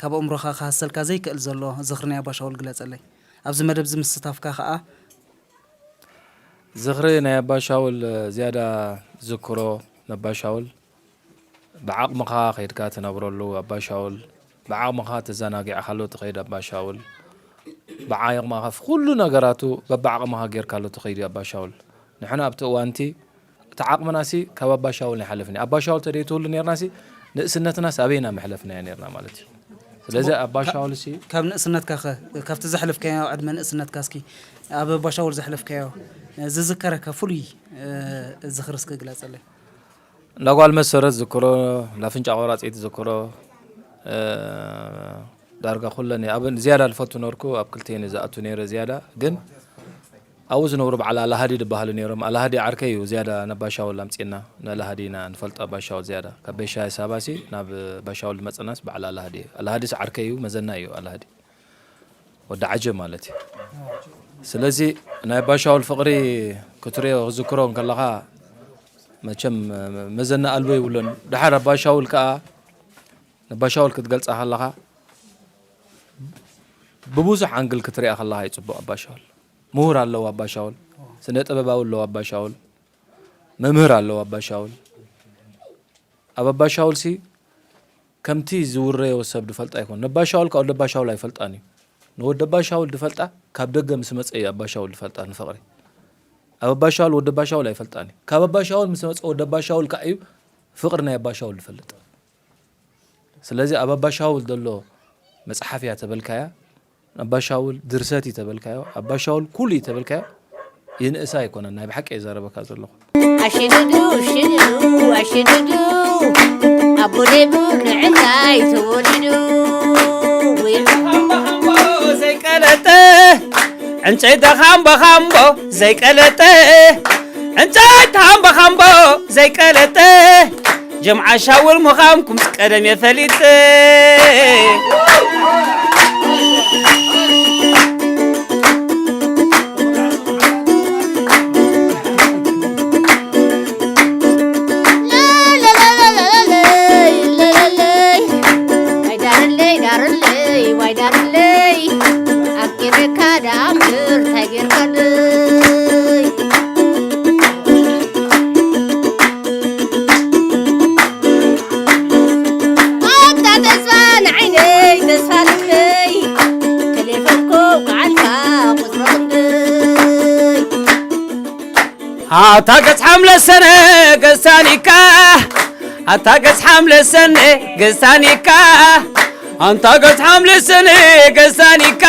ካብ ኣእምሮኻ ክሃሰልካ ዘይክእል ዘሎ ዝኽሪ ናይ ኣባ ሻውል ግለጸለይ። ኣብዚ መደብ እዚ ምስታፍካ ከኣ ዝኽሪ ናይ ኣባ ሻውል ዝያዳ ዝክሮ ነባ ሻውል ብዓቕምኻ ኸይድካ ትነብረሉ ኣባ ሻውል፣ ብዓቕምኻ ተዘናጊዕካሉ ትኸይድ ኣባ ሻውል፣ ብዓቕምኻ ኩሉ ነገራቱ በብዓቕምኻ ጌርካሉ ትኸይድ ኣባ ሻውል። ንሕና ኣብቲ እዋንቲ እቲ ዓቕምናሲ ካብ ኣባ ሻውል ኣይሓለፍን እዩ። ኣባ ሻውል ተደይትህሉ ኔርናሲ ንእስነትናስ ኣበይና መሕለፍናዮ ኔርና ማለት እዩ። ስለዚ ኣባ ሻውልሲ ካብ ንእስነትካ ኸ፣ ካብቲ ዘሕለፍካዮ ዕድመ ንእስነትካ እስኪ ኣብ ኣባ ሻውል ዘሕለፍካዮ ዝዝከረካ ፍሉይ እ፣ ዝኽሪ እስኪ ግለጸለይ። እንዳ ጓል መሰረት ዝክሮ፣ እንዳ ፍንጫ ቆራጺት ዝክሮ፣ እ፣ ዳርጋ ኩለን ኣብ ዝያዳ ዝፈቱ ነርኩ ኣብ ክልቴን ዝኣቱ ነይረ ዝያዳ። ግን ኣብኡ ዝነብሩ በዓል ኣላሃዲ ዝበሃሉ ነይሮም። ኣላሃዲ ዓርከይ እዩ ዝያዳ ነባ ሻውል ኣምጺእና። ንኣላሃዲ ኢና ንፈልጦ ኣባ ሻውል ዝያዳ። ካብ ቤሻ ሳባሲ ናብ ኣባ ሻውል ዝመጸናስ በዓል ኣላሃዲ እዩ። ኣላሃዲስ ዓርከይ እዩ፣ መዘና እዩ ኣላሃዲ። ወዲ ዓጀብ ማለት እዩ። ስለዚ ናይ ኣባ ሻውል ፍቕሪ ክትሪኦ ክዝክሮ እንከለኻ መቸም መዘና ኣልቦ ይብሎን። ደሓር ኣባ ሻውል ከኣ ነባ ሻውል ክትገልጻ ከለኻ ብብዙሕ ኣንግል ክትሪኣ ከለኻ ይጽቡቕ። ኣባ ሻውል ምሁር ኣለዎ። ኣባ ሻውል ስነ ጥበባዊ ኣለዎ። ኣባ ሻውል መምህር ኣለዎ። ኣባ ሻውል ኣብ ኣባ ሻውልሲ ከምቲ ዝውረዮ ሰብ ድፈልጣ ኣይኮን። ነባ ሻውል ካብ ወዲ ኣባ ሻውል ኣይፈልጣን እዩ። ንወዲ ኣባ ሻውል ድፈልጣ ካብ ደገ ምስ መጸ እዩ ኣባ ሻውል ድፈልጣ ንፍቕሪ። ኣብ ኣባ ሻውል ወዲ ኣባ ሻውል ኣይፈልጣን እዩ። ካብ ኣባ ሻውል ምስ መጸ ወዲ ኣባ ሻውል ከኣ እዩ ፍቕሪ ናይ ኣባ ሻውል ድፈልጥ። ስለዚ ኣብ ኣባ ሻውል ዘሎ መጽሓፍ እያ ተበልካያ፣ ኣባ ሻውል ድርሰት እዩ ተበልካዮ፣ ኣባ ሻውል ኩሉ እዩ ተበልካዮ፣ ይንእስ ኣይኮነን። ናይ ብሓቂ እየ ዘረበካ ዘለኹ። ኣሽድዱ ሽድዱ ኣሽድዱ ኣቦ ደይብሉ እንታይ ተወሊዱ። ዘይቀለጠ ዕንጨይቲ ኻምቦ ኻምቦ ዘይቀለጠ ዕንጨይቲ ኻምቦ ኻምቦ ዘይቀለጠ ጀምዓ ሻውል ምዃንኩም ቀደም እየ ፈሊጠ። ዋይ ዳርለይ ዳርለይ ዋይ ዳርለይ ኣፍቂረካ ደኣ እምበር እንታይ ጌርካለይ። ኣታ ተስፋ ንዓይነይ ተስፋ ልበይ ተሌፎንኮ ውቃዓልካ ቁፅሪ ክንደይ። ኣታ ገጽ ሓምለ ሰነ ገዝታኒካ ኣታ ገጽ ሓምለ ሰነ ገዝታኒካ ኣንታ ገጽ ሓምለ ሰነ ገዝታኒካ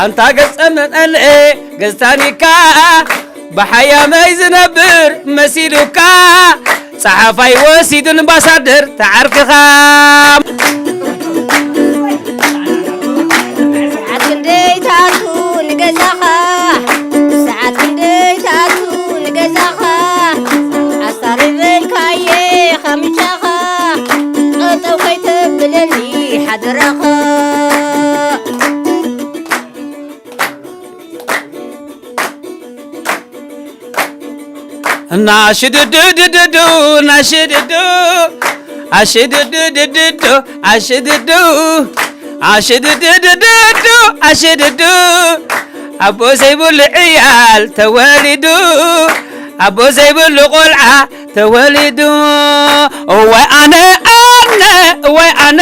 ኣንታ ገጽ ጸመጠለ ገዝታኒካ ብሓያመይ ዝነብር መሲሉካ ጸሓፋይ ወሲዱ ንባሳደር ተዓርክኻ። ሰዓት ክንደይ ትኣቱ ንገዛኻ? ሰዓት ክንደይ ትኣቱ ንገዛኻ? ኣሳሪረልካየ ካምቻኻ፣ ጠጠው ከይተብለኒ ሓደራኻ። እናሽድዱ ድድዱ እናሽድዱ ኣሽድዱ ድድዱ ኣሽድዱ ኣሽድዱ ድድዱ ኣሽድዱ ኣቦ ዘይብሉ ዕያል ተወሊዱ ኣቦ ዘይብሉ ቆልዓ ተወሊዱ እዋይ ኣነ ኣነ እዋይ ኣነ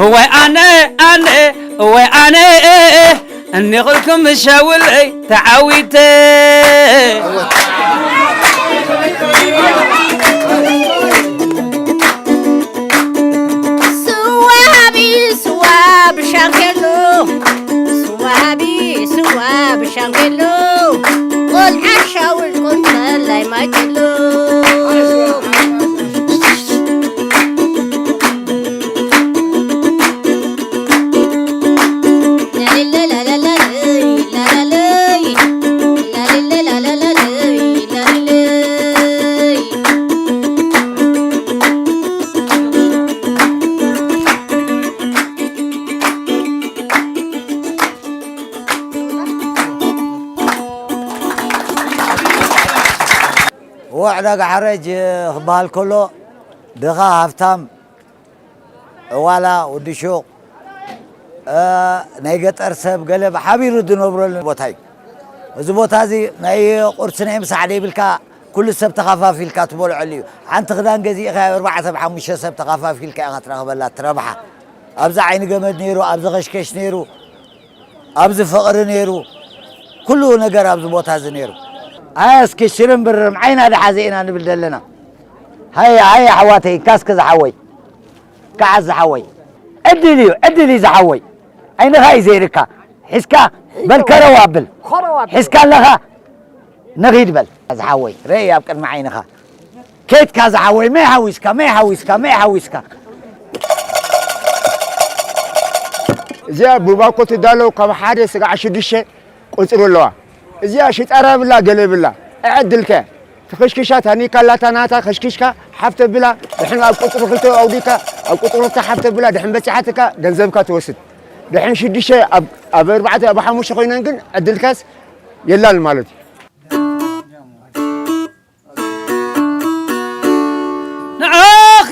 እዋይ ኣነ ኣነ እዋይ ኣነ እኒኽልኩም ሻውለይ ተዓዊተ። ስዋ ሃቢ ስዋ ብሻንኬሎ ስዋ ሃቢ ስዋ ብሻንኬሎ ቆልዓ ሻውል ቆንተላይ ማይጨሎ። ዕዳጋ ሓረጅ ክበሃል ከሎ ድኻ ሃብታም፣ ዕዋላ፣ ወዲ ሹቕ፣ እ፣ ናይ ገጠር ሰብ ገለ ብሓቢሩ ዝነብረሉ ቦታ እዩ። እዚ ቦታ እዚ ናይ ቁርሲ ናይ ምሳሕ ደይብልካ ኩሉ ሰብ ተኻፋፊልካ ትበልዐሉ እዩ። ሓንቲ ክዳን ገዚእካ ኣብ ኣርባዕተ ብሓሙሽተ ሰብ ተኻፋፊልካ ኢኻ ትረኽበላ እቲ ረብሓ። ኣብዚ ዓይኒ ገመድ ነይሩ፣ ኣብዚ ኸሽከሽ ነይሩ፣ ኣብዚ ፍቕሪ ነይሩ፣ ኩሉ ነገር ኣብዚ ቦታ እዚ ነይሩ። ኣያ እስኪ ሽርን ብርም ዓይና ደሓዘ ኢና ንብል ዘለና። ሃየ፣ ሃየ ኣሕዋተይ፣ እንካ እስኪ ዝሓወይ፣ ከዓ ዝሓወይ። ዕድል እዩ፣ ዕድል እዩ ዝሓወይ። ዓይንኻ እዩ ዘይርካ። ሒዝካ በል ከረው ኣብል። ከረው ኣብል። ሒዝካ ኣለኻ? ንኺድ በል። ዝሓወይ፣ ርእይ ኣብ ቅድሚ ዓይንኻ። ኬድካ ዝሓወይ፣ መይ ሓዊስካ፣ መይ ሓዊስካ፣ መይ ሓዊስካ። እዚኣ ብባኮ ትዳለው ካብ ሓደ ስጋዕ ሽዱሽተ ቁጽሪ ኣለዋ። እዚኣ ሽጣራ ብላ ገለ ብላ። እዕድልከ። ትኽሽክሻ ታኒካ ኣላታ ናታ ከሽክሽካ ሓፍ ተብላ። ድሕን ኣብ ቁጽሪ ክልተ ኣውዲካ፣ ኣብ ቁጽሪ ክልተ ሓፍ ተብላ። ድሕን በጺሓትካ ገንዘብካ ትወስድ። ድሕን ሽዱሽተ ኣብ፣ ኣብ ኣርባዕተ ኣብ ሓሙሽተ ኮይነን ግን ዕድልካስ የላን ማለት እዩ። ንዓኺ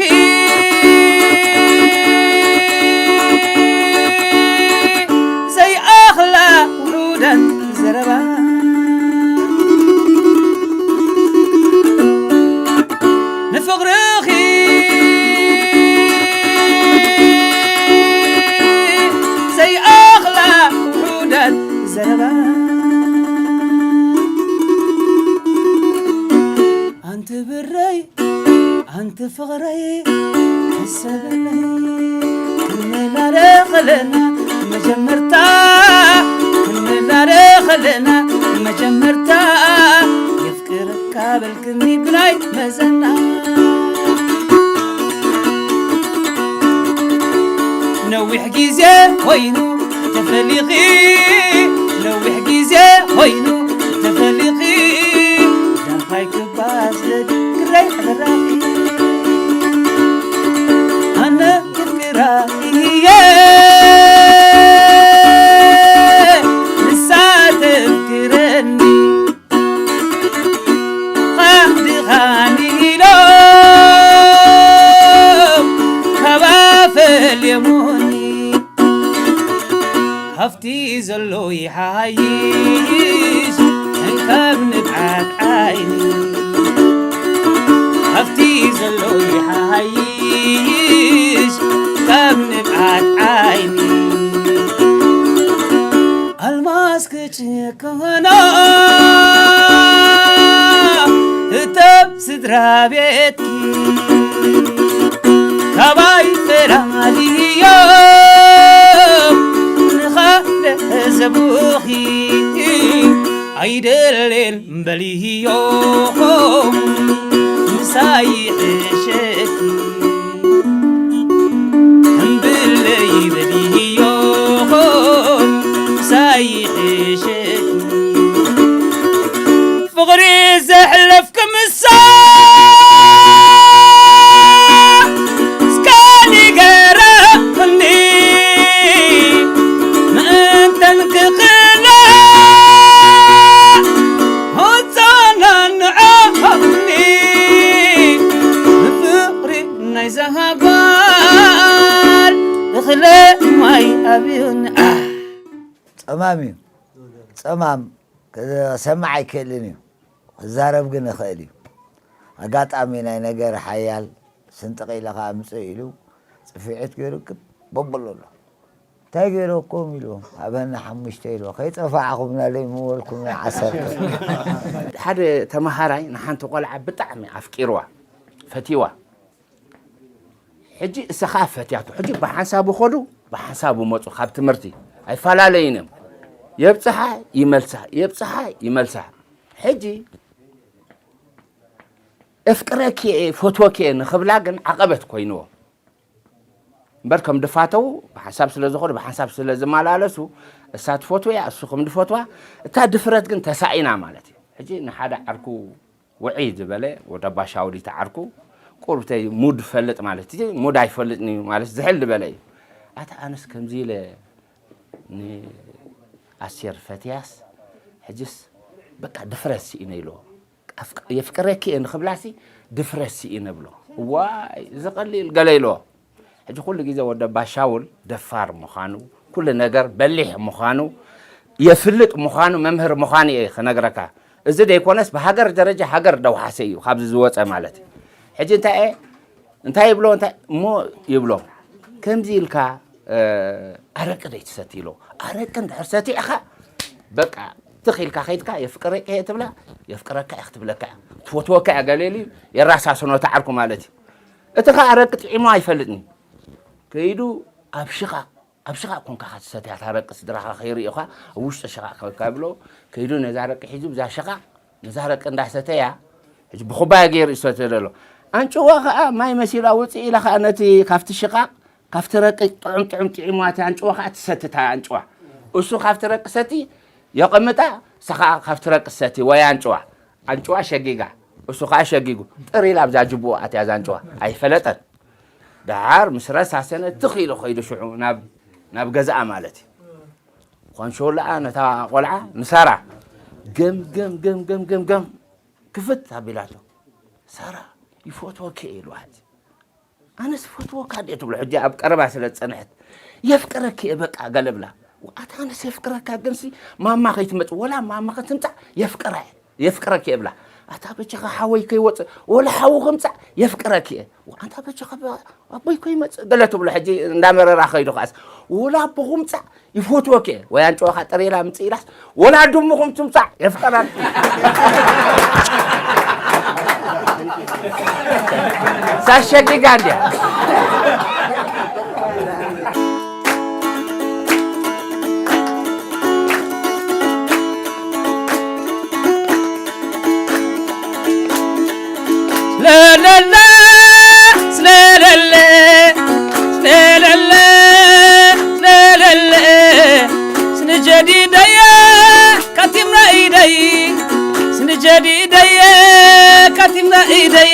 ዘይኣኽላ ውሑዳት ዘረባ፣ ንፍቕርኺ ዘይኣኽላ ውሑዳት ዘረባ። ኣንቲ ብረይ፣ ኣንቲ ፍቕረይ፣ ሕሰበለይ። ክንላለ ኸለና መጀመርታ፣ ክንላለ ኸለና መጀመርታ፣ የፍቅረካ በልክኒ ብናይ መዘና። ነዊሕ ግዜ ኮይኑ ተፈሊኺ፣ ነዊሕ ግዜ ኮይኑ ተፈሊኺ፣ ዳኻይ ክባስ ዘድክረይ ሕራኺ። ኣነ ክፍቅራ እየ፣ ንሳ ተፍቅረኒ። ኻድኻኒ ኢሎም ካባ ፈልየሙኒ። ሃፍቲ ዘሎ ይሓይሽ ካብ ንብዓት ዓይኒ። ሃፍቲ ዘሎ ይሓይሽ ካብ ንብዓት ዓይኒ። ኣልማዝ ክጭከና እተብ ስድራ ቤትኪ ካባይ ፈላልዮ ንኻልእ ዘቡኺ ኣይደልን በልዮ ምሳይ ሕሸኪ። እምብለይ በልዮ ሳይሕሸኪ። ፍቕሪ ዘሕለፍኪ ምሳ እስከ ንገረኒ ምእንተን ክቕላዕ ሆፃና ንዓቕኒ ንፍቕሪ ናይ ዘሃጓል እኽለ ማይ ኣብዩን። ጸማም እዩ። ጸማም ክሰምዕ ኣይክእልን እዩ። ክዛረብ ግን ይኽእል እዩ። ኣጋጣሚ ናይ ነገር ሓያል ስንጥቕ ኢለ ኸኣ ምጽእ ኢሉ ጽፍዒት ገይሩ ክብ በበሎ ኣሎ። እንታይ ገይረኩም ኢልዎም። ሃበና ሓሙሽተ ኢልዎ። ከይጠፋዕኹምና ደይ ምበልኩም ናይ ዓሰርተ። ሓደ ተመሃራይ ንሓንቲ ቆልዓ ብጣዕሚ ኣፍቂርዋ፣ ፈትይዋ። ሕጂ እሳ ኸኣ ፈትያቶ። ሕጂ ብሓንሳቡ ኸዱ፣ ብሓንሳቡ መጹ። ካብ ትምህርቲ ኣይፈላለዩን እዮም። የብጽሓ ይመልሳ፣ የብጽሓ ይመልሳ። ሕጂ "እፍቅረኪ እየ፣ ፈትወኪ እየ" ንኽብላ ግን ዓቐበት ኮይንዎ። እምበር ከም ድፋተው ብሓንሳብ ስለ ዝኾኑ፣ ብሓንሳብ ስለ ዝመላለሱ፣ እሳ ትፈትዎ እያ፣ እሱ ከም ድፈትዋ፣ እታ ድፍረት ግን ተሳኢና ማለት እዩ። ሕጂ ንሓደ ዓርኩ ውዕይ ዝበለ፣ ወደ ኣባሻውዲ ተዓርኩ፣ ቁርብተይ ሙድ ፈልጥ ማለት እዩ። ሙድ ኣይፈልጥን እዩ ማለት ዝሕል ዝበለ እዩ። ኣታ ኣነስ ከምዚ ኢለ ንኣስቴር ፈትያስ፣ ሕጅስ በቃ ድፍረት ስኢነ ኢልዎ። በቃ ኣፍቅ- የፍቅረኪ እየ ንኽብላሲ ድፍረት ስኢነ ብሎ። ዋይ፣ እዚ ቀሊል ገለ ኢልዎ። ሕጂ ኩሉ ግዜ ወዲ ኣባ ሻውል ደፋር ምዃኑ፣ ኩሉ ነገር በሊሕ ምዃኑ፣ የፍልጥ ምዃኑ፣ መምህር ምዃኑ እየ ክነግረካ። እዚ ደይኮነስ ብሃገር ደረጃ ሃገር ደውሓሰ እዩ ካብዚ ዝወፀ ማለት እዩ። ሕጂ እንታይ እየ እንታይ ይብሎ እንታይ እሞ ይብሎ። ከምዚ ኢልካ ኣረቂ ደይትሰቲ ኢሎ። ኣረቂ እንድሕር ሰቲዕካ በቃ ትኽ ኢልካ ከይድካ የፍቅረኪ እየ ትብላ፣ የፍቅረካ እየ ክትብለካ እያ፣ ትፈትወካ እያ ገለ ኢሉ የራሳስኖ ተዓርኩ ማለት እዩ። እቲ ኸዓ ኣረቂ ጥዒሞ ኣይፈልጥን እዩ። ከይዱ ኣብ ሽቓቕ ኣብ ሽቓቕ ኮንካ ክትሰትያ ታረቂ ስድራኻ ከይርእዩኻ ኣብ ውሽጢ ሽቓቕ ከብካ ብሎ ከይዱ ነዛ ረቂ ሒዙ ብዛ ሽቓቕ ነዛ ረቂ እንዳሰተያ ሕጂ ብኹባያ ገይሩ ይሰትዮ ዘሎ። ኣንጭዋ ኸዓ ማይ መሲላ ውፅእ ኢላ ኸዓ ነቲ ካብቲ ሽቓቕ ካብቲ ረቂ ጥዑም ጥዑም ጥዒምዋ እቲ ኣንጭዋ ኸዓ ትሰትታ ኣንጭዋ እሱ ካብቲ ረቂ ሰቲ የቐምጣ እሳ ኸዓ ካብቲ ረቂ ሰቲ ወይ ኣንጭዋ ኣንጭዋ ሸጊጋ እሱ ኸዓ ሸጊጉ ጥር ኢላ ኣብዛ ጅቡኡ ኣትያ እዛ ኣንጭዋ ኣይፈለጠን። ደሓር ምስ ረሳሰነ ትኽ ኢሉ ኸይዱ ሽዑ ናብ ናብ ገዛኣ ማለት እዩ። ኳንሾላኣ ነታ ቆልዓ ንሳራ ገም ገም ገም ገም ገም ገም ክፍት ኣቢላቶ ሳራ ይፈትወኪ እየ ኢልዋ ሕጂ ኣነስ ፈትወካ ድየ ትብሎ ሕጂ ኣብ ቀረባ ስለ ዝጸንሐት የፍቅረኪ እየ በቃ ገለ ብላ ኣታ ኣነስ የፍቅረካ ግንሲ ማማ ከይትመጽእ ወላ ማማ ከትምጻእ የፍቅራ እየ የፍቅረኪ እየ ብላ ኣታ በጃኻ ሓወይ ከይወጽእ ወላ ሓዉ ከምጻእ የፍቅረኪ እየ ኣንታ በጃኻ ኣቦይ ከይመጽእ ገለ ትብሎ ሕጂ እንዳመረራ ከይዱ ከኣስ ወላ ኣቦኹ ምጻእ ይፈትወኪ እየ ወይ ኣንጭዋኻ ጥሬላ ምጽእ ኢላስ ወላ ድሙኹም ትምጻእ የፍቀራል ሳሸጊጋ እንድያ ስለለለ ስለለለ ስለለለ ስለለለ ስንጀዲደየ ካቲምና ኢደይ ስንጀዲደየ ካቲምና ኢደይ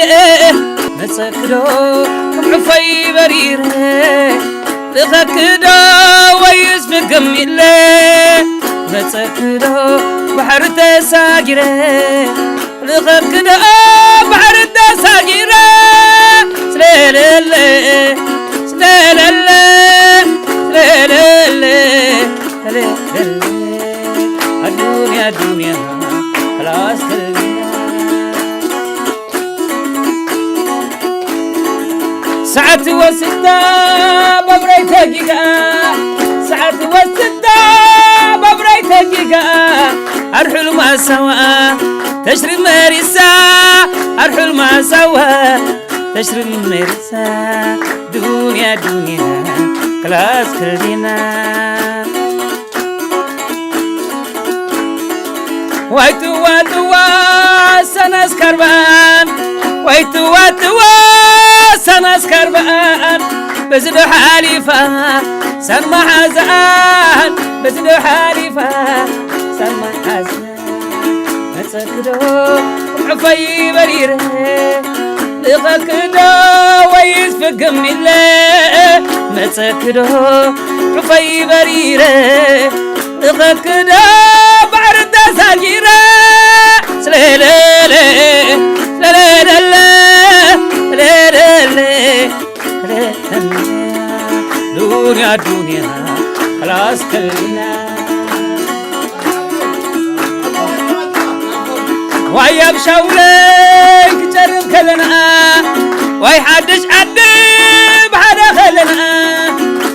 መጸክዶ ከም ዕፎይ በሪረ ልኸክዶ ወይስ ፍግም ኢለ መጸክዶ ባሕሪ ተሳጊረ ልኸክዶ ባሕሪ ተሳጊረ ስለለለ ስለለለ ስለለለ ስለለለ ኣዱንያ ኣዱንያ خلاص ሰዓት ወስዳ በብረይ ተጊጋ ሰዓት ወስዳ በብረይ ተጊጋ ኣርሑል ማሳዋ ተሽሪ መሪሳ ኣርሑል ማሳዋ ተሽሪ መሪሳ ዱንያ ዱንያ ክላስ ክልዲና ዋይትዋትዋ ሰነስ ከርባን ዋይትዋትዋ ሰነስ ከርባን በዝዶ ሓሊፋ ሰማሓዛን በዝዶ ሓሊፋ ሰማሓዛን መጸክዶ ዕፈይ በሪረ ልኸክዶ ወይስ ፍግም ኢለ መጸክዶ ዕፈይ በሪረ ልኸክዶ ባሕሪ ተሳጊረ ስለለለ ስለለለ ስለለለ ስለለለ ዱንያ ዱንያ خلاص كلنا ዋይ ኣብ ሻውለይ ክጨርም ከለና ዋይ ሓድሽ ዓዲ ብሓደ ከለና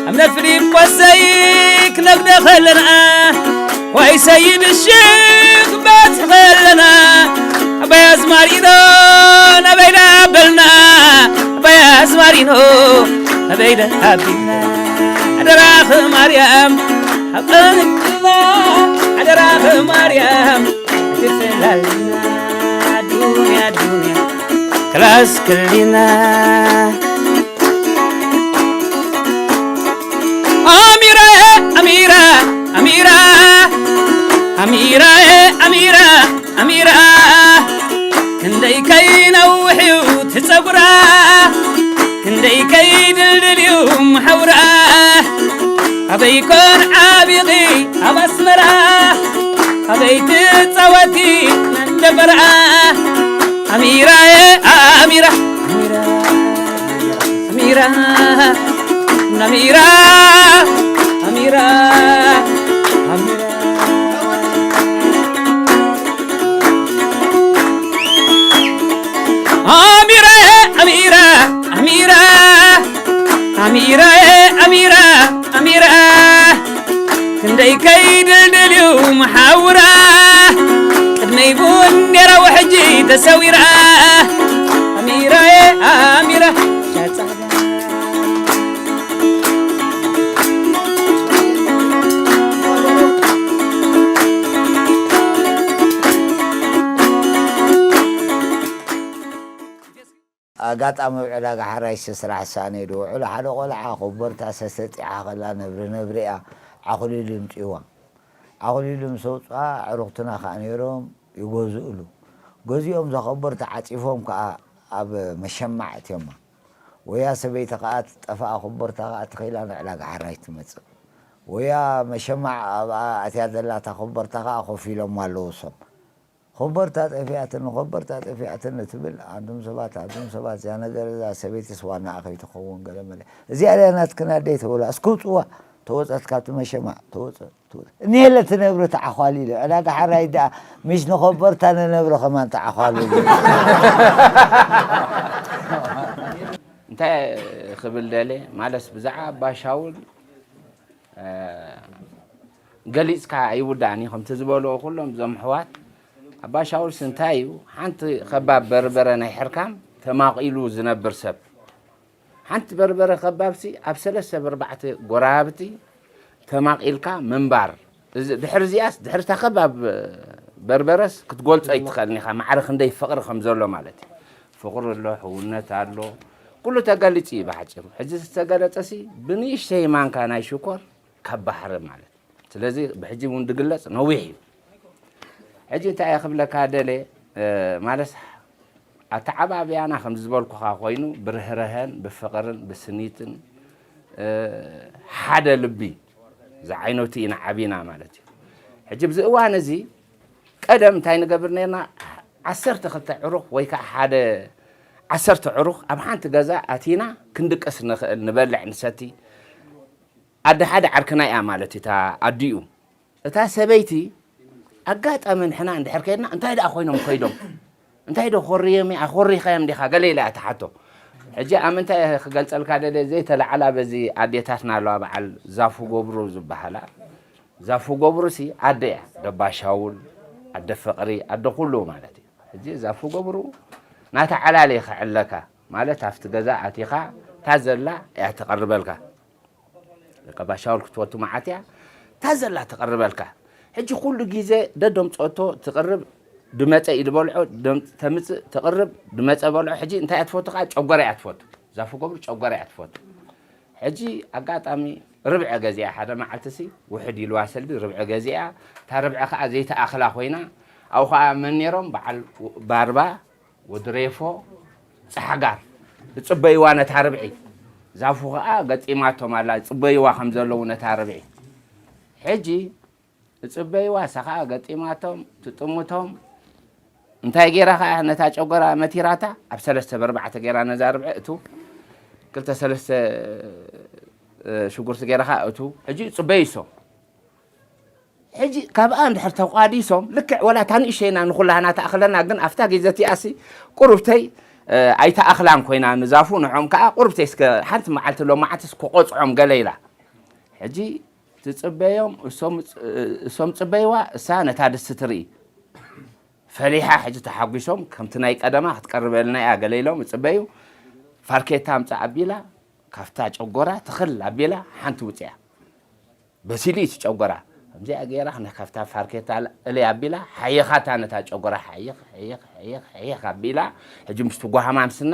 እምነ ፊልጶሰይ ክነግደ ከለና ዋይ ሰይድ ሽክ በጽሕ ከለና ኣባይ ኣዝማሪኖ ናበይ ዳበልና ኣባይ ኣዝማሪኖ ናበይ ዳቢልና ኣደራኽ ማርያም ኣቐንቅና ኣደራኽ ማርያም ትፍላልና ዱንያ ዱንያ ክላስ ክሊና ኣሚራ ኣሚራ ኣሚራ ኣሚራ ኣሚራ ኣሚራ ክንደይ ከይነውሕ እዩ ትፀጉራ ክንደይ ከይድልድል እዩ መሓውራ ኣበይ ኮን ዓቢቂ ኣብ ኣስመራ ኣበይ ትፃወቲ መንደፈራ ኣሚራዬ ኣሚራ ኣሚራ ኣሚራ ኣሚራ ኣሚራ ኣሚራዬ ኣሚራ ኣሚራ ኣሚራዬ ኣሚራ ኣሚራ ክንደይ ከይድልድል እዩ መሓውራ ቅድመይ ቡን ነይራ ውሕጂ ተሰዊራ ኣሚራዬ ኣሚራ ሻጻዳ ኣጋጣሚ ኣብ ዕዳጋ ሓራይሲ ስራሕ ዝሰኣነ እዩ ዝውዕል። ሓደ ቆልዓ ኮቦርታ ሰሰጢሓ ከላ ነብሪ ነብሪ እያ ዓኹሊሉ ይምፅእዋ። ዓኹሊሉ ምስ ኣውፅኣ ኣዕሩኽትና ከዓ ነይሮም ይገዝእሉ። ገዚኦም እዛ ኮቦርታ ዓፂፎም ከዓ ኣብ መሸማዕ እትዮማ። ወያ ሰበይቲ ከዓ ትጠፍኣ ኮቦርታ ከዓ ተኸኢላ ንዕዳጋ ሓራይሲ ትመፅእ። ወያ መሸማዕ ኣብኣ ኣትያ ዘላ እታ ኮቦርታ ከዓ ኮፍ ኢሎማ ኣለዉ እሶም። ኮበርታ ጠፊኣትኒ ኮበርታ ጠፊኣትኒ ትብል ኣንቱም ሰባት ኣንቱም ሰባት እዛ ነገር እዛ ሰበይትስ ዋናኣ ከይትኸውን ገለ መለ እዚኣ ድያ ናትክን ኣደይ ተበላ እስኪ ውፅዋ ተወፀት ካብቲ መሸማዕ ተወፀ ትወፀ እኒሀለ ትነብሪ ተዓኳሊሉ ዕዳጋ ሓራይ ደኣ ምሽ ንኮበርታ ንነብሪ ከማን ተዓኳሊሉ እንታይ ክብል ደለ ማለት ብዛዕባ ኣባ ሻውል ገሊፅካ ኣይውዳእን እዩ። ከምቲ ዝበልዎ ኩሎም እዞም ኣሕዋት ኣባ ሻውልስ እንታይ እዩ? ሓንቲ ከባብ በርበረ ናይ ሕርካም ተማቒሉ ዝነብር ሰብ። ሓንቲ በርበረ ከባብሲ ኣብ ሰለስተ ብኣርባዕተ ጎረባብቲ ተማቒልካ ምንባር። ድሕሪ እዚኣስ ድሕሪ እታ ከባብ በርበረስ ክትገልጾ ኣይትኽእልን ኢኻ ማዕረ ክንደይ ፍቕሪ ከም ዘሎ ማለት እዩ። ፍቕሪ ኣሎ፣ ሕውነት ኣሎ፣ ኩሉ ተገሊጹ እዩ ብሓጺሩ። ሕጂ ዝተገለጸሲ ብንእሽተይ ማንካ ናይ ሽኮር ካብ ባሕሪ ማለት እዩ። ስለዚ ብሕጂ እውን ድግለጽ ነዊሕ እዩ። ሕጂ እንታይ እየ ክብለካ ደለ ማለት ኣተዓባብያና ከም ዝበልኩኻ ኮይኑ ብርህረሀን ብፍቕርን ብስኒትን ሓደ ልቢ ዝዓይነቱ ኢና ዓቢና ማለት እዩ። ሕጂ ብዚ እዋን እዚ ቀደም እንታይ ንገብር ነርና ዓሰርተ ክልተ ዕሩኽ ወይ ከዓ ሓደ ዓሰርተ ዕሩኽ ኣብ ሓንቲ ገዛ ኣቲና ክንድቅስ ንኽእል ንበልዕ ንሰቲ ኣደ ሓደ ዓርክና እያ ማለት እታ ኣዲኡ እታ ሰበይቲ ኣጋጣሚ ንሕና እንድሕር ከይድና እንታይ ደኣ ኮይኖም ከይዶም እንታይ ዶ ኮርዮም ኣኮሪኻዮም ዲኻ ገለ ኢላ እያ ትሓቶ ሕጂ ኣብ ምንታይ እየ ክገልጸልካ ደለ ዘይተላዓላ በዚ ኣዴታትና ኣለዋ በዓል ዛፉ ገብሩ ዝበሃላ ዛፉ ገብሩ ሲ ኣደ እያ ደባ ሻውል ኣደ ፍቕሪ ኣደ ኩሉ ማለት እዩ ሕጂ ዛፉ ገብሩ ናታ ዓላለ ይኸዕለካ ማለት ኣብቲ ገዛ ኣቲኻ እታ ዘላ እያ ትቐርበልካ ደቀባ ሻውል ክትፈቱ መዓት እያ እታ ዘላ ትቐርበልካ ሕጂ ኩሉ ግዜ ደደምፀቶ ትቕርብ ድመፀ ኢሉ በልዖ ተምፅእ ትቕርብ ድመፀ በልዖ ሕጂ እንታይ እያ ትፈቱ ከዓ ጨጎራ እያ ትፈቱ ዛፉ ገብሩ ጨጎራ እያ ትፈቱ ሕጂ ኣጋጣሚ ርብዐ ገዚኣ ሓደ መዓልቲ ሲ ውሕድ ኢልዋ ሰልዲ ርብዐ ገዚኣ እታ ርብዐ ከዓ ዘይተኣኽላ ኮይና ኣብኡ ከዓ መን ነይሮም በዓል ባርባ ወዲ ሬፎ ጻሕጋር እጽበይዋ ነታ ርብዒ ዛፉ ኸኣ ገጢማቶም ኣላ እጽበይዋ ከም ዘለዉ ነታ ርብዒ ሕጂ እጽበይዋ እሳ ኸኣ ገጢማቶም ትጥምቶም እንታይ ገይራ ኸኣ ነታ ጨጎራ መቲራታ ኣብ ሰለስተ በርባዕተ ገይራ ነዛ ርብዒ እቱ ክልተ ሰለስተ ሽጉርቲ ገይራ ኸኣ እቱ ሕጂ እጽበይ እሶም ሕጂ ካብኣ እንድሕር ተቋዲሶም ልክዕ ወላ እታ ንእሸይና ንኹላህና ትኣኽለና ግን ኣብታ ግዜ እቲኣሲ ቁሩብተይ ኣይተኣኽላን ኮይና ንዛፉ ንዖም ከዓ ቁሩብተይ እስከ ሓንቲ መዓልቲ ሎማዓትስ ክቆፅዖም ገለ ኢላ ሕጂ ትፅበዮም እሶም ፅበይዋ እሳ ነታ ድስቲ ትርኢ ፈሊሓ ሕጂ ተሓጒሶም ከምቲ ናይ ቀደማ ክትቀርበልና እያ ገለ ኢሎም ይፅበዩ ፋርኬታ ኣምፃእ ኣቢላ ካብታ ጨጎራ ትኽል ኣቢላ ሓንቲ ውፅያ በሲሉ እዩ እቲ ጨጎራ ከምዚኣ ገይራ ካብታ ፋርኬታ እለይ ኣቢላ ሓይኻታ ነታ ጨጎራ ሓይኽ ሓይኽ ሓይኽ ሓይኽ ኣቢላ ሕጂ ምስቲ ጓሃማ ምስና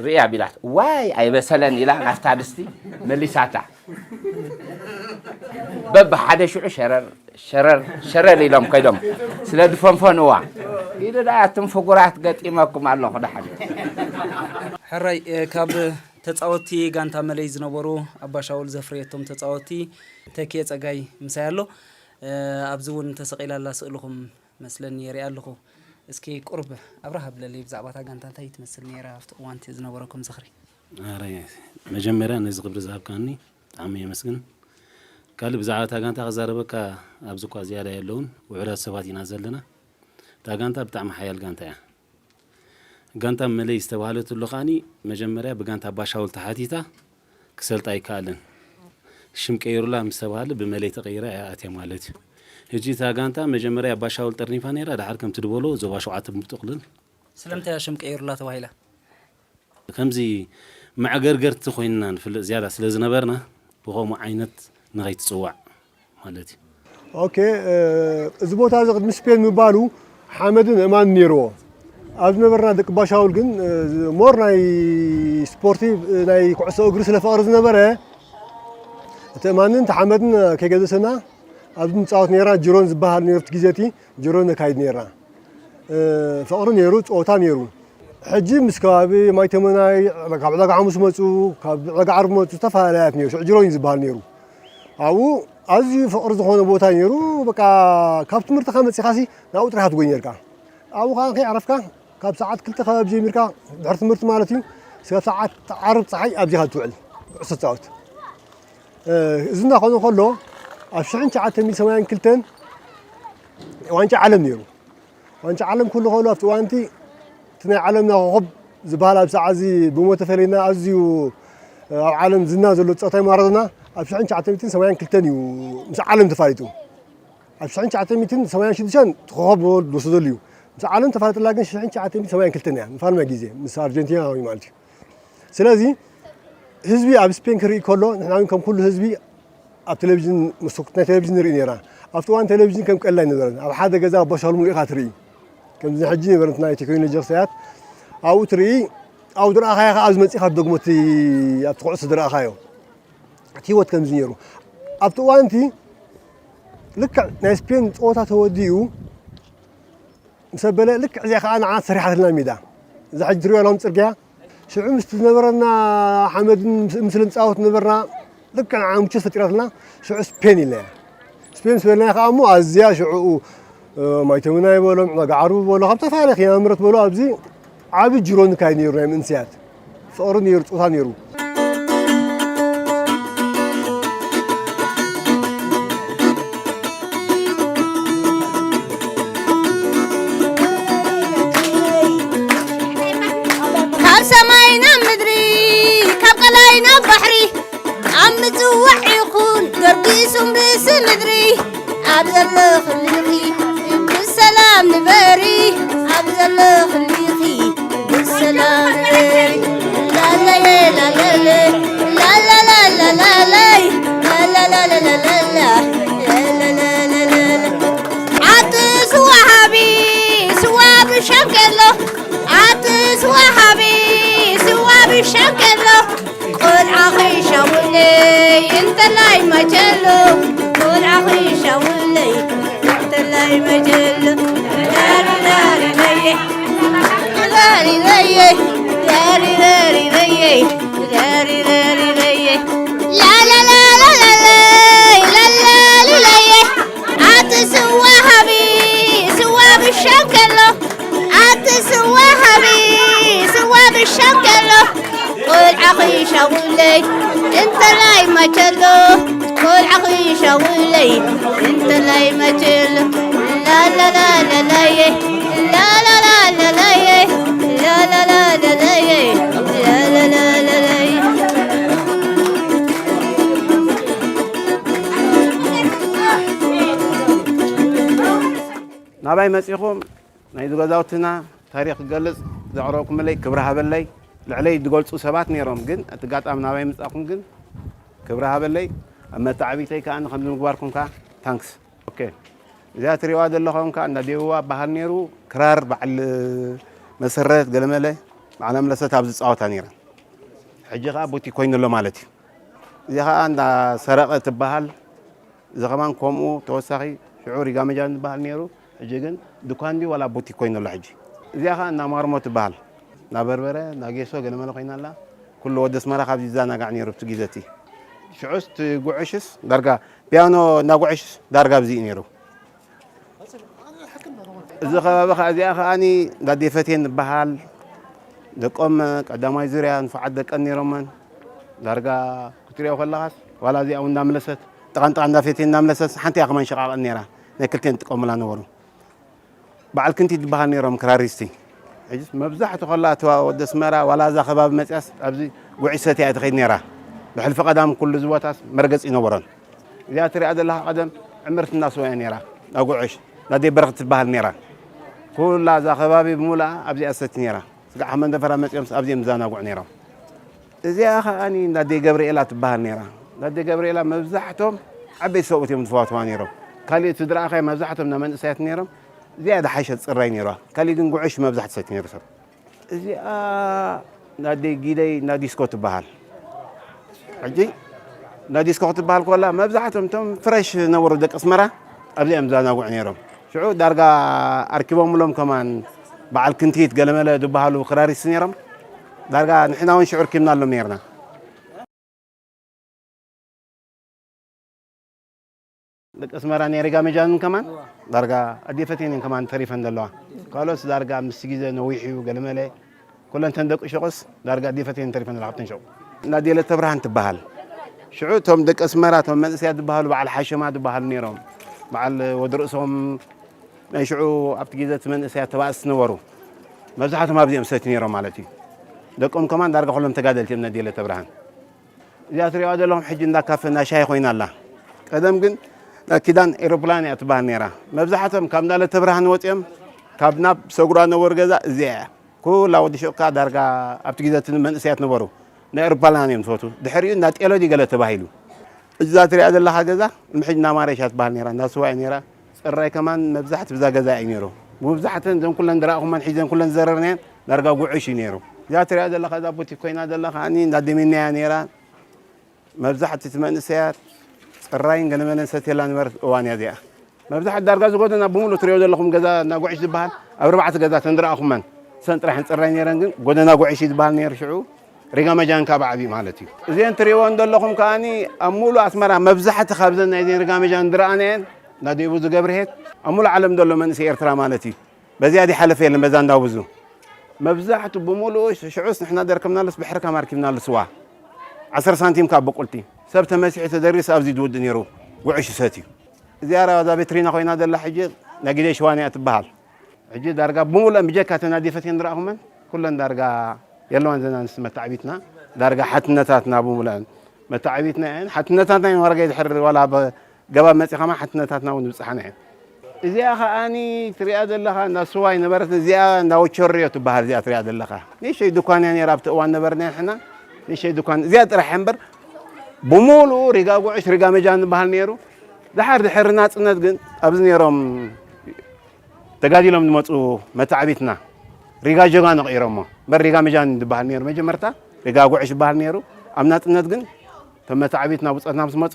ርኢ ኣቢላት ዋይ ኣይበሰለን ኢላ ናብታ ድስቲ መሊሳታ በብሓደ ሽዑ ሸረር ሸረር ሸረር ኢሎም ከይዶም ስለ ዝፈንፈንዋ ኢሉ ደኣ እትም ፍጉራት ገጢመኩም ኣለኹ ደሓን ሕራይ ካብ ተፃወቲ ጋንታ መለይ ዝነበሩ ኣባሻውል ዘፍረየቶም ተፃወቲ ተኪየ ፀጋይ ምሳይ ኣሎ ኣብዚ እውን ተሰቂላ ኣላ ስእልኹም መስለኒ የሪኣ ኣለኹ እስኪ ቁሩብ ኣብርሃ ብለለይ፣ ብዛዕባ እታ ጋንታ እንታይ ትመስል ነይራ ኣብቲ እዋን እቲ ዝነበረኩም ዝኽሪ? ኣረ፣ መጀመርያ ነዚ ክብሪ ዝሃብካኒ ብጣዕሚ የመስግን። ካልእ ብዛዕባ እታ ጋንታ ክዛረበካ ኣብዚ እኳ ዝያዳ የለውን፣ ውሑዳት ሰባት ኢና ዘለና። እታ ጋንታ ብጣዕሚ ሓያል ጋንታ እያ። ጋንታ መለይ ዝተባህለትሉ ከዓኒ መጀመርያ ብጋንታ ኣባሻውል ተሓቲታ ክሰልጣ ኣይከኣልን። ሽም ቀይሩላ ምስ ተባህለ ብመለይ ተቐይራ እያ ኣትያ ማለት እዩ። ሕጂ እታ ጋንታ መጀመርያ ኣባሻውል ጠርኒፋ ነይራ፣ ድሓር ከምቲ ዝበሎ ዞባ ሸውዓተ ብምጥቕልል ስለምንታይ እያ ሽም ቀይሩላ ተባሂላ? ከምዚ መዕገርገርቲ ኮይንና ንፍለጥ ዝያዳ ስለ ዝነበርና ብኸምኡ ዓይነት ንኸይትፅዋዕ ማለት እዩ። ኦኬ፣ እዚ ቦታ እዚ ቅድሚ ስፔን ምባሉ ሓመድን እማን ነይርዎ። ኣብ ዝነበርና ደቂ ባሻውል ግን ሞር ናይ ስፖርቲ ናይ ኩዕሶ እግሪ ስለ ፍቕሪ ዝነበረ እቲ እማንን እቲ ሓመድን ከይገደሰና ኣብዚ ንፃወት ነይርና። ጅሮን ዝበሃል ነይሩ እቲ ግዜ እቲ ጅሮን ነካይድ ነይርና። ፍቕሪ ነይሩ፣ ፀወታ ነይሩ። ሕጂ ምስ ከባቢ ማይተመናይ ካብ ዕዳጋ ሓሙስ መፁ፣ ካብ ዕዳጋ ዓርቢ መፁ ዝተፈላለያት ነይሩ። ሽዑ ጅሮን እዩ ዝበሃል ነይሩ። ኣብኡ ኣዝዩ ፍቕሪ ዝኾነ ቦታ ነይሩ። በቃ ካብ ትምህርትኻ መፂኻሲ ናብኡ ጥራሕ ትጎይ ነርካ። ኣብኡ ከዓ ከይዓረፍካ ካብ ሰዓት ክልተ ከባቢ ጀሚርካ ድሕሪ ትምህርቲ ማለት እዩ እስካብ ሰዓት ዓርብ ፀሓይ ኣብዚኻ ትውዕል ኩዕሶ ትፃወት። እዚ እንዳኾነ ከሎ ኣብ ሽሕን ትሽዓተ ሚእትን ሰማንያን ክልተን ዋንጫ ዓለም ነይሩ። ዋንጫ ዓለም ክህሉ ከሎ ኣብቲ እዋንቲ እቲ ናይ ዓለምና ኮኸብ ዝበሃል ኣብ ሰዓት እዚ ብሞተ ፈለይና ኣዝዩ ኣብ ዓለም ዝና ዘሎ ተፃዋታይ ማራዶና ኣብ ሽሕን ትሽዓተ ሚእትን ሰማንያን ክልተን እዩ ምስ ዓለም ተፋሊጡ። ኣብ ሽሕን ትሽዓተ ሚእትን ሰማንያን ሽዱሽተን እቲ ኮኸብ ዝወሰደሉ እዩ። ምስ ዓለም ተፋለጠላ ግን ሽሕን ትሽዓተ ሚእትን ሰማንያን ክልተን እያ ንፋልማ ግዜ ምስ ኣርጀንቲና ማለት እዩ። ስለዚ ህዝቢ ኣብ ስፔን ክርኢ ከሎ ንሕና እውን ከም ኩሉ ህዝቢ ኣብ ቴሌቪዥን መስኮት ናይ ቴሌቪዥን ንርኢ ነይርና። ኣብቲ እዋን ቴሌቪዥን ከም ቀሊል ኣይነበረን። ኣብ ሓደ ገዛ ኣቦ ሻሎም ኢኻ ትርኢ። ከምዚ ሕጂ ነበረ ናይ ቴክኖሎጂ ክሳያት ኣብኡ ትርኢ ኣብኡ ዝረኣኻዮ ከዓ ኣብዚ መፂኻ ትደግሞ እቲ ኣብቲ ኩዕሶ ዝረኣኻዮ እቲ ህይወት ከምዚ ነይሩ። ኣብቲ እዋን እቲ ልክዕ ናይ ስፔን ፀወታ ተወዲኡ ምስ ኣበለ ልክዕ እዚኣ ከዓ ንዓና ተሰሪሓትልና ሜዳ እዛ ሕጂ ትሪኦ ኣለኹም ፅርግያ ሽዑ ምስቲ ዝነበረና ሓመድን ምስልን ንፃወት ዝነበርና ልክዕ ንዓና ምቾት ፈጢራትና ሽዑ ስፔን ኢልና ስፔን ምስ በልናያ ከዓ እሞ ኣዝያ ሽዑ ማይተምና ይበሎም ዕዳጋ ዓርቢ በሎ ካብ ዝተፈላለዩ ኪናምረት በሎ ኣብዚ ዓቢ ጅሮ ንካይ ነይሩ ናይ መንእሰያት ፍቕሪ ነይሩ ፆታ ነይሩ ካብ ሰማይ ናብ ምድሪ ካብ ቀላይ ናብ ባሕሪ ኣብ ምጽዋዕ ይኹን ገርጊሱም ርእሲ ምድሪ ኣብ ዘለኽልኺ ብሰላም ንበሪ ኣብ ዘለኽልኺ ብሰላም ንበሪ ላለየ ላለየ ላላላላላለይ ላላላላላላ ኣቲ ስዋ ሃቢ ስዋ ብሻንቀሎ ኣቲ ስዋ ሃቢ ስዋ ብሻንቀሎ ቆልዓ ኽሻውለይ እንተላይ መቸሎ ቆልዓ ኽሻውለይ እንተላይ መቸሎ ዳሪ ዳሪ በየ ዳሪ ዳሪ በየ ዳሪ ዳሪ ዳሪ ዳሪ ዳሪ በየ ላላላላላለይ ላላሊለየ ኣቲ ስዋ ሃቢ ስዋ ብሻንቀሎ ኣቲ ስዋ ሃቢ ስዋ ብሻንቀሎ ቆልዓ ኽሻውለይ እንተላይ መቸሎ ቆልዓ ኽሻውለይ እንተላይ መቸሎ ላላላላላየ ላላላላላየ ላላላላላየ ላላላላላየ ናባይ መጺኹም ናይ ገዛውትና ታሪኽ ክገልጽ ዘቕረብኩምለይ ክብሪ ሃበለይ። ልዕለይ ዝገልጹ ሰባት ነይሮም፣ ግን እቲ ኣጋጣሚ ናባይ ምጻእኩም ግን ክብሪ ሃበለይ። ኣብ መተዓቢተይ ከኣ ከምዚ ምግባርኩም ከኣ ታንክስ። ኦኬ፣ እዚኣ ትሪእዋ ዘለኹም ከኣ እንዳ ዴውዋ በሃል ነይሩ። ክራር በዓል መሰረት ገለመለ በዓል ኣምለሰት ኣብዚ ዝጻወታ ነይረን። ሕጂ ከኣ ቡቲ ኮይኑ ኣሎ ማለት እዩ። እዚ ከኣ እንዳ ሰረቐ ትበሃል። እዚ ከማን ከምኡ ተወሳኺ ሽዑ ሪጋ መጃን ዝበሃል ነይሩ። ሕጂ ግን ድኳን ድዩ ዋላ ቡቲክ ኮይኑ ኣሎ ሕጂ። እዚኣ ከኣ እንዳ ማርሞ ትበሃል። እንዳ በርበረ፣ እንዳ ጌሶ ገለመለ ኮይና ኣላ። ኩሉ ወዲ ኣስመራ ካብዚ ይዘናጋዕ ነይሩ ኣብቲ ግዜ እቲ። ሽዑስ እቲ ጉዕሽስ ዳርጋ ፒያኖ እንዳ ጉዕሽስ ዳርጋ ኣብዚ እዩ ነይሩ። እዚ ከባቢ ኸዓ፣ እዚኣ ኸዓኒ እንዳ ኣዴ ፈቴን ዝበሃል፣ ደቆም ቀዳማይ ዙርያ ንፉዓት ደቀን ነይሮመን። ዳርጋ ክትሪኦ ከለኻስ፣ ዋላ እዚኣ እውን እንዳምለሰት፣ ጥቓን ጥቓን እንዳ ፈቴን እንዳምለሰት፣ ሓንቲ እያ ከማን ሸቓቐን ነይራ። ናይ ክልቴን ጥቀሙላ ነበሩ። በዓል ክንቲት ዝበሃል ነይሮም ክራሪስቲ። ሕጅስ መብዛሕቱ ከላ እቲ ወዲ ኣስመራ፣ ዋላ እዛ ከባቢ መፅያስ፣ ኣብዚ ጉዕሽ ሰትያ እያ ትኸይድ ነይራ። ብሕልፊ ቀዳም ኩሉ እዚ ቦታስ መርገፂ ይነበሮን። እዚኣ ትሪኣ ዘለኻ ቀደም ዕምርቲ እንዳ ስዋ እያ ነይራ። እንዳ ጉዕሽ፣ እንዳ ኣዴ በረኽቲ ትበሃል ነይራ። ኩላ እዛ ከባቢ ብምሉኣ ኣብዚኣ ትሰቲ ነይራ። ስጋዕ ካብ መንደፈራ መፂኦምስ ኣብዚኦም ዝዘናግዑ ነይሮም። እዚኣ ኸዓኒ እንዳ ኣዴ ገብርኤላ ትበሃል ነይራ። እንዳ ኣዴ ገብርኤላ መብዛሕቶም ዓበይቲ ሰብኡት እዮም ዝፈትዋ ነይሮም። ካሊእ እቲ ዝረኣኻዮ መብዛሕቶም እንዳ መንእሰያት ነይሮም። እዚኣ ዝሓሸት ፅራይ ነይራ። ካሊእ ግን ጉዕሽ መብዛሕቱ ሰቲ ነይሩ ሰብ። እዚኣ እንዳ ኣዴ ጊደይ እንዳ ዲስኮ ትበሃል። ሕጂ እንዳ ዲስኮ ክትበሃል ከላ መብዛሕቶም እቶም ፍረሽ ዝነበሩ ደቂ ኣስመራ ኣብዚኦም ዝዘናግዑ ነይሮም። ሽዑ ዳርጋ ኣርኪቦምሎም ከማን በዓል ክንቲት ገለመለ ዝበሃሉ ክራሪስት ነይሮም። ዳርጋ ንሕና እውን ሽዑ ርኪብናሎም ነይርና። ደቂ ኣስመራ ናይ ሪጋ መጃንን ከማን ዳርጋ ኣዴ ፈቴን ከማን ተሪፈን ዘለዋ። ካልኦት ዳርጋ ምስ ግዜ ነዊሕ እዩ ገለመለ። ኩለን ተን ደቂ ሸቆስ ዳርጋ ኣዴ ፈቴን ተሪፈን ዘለዋ ካብተን ሸቁ። እንዳ ኣዴ ለተብርሃን ትበሃል። ሽዑ እቶም ደቂ ኣስመራ፣ እቶም መንእሰያት ዝበሃሉ በዓል ሓሸማ ዝበሃሉ ነይሮም። በዓል ወዲ ርእሶም ናይ ሽዑ ኣብቲ ግዜ እቲ መንእሰያት ተባእስቲ ነበሩ። መብዛሕቶም ኣብዚኦም ሰቲ ነይሮም ማለት እዩ። ደቆም ከማን ዳርጋ ኩሎም ተጋደልቲ እዮም፣ እንዳ ኣዴ ለተብርሃን። እዚኣ ትሪእዋ ዘለኹም ሕጂ እንዳ ካፈ እንዳ ሻሂ ኮይና ኣላ። ቀደም ግን እንዳ ኪዳን ኤሮፕላን እያ ትበሃል ነይራ። መብዛሕቶም ካብ እንዳ ለተብርሃን ወፂኦም ካብ ናብ ሰጉራ ነበሩ ገዛ እዚኣ እያ። ኩላ ወዲ ሹቕ ከኣ ዳርጋ ኣብቲ ግዜ እቲ መንእሰያት ነበሩ። ናይ ኤሮፕላን እዮም ዝፈትዉ። ድሕሪኡ እንዳ ጤሎዲ ገለ ተባሂሉ። እዛ ትሪኣ ዘለኻ ገዛ ቅድሚ ሕጂ እንዳ ማረሻ ትበሃል ነይራ፣ እንዳ ስዋ እያ ነይራ። ፅራይ ከማን መብዛሕቲ ብዛ ገዛ እዩ ነይሩ። ብመብዛሕተን እዘን ኩለን ዝረኣኹመን ሒዘን ኩለን ዝዘረርናየን ዳርጋ ጉዕሽ እዩ ነይሩ። እዛ ትሪኣ ዘለኻ እዛ ቡቲክ ኮይና ዘላ ከዓኒ እንዳ ደሚና እያ ነይራ። መብዛሕቲ እቲ መንእሰያት ፅራይን ገለመለን ሰትየላ ነበረት እዋን እያ እዚኣ። መብዛሕቲ ዳርጋ እዚ ጎደና ብምሉእ ትሪኦ ዘለኹም ገዛ እንዳ ጉዕሽ ዝበሃል ኣብ ኣርባዕተ ገዛ ተን ዝረኣኹመን ሰን ጥራሕን ፅራይ ነይረን፣ ግን ጎደና ጉዕሽ እዩ ዝበሃል ነይሩ ሽዑ። ሪጋ መጃን ካብ ዓብዪ ማለት እዩ። እዘን ትሪእወን ዘለኹም ከዓኒ ኣብ ሙሉእ ኣስመራ መብዛሕቲ ካብዘን ናይዘን ሪጋ መጃን ዝረኣናየን እንዳ ዴቡዝ ገብርሄት ኣብ ሙሉእ ዓለም ዘሎ መንእሰይ ኤርትራ ማለት እዩ። በዚኣ ዝሓለፈ የለን፣ በዛ እንዳውብዙ። መብዛሕቱ ብምሉኡ ሽዑስ ንሕና ደርከብናሉስ ብሕርካ ማርኪብናሉ ስዋ። ዓሰርተ ሳንቲም ካብ ብቁልቲ። ሰብ ተመሲሑ ተደሪስ ኣብዚ ዝውድእ ነይሩ፣ ጉዕሽ ይሰትዩ። እዚኣ ራዛ ቤትሪና ኮይና ዘላ ሕጂ ናይ ግዜ ሽዋንያ ትበሃል። ሕጂ ዳርጋ ብምሉእን ብጀካ ተን ኣዴ ፈቴን ዝረኣኹመን ኩለን ዳርጋ የለዋን። ዘናንስ መታዕቢትና ዳርጋ ሓትነታትና ብምሉእን መታዕቢትና እየን። ሓትነታትና እየን ዋርጋ ይድሕር ዋላ ብ-፣ ገባብ መፂኻማ ሓትነታትና እውን ዝብፅሓና እየን። እዚኣ ከዓኒ ትሪኣ ዘለኻ እንዳ ስዋ ይነበረት፣ እዚኣ እንዳ ወቸርዮ ትበሃል። እዚኣ ትሪኣ ዘለኻ ንእሽተይ ድኳን እያ ነይራ ኣብቲ እዋን ነበርና ንሕና። ንእሽተይ ድኳን እዚኣ ጥራሕ እያ እምበር ብምሉኡ ሪጋ ጉዕሽ ሪጋ መጃን ዝበሃል ነይሩ። ድሓር ድሕሪ ናፅነት ግን ኣብዚ ነይሮም ተጋዲሎም ዝመፁ መታዕቢትና ሪጋ ጀጋኑ ቀይሮሞ። እምበር ሪጋ መጃን ዝበሃል ነይሩ መጀመርታ፣ ሪጋ ጉዕሽ ዝበሃል ነይሩ። ኣብ ናፅነት ግን እቶም መታዕቢትና ብፆትና ምስ መፁ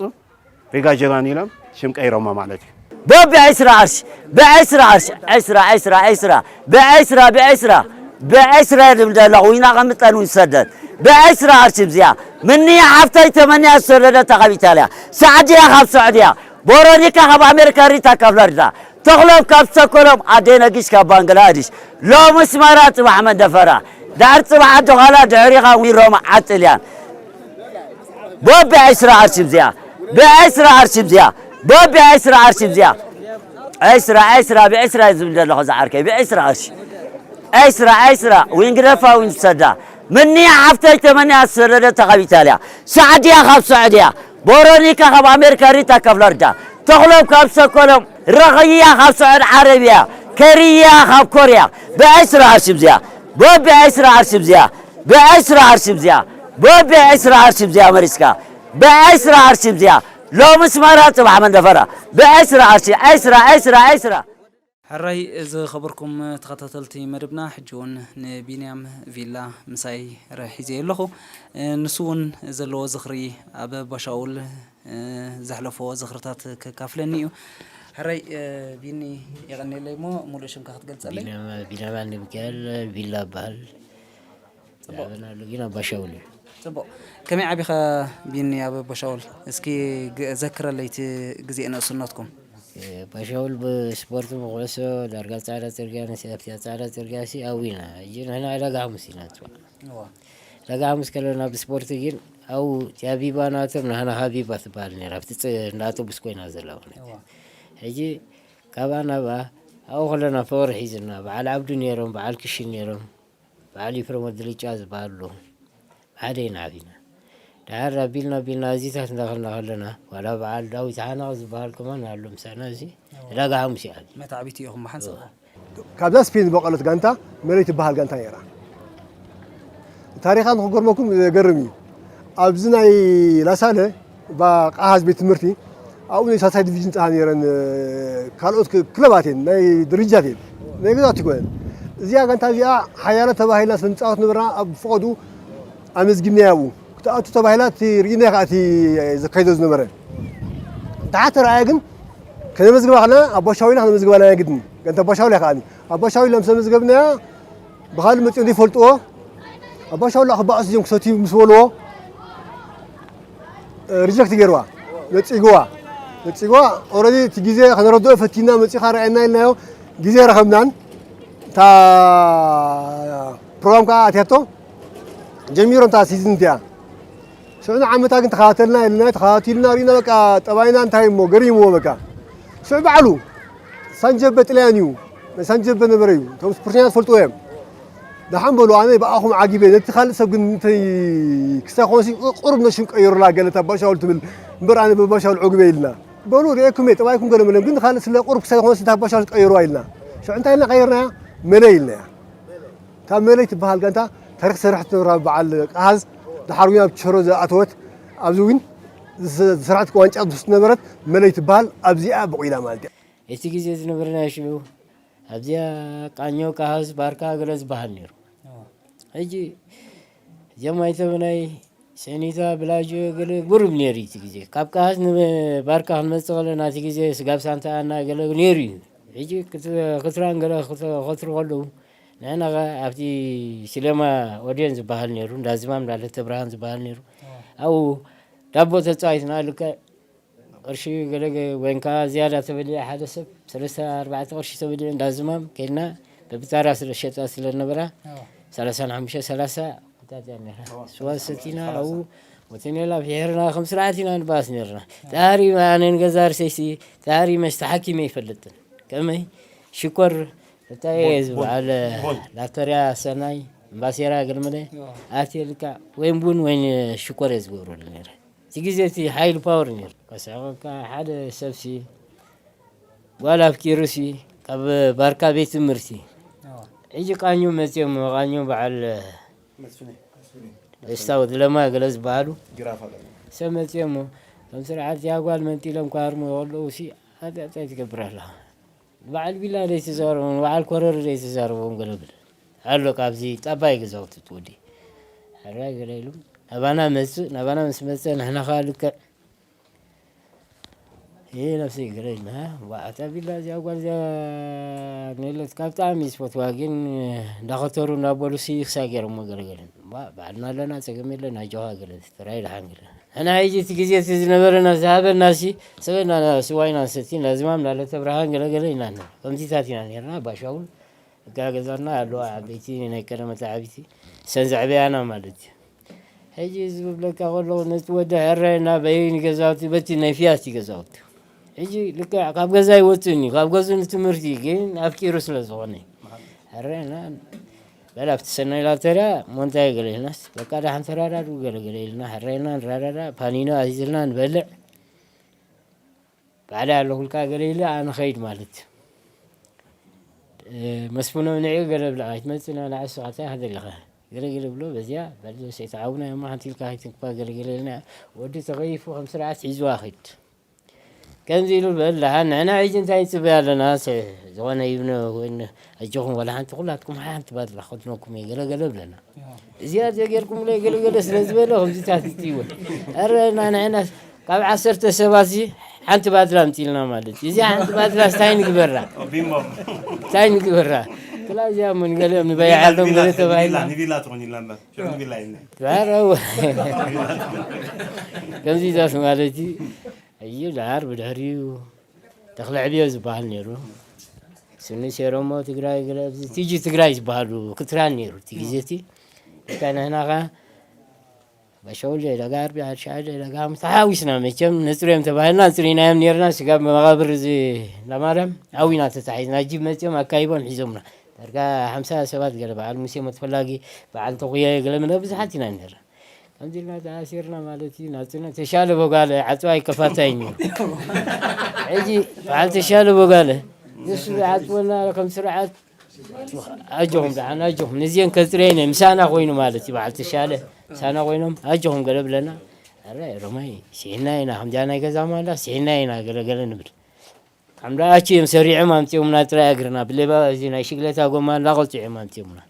ሪጋ ጀጋኑ ኢሎም ሽም ቀይሮሞ ማለት እዩ። በቢ ዕስራ ቅርሺ፣ ብዕስራ ቅርሺ፣ ዕስራ፣ ዕስራ፣ ዕስራ፣ ብዕስራ፣ ብዕስራ፣ ብዕስራ እየ ዝብል ዘለኹ፣ ኢና ከምጠን እውን ዝሰደድ። ብዕስራ ቅርሺ ብዚኣ፣ ምንያ ሓፍተይ ተመንያ ዝሰደደታ ካብ ኢታልያ፣ ሳዕድያ ካብ ሰዑድያ፣ ቦሮኒካ ካብ ኣሜሪካ፣ ሪታ ካብ ፍሎሪዳ፣ ተኽሎም ካብ ሰኮሎም፣ ኣደይ ነጊሽ ካብ ባንግላድሽ፣ ሎሚ ስመራ፣ ጽባሕ መንደፈራ፣ ድሕሪ ጽባሕ ዓዲ ዃላ፣ ድሕሪኻ ዊሮማ ዓጥልያን። በቢ ዕስራ ቅርሺ ብዚኣ፣ ብዕስራ ቅርሺ ብዚኣ፣ በቢ ዕስራ ቅርሺ ብዚኣ። ዕስራ፣ ዕስራ፣ ብዕስራ እዩ ዝብል ዘለኹ ዝዓርከይ፣ ብዕስራ ቅርሺ። ዕስራ፣ ዕስራ፣ ዊንግ ደፋ፣ ዊንግ ሰዳ። ምንያ ሓፍተይ ተመንያ ዝሰደደታ ካብ ኢታልያ። ሳዕድያ ካብ ስዑድያ። ቦሮኒካ ካብ ኣሜሪካ፣ ሪታ ካብ ፍሎሪዳ። ተኽሎም ካብ ሰኮሎም፣ ረኽያ ካብ ስዑድ ዓረብያ። ከርያ ካብ ኮርያ። ብዕስራ ቅርሺ ብዚኣ። በቢ ዕስራ ቅርሺ ብዚኣ። ብዕስራ ቅርሺ ብዚኣ። በቢ ዕስራ ቅርሺ ብዚኣ መሪስካ። ብዕስራ ቅርሺ ብዚኣ። ሎሚ ስመራ፣ ጽባሕ መንደፈራ። ብዕስራ ቅርሺ። ዕስራ፣ ዕስራ፣ ዕስራ። ሕራይ ዝኸበርኩም ተኸታተልቲ መደብና፣ ሕጂ እውን ንቢንያም ቪላ ምሳይ ረ-፣ ሒዘ ኣለኹ። ንሱ እውን ዘለዎ ዝኽሪ ኣብ ኣባሻውል ዘሕለፎ ዝኽርታት ከካፍለኒ እዩ። ሕራይ ቢኒ፣ የቐንየለይ እሞ ሙሉእ ሽምካ ክትገልጸለይ? ቢንያም፣ ቢንያም ገብረሚካኤል ቪላ እበሃል። ጽቡቕ። ዝዓበናሉ ግን ኣባሻውል እዩ። ጽቡቕ። ከመይ ዓቢኻ ቢኒ ኣብ ኣባሻውል? እስኪ ግ-፣ ዘክረለይ እቲ ግዜ ንእስነትኩም። ባሻውል ብስፖርት ብኩዕሶ ዳርጋ ጻዕዳ ጽርግያ ንስ ኣብቲ ጻዕዳ ጽርግያ ሲ ኣዊና። ሕጂ ንሕና ዕዳጋ ሓሙስ ኢና ንጽዋዕ። ዕዳጋ ሓሙስ ከለና ብስፖርት ግን ኣብኡ እቲኣ ቢባ ናቶም ንሕና ካ ቢባ ትበሃል ነይራ። ኣብቲ ጽ- እንዳ ኣውቶቡስ ኮይና ዘላ ማለት እዩ። ሕጂ ካብኣ ናብኣ ኣብኡ ከለና ፍቕሪ ሒዝና በዓል ዓብዱ ነይሮም፣ በዓል ክሽን ነይሮም፣ በዓል ይፍረም ወዲ ልጫ ዝበሃሉ ኣለዉ። ብሓደ ኢና ዓቢና። ደሓር ኣቢልና ኣቢልና ኣዚታት እንዳኸልና ከለና ዋላ በዓል ዳዊት ሓናቕ ዝበሃል ከማን ኣሎ ምሳና። እዚ ዕዳጋ ሓሙስ እዩ ዓቢ። መታዕቢቲ ኢኹም መሓንሳብ። ካብዛ ስፔን ዝበቐለት ጋንታ መለይ ትበሃል ጋንታ ነይራ። ታሪኻ ንክገርመኩም ዘገርም እዩ። ኣብዚ ናይ ላሳለ ባቃሃዝ ቤት ትምህርቲ ኣብኡ ናይ ሳልሳይ ዲቪዥን ፃሃ ነይረን። ካልኦት ክለባት እየን ናይ ድርጅታት እየን ናይ ገዛት ይኮነን። እዚኣ ጋንታ እዚኣ ሓያለ ተባሂልና ስለ ንፃወት ነበርና ኣብ ፈቐዱ ኣመዝጊብናያ ኣብኡ ክትኣቱ ተባሂላ እቲ ርኢና ከዓ እቲ ዘካይዶ ዝነበረ። ደሓር ተረኣየ ግን ከነመዝግባ ከለና ኣባሻዊላ ከነመዝግባ ናይ ግድን። ጋንታ ኣባሻዊላ ከዓ ኣባሻዊላ ምስ ኣመዝገብናያ ብኻልእ መፂኦም ዘይፈልጥዎ ኣባሻውላ ክባእስ እዮም ክሰትዩ ምስ በልዎ ሪጀክት ገይርዋ። ነፂግዋ ነፂግዋ። ኦረዲ እቲ ግዜ ከነረድኦ ፈቲና መፂኻ ረኣየና ኢልናዮ። ግዜ ረኸብናን እታ ፕሮግራም ከዓ ኣትያቶ ጀሚሮም እታ ሲዝን እቲኣ ሽዑ ንዓመታ ግን ተኸታተልና ኢልና ተኸታቲልና ሪና በቃ ጠባይና እንታይ እሞ ገሪምዎ በቃ። ሽዑ ባዕሉ ሳንጀበ ጥልያን እዩ። ናይ ሳንጀበ ነበረ እዩ። እቶም ስፖርተኛ ዝፈልጥዎ እዮም። ደሓን በሉ ኣነ ብኣኹም ዓጊበ ነቲ ካልእ ሰብ ግን እንተይ ክሳብ ኮንሲ ቁሩብ ነሽም ቀይሩላ ገለ ታባሻውል ትብል እምበር ኣነ በባሻውል ዕጉበ ኢልና በሉ ርእየኩም እየ ጠባይኩም ገለ መለም ግን ካልእ ስለ ቁሩብ ክሳብ ኮንሲ ታባሻውል ቀይሩዋ ኢልና ሽዑ እንታይ ኢልና ቀይርናያ መለ ኢልናያ። ካብ መለይ ትበሃል ጋንታ ታሪክ ዝሰረሐት ዝነበራ በዓል ቃሃዝ ደሓር ዊን ኣብ ቸሮ ዝኣተወት ኣብዚ ዊን ዝሰ- ዝሰራሕት ዋንጫ ዝወስድ ነበረት መለይ ትበሃል ኣብዚኣ ብቑ ኢላ ማለት እያ። እቲ ግዜ ዝነበረ ናይ ሽዑ ኣብዚኣ ቃኞ ቃሃዝ ባርካ ገለ ዝበሃል ነይሩ። ሕጂ እዚኦም ኣይተበናይ ሰኒታ ብላጆ ገለ ጉሩብ ነይሩ እቲ ግዜ ካብ ቃሃዝ ንባርካ ክንመፅእ ከለና እቲ ግዜ ስጋብ ሳንታ ኣና ገለ ነይሩ እዩ። ሕጂ ክት- ክትራን ገለ ክት- ከትሩ ከለዉ ንሕና ኸ ኣብቲ ሲለማ ኦድዮን ዝበሃል ነይሩ እንዳ ዝማም እንዳለተ ብርሃን ዝበሃል ነይሩ ኣብኡ ዳቦ ተፃዊትና ልክዕ ቅርሺ ገለ ወይን ከዓ ዝያዳ ተበሊዐ ሓደ ሰብ ሰለስተ ኣርባዕተ ቅርሺ ተበሊዑ እንዳ ዝማም ከይድና በብታራ ስለ ሸጣ ስለ ነበራ ሰላሳ ንሓሙሽተ ሰላሳ ስዋ ሰቲና ኣብኡ ሆቴል ፊሒርና ከም ስርዓት ኢና ንባኣስ ነርና። ጣሪ ኣነ ንገዛ ርሰይሲ ጣሪ መስተ ሓኪመ ይፈልጥን ከመይ ሽኮር እንታይ እየ ዝበዓል ላተርያ ሰናይ እምባሴራ ገልመለ ኣትየ ልካ ወይን ቡን ወይን ሽኮር እየ ዝገብረሉ ነረ። እቲ ግዜ እቲ ሓይል ፓወር ነይሩ። ከስዕቐካ ሓደ ሰብሲ ጓል ኣፍቂሩሲ ካብ ባርካ ቤት ትምህርቲ ሕጂ ቃኞ መፅኦም ቃኞ በዓል ደስታ ወዲ ለማ ገለ ዝበሃሉ ሰብ መፅኦሞ ከም ስርዓት እዚኣ ጓል መንጢሎም ክሃርሙ ከለዉ ሲ ኣጣጣይ ትገብር ኣለኻ። በዓል ቢላ ደይትዛረቦም በዓል ኮረር ደይትዛረቦም ገለ ብል ኣሎ። ካብዚ ጠባይ ገዛውቲ ትወዲ ሕራይ ገለ ኢሉ ናባና መፅእ ናባና ምስ መፀ ንሕና ከዓ ልክዕ ይህ ነፍሲ ገለ ኢልና ዋዕታ ቢላ እዚኣ ጓል እዚኣ ነለት ካብ ብጣዕሚ ዝፈትዋ ግን እንዳኸተሩ እንዳበሉ ሲ ክሳይ ገይሮሞ ገለገለ ባዕልና ኣለና ፀገም የለን ኣጆኻ ገለ ተራይ ደሓን ገለ ንሕና ሕጂ እቲ ግዜ እቲ ዝነበረና ዝሃበና ሲ ሰበና ስዋይና ንሰቲ እንዳዝማም እንዳለተ ብርሃን ገለገለ ኢና ከምዚታት ኢና ነርና ባሻውን እጋ ገዛና ኣለዋ ዓበይቲ ናይ ቀደመ ተዓቢቲ ሰን ዘዕበያና ማለት እዩ። ሕጂ ዝብለካ ከለኹ ነቲ ወዲ ሕራይ ናበይ ንገዛውቲ በቲ ናይ ፍያት እዩ ገዛውቲ ሕጂ ልክዕ ካብ ገዛ ይወፅእን እዩ ካብ ገዙ ንትምህርቲ ግን ኣፍቂሩ ስለ ዝኾነ ሕራይና በል ኣብቲ ሰናይ ላተርያ ሞንታይ ገለ ኢልናስ በቃ ዳሓን ተራዳዱ ገለ ገለ ኢልና ሕራይና ንራዳዳ ፓኒኖ ኣዚዝልና ንበልዕ ባዕለይ ኣለኹልካ ገለ ኢለ ኣነ ኸይድ ማለት መስፍኖ ንዒ ገለ ብላ ኣይትመፅና ንዓሱ ኣታ ከደለኻ ገለ ገለ ብሎ በዚያ በል ሰይተዓውና እሞ ሓንቲ ኢልካ ከይትንክፋ ገለ ገለ ኢልና ወዲ ተኸይፉ ከም ስርዓት ሒዝዋ ኸይድ ከምዚ ኢሉ በል ደሓን ንሕና ሕጂ እንታይ ንፅበያ ኣለና ዝኾነ ይብነ ወይ ኣጆኹም ዋላ ሓንቲ ኩላትኩም ሓንቲ ባድላ ክኸድነኩም እየ ገለ ገለ ብለና እዚኣ ዘይጌርኩምለይ ገለገለ ስለ ዝበለ ከምዚታት እትይወ ኣረ ናንሕና ካብ ዓሰርተ ሰባት እዚ ሓንቲ ባድላ ኣምፂልና ማለት እዩ እዚኣ ሓንቲ ባድላ ስታይ ንግበራ ስታይ ንግበራ ክላ እዚኣ ሞ ንገሊኦም ንበይዓሎም ገለ ተባሂልና ንቢላ ትኾን ኢልና እምበር ሽዑ ንቢላ ኢልና ዛረው ከምዚታት ማለት እዩ እዩ ዳር ብድሕሪኡ ተኽለ ዕብዮ ዝበሃል ነይሩ። ስኒ ሴሮሞ ትግራይ፣ ገለ ኣብዚ ቲጂ ትግራይ ዝበሃሉ ክትራን ነይሩ እቲ ግዜ እቲ። እካ ንሕና ኸ በሸውል ደጋ ኣርቢ፣ ሓድሽ ዓዲ ደጋ ሓሙስ ተሓዊስና። መቸም ነፅርዮም ተባሂልና፣ ኣፅሪናዮም ነይርና። ስጋብ መቓብር እዚ እንዳማርያም ዓዊና ተታሒዝና። ጂብ መፅዮም ኣካይቦም ሒዞምና። ዳርጋ ሓምሳ ሰባት ገለ፣ በዓል ሙሴ ሞት ፈላጊ፣ በዓል ተቑየ፣ ገለ መለ ብዙሓት ኢና ነይርና። ከምዚ ኢልና ተኣሲርና ማለት እዩ። ናጽነት ተሻለ ቦጋለ ዓጽዋ ኣይከፋታይን እዩ። ሕጂ በዓል ተሻለ ቦጋለ ንሱ ዝዓጽወና ከም ስርዓት፣ ኣጆኹም ደሓን፣ ኣጆኹም፣ ነዚአን ከጽርየን እየ፣ ምሳና ኮይኑ ማለት እዩ። በዓል ተሻለ ምሳና ኮይኖም፣ ኣጆኹም ገለ ብለና። ኣረ ሮማይ፣ ስሒና ኢና፣ ከምዚኣ ናይ ገዛ ማላ ስሒና ኢና፣ ገለ ገለ ንብል። ሓምዳ ኣቹ እዮም ሰሪዖም ኣምጺኦምና፣ ጥራይ እግርና ብሌባ፣ እዚ ናይ ሽግለታ ጎማ እንዳቐልጡ እዮም ኣምጺኦምና።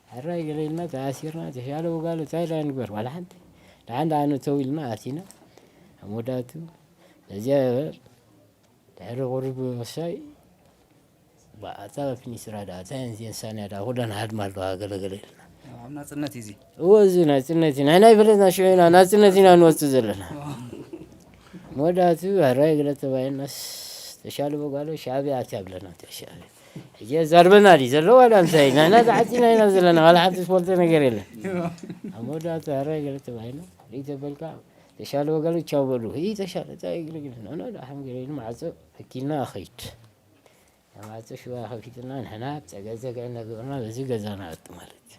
ኣራይ ገለ ኢልና ተኣሲርና፣ ተሻለ ወጋለ እንታይ ደኣ ንግበር፣ ዋላ ሓንቲ። ደሓን ደኣ ንእተው ኢልና ኣቲና። ኣብ መወዳእቱ በዚያ ድሕሪ ቁሩብ ወሳይ፣ ብኣታ ፊኒስራ ደኣ፣ እንታይ እየን እዚአን ሳንያ ደኣ፣ ኩለን ሃድማ ኣለዋ፣ ገለ ገለ ኢልና። ኣብ ናጽነት እዩ እዚ። እዎ፣ እዚ ናጽነት እዩ። ናይ፣ ናይ ፈለጥና ሽዑ ኢና፣ ናጽነት ኢና ንወጽእ ዘለና። መወዳእቱ ኣራይ ገለ ተባሂልናስ፣ ተሻለ ወጋለ ሻዕብያ ኣትያ ብለና፣ ተሻለ። ሕጂ የዛርበና ድዩ ዘሎ ዋላ እንታይ? ንሕና ተዓጺና ኢና ዘለና፣ ዋላ ሓንቲ ዝፈልጦ ነገር የለን። ኣብ መወዳእታ ኣረ ገለ ተባሂልና፣ ሪኢ ተበልካ፣ ተሻለ ወገኑ ቻው በሉ። ይህ ተሻለ፣ እንታይ እግሪ ግን? ኖ፣ ኖ፣ ደሓን ገለ ኢሉ ማዕጾ ፈኪልና ኸይድ። ኣብ ማዕጾ ሽዋ ከፊትና፣ ንሕና ጸገ-፣ ጸገ እናገበርና በዚ ገዛ ንኣቱ ማለት እዩ።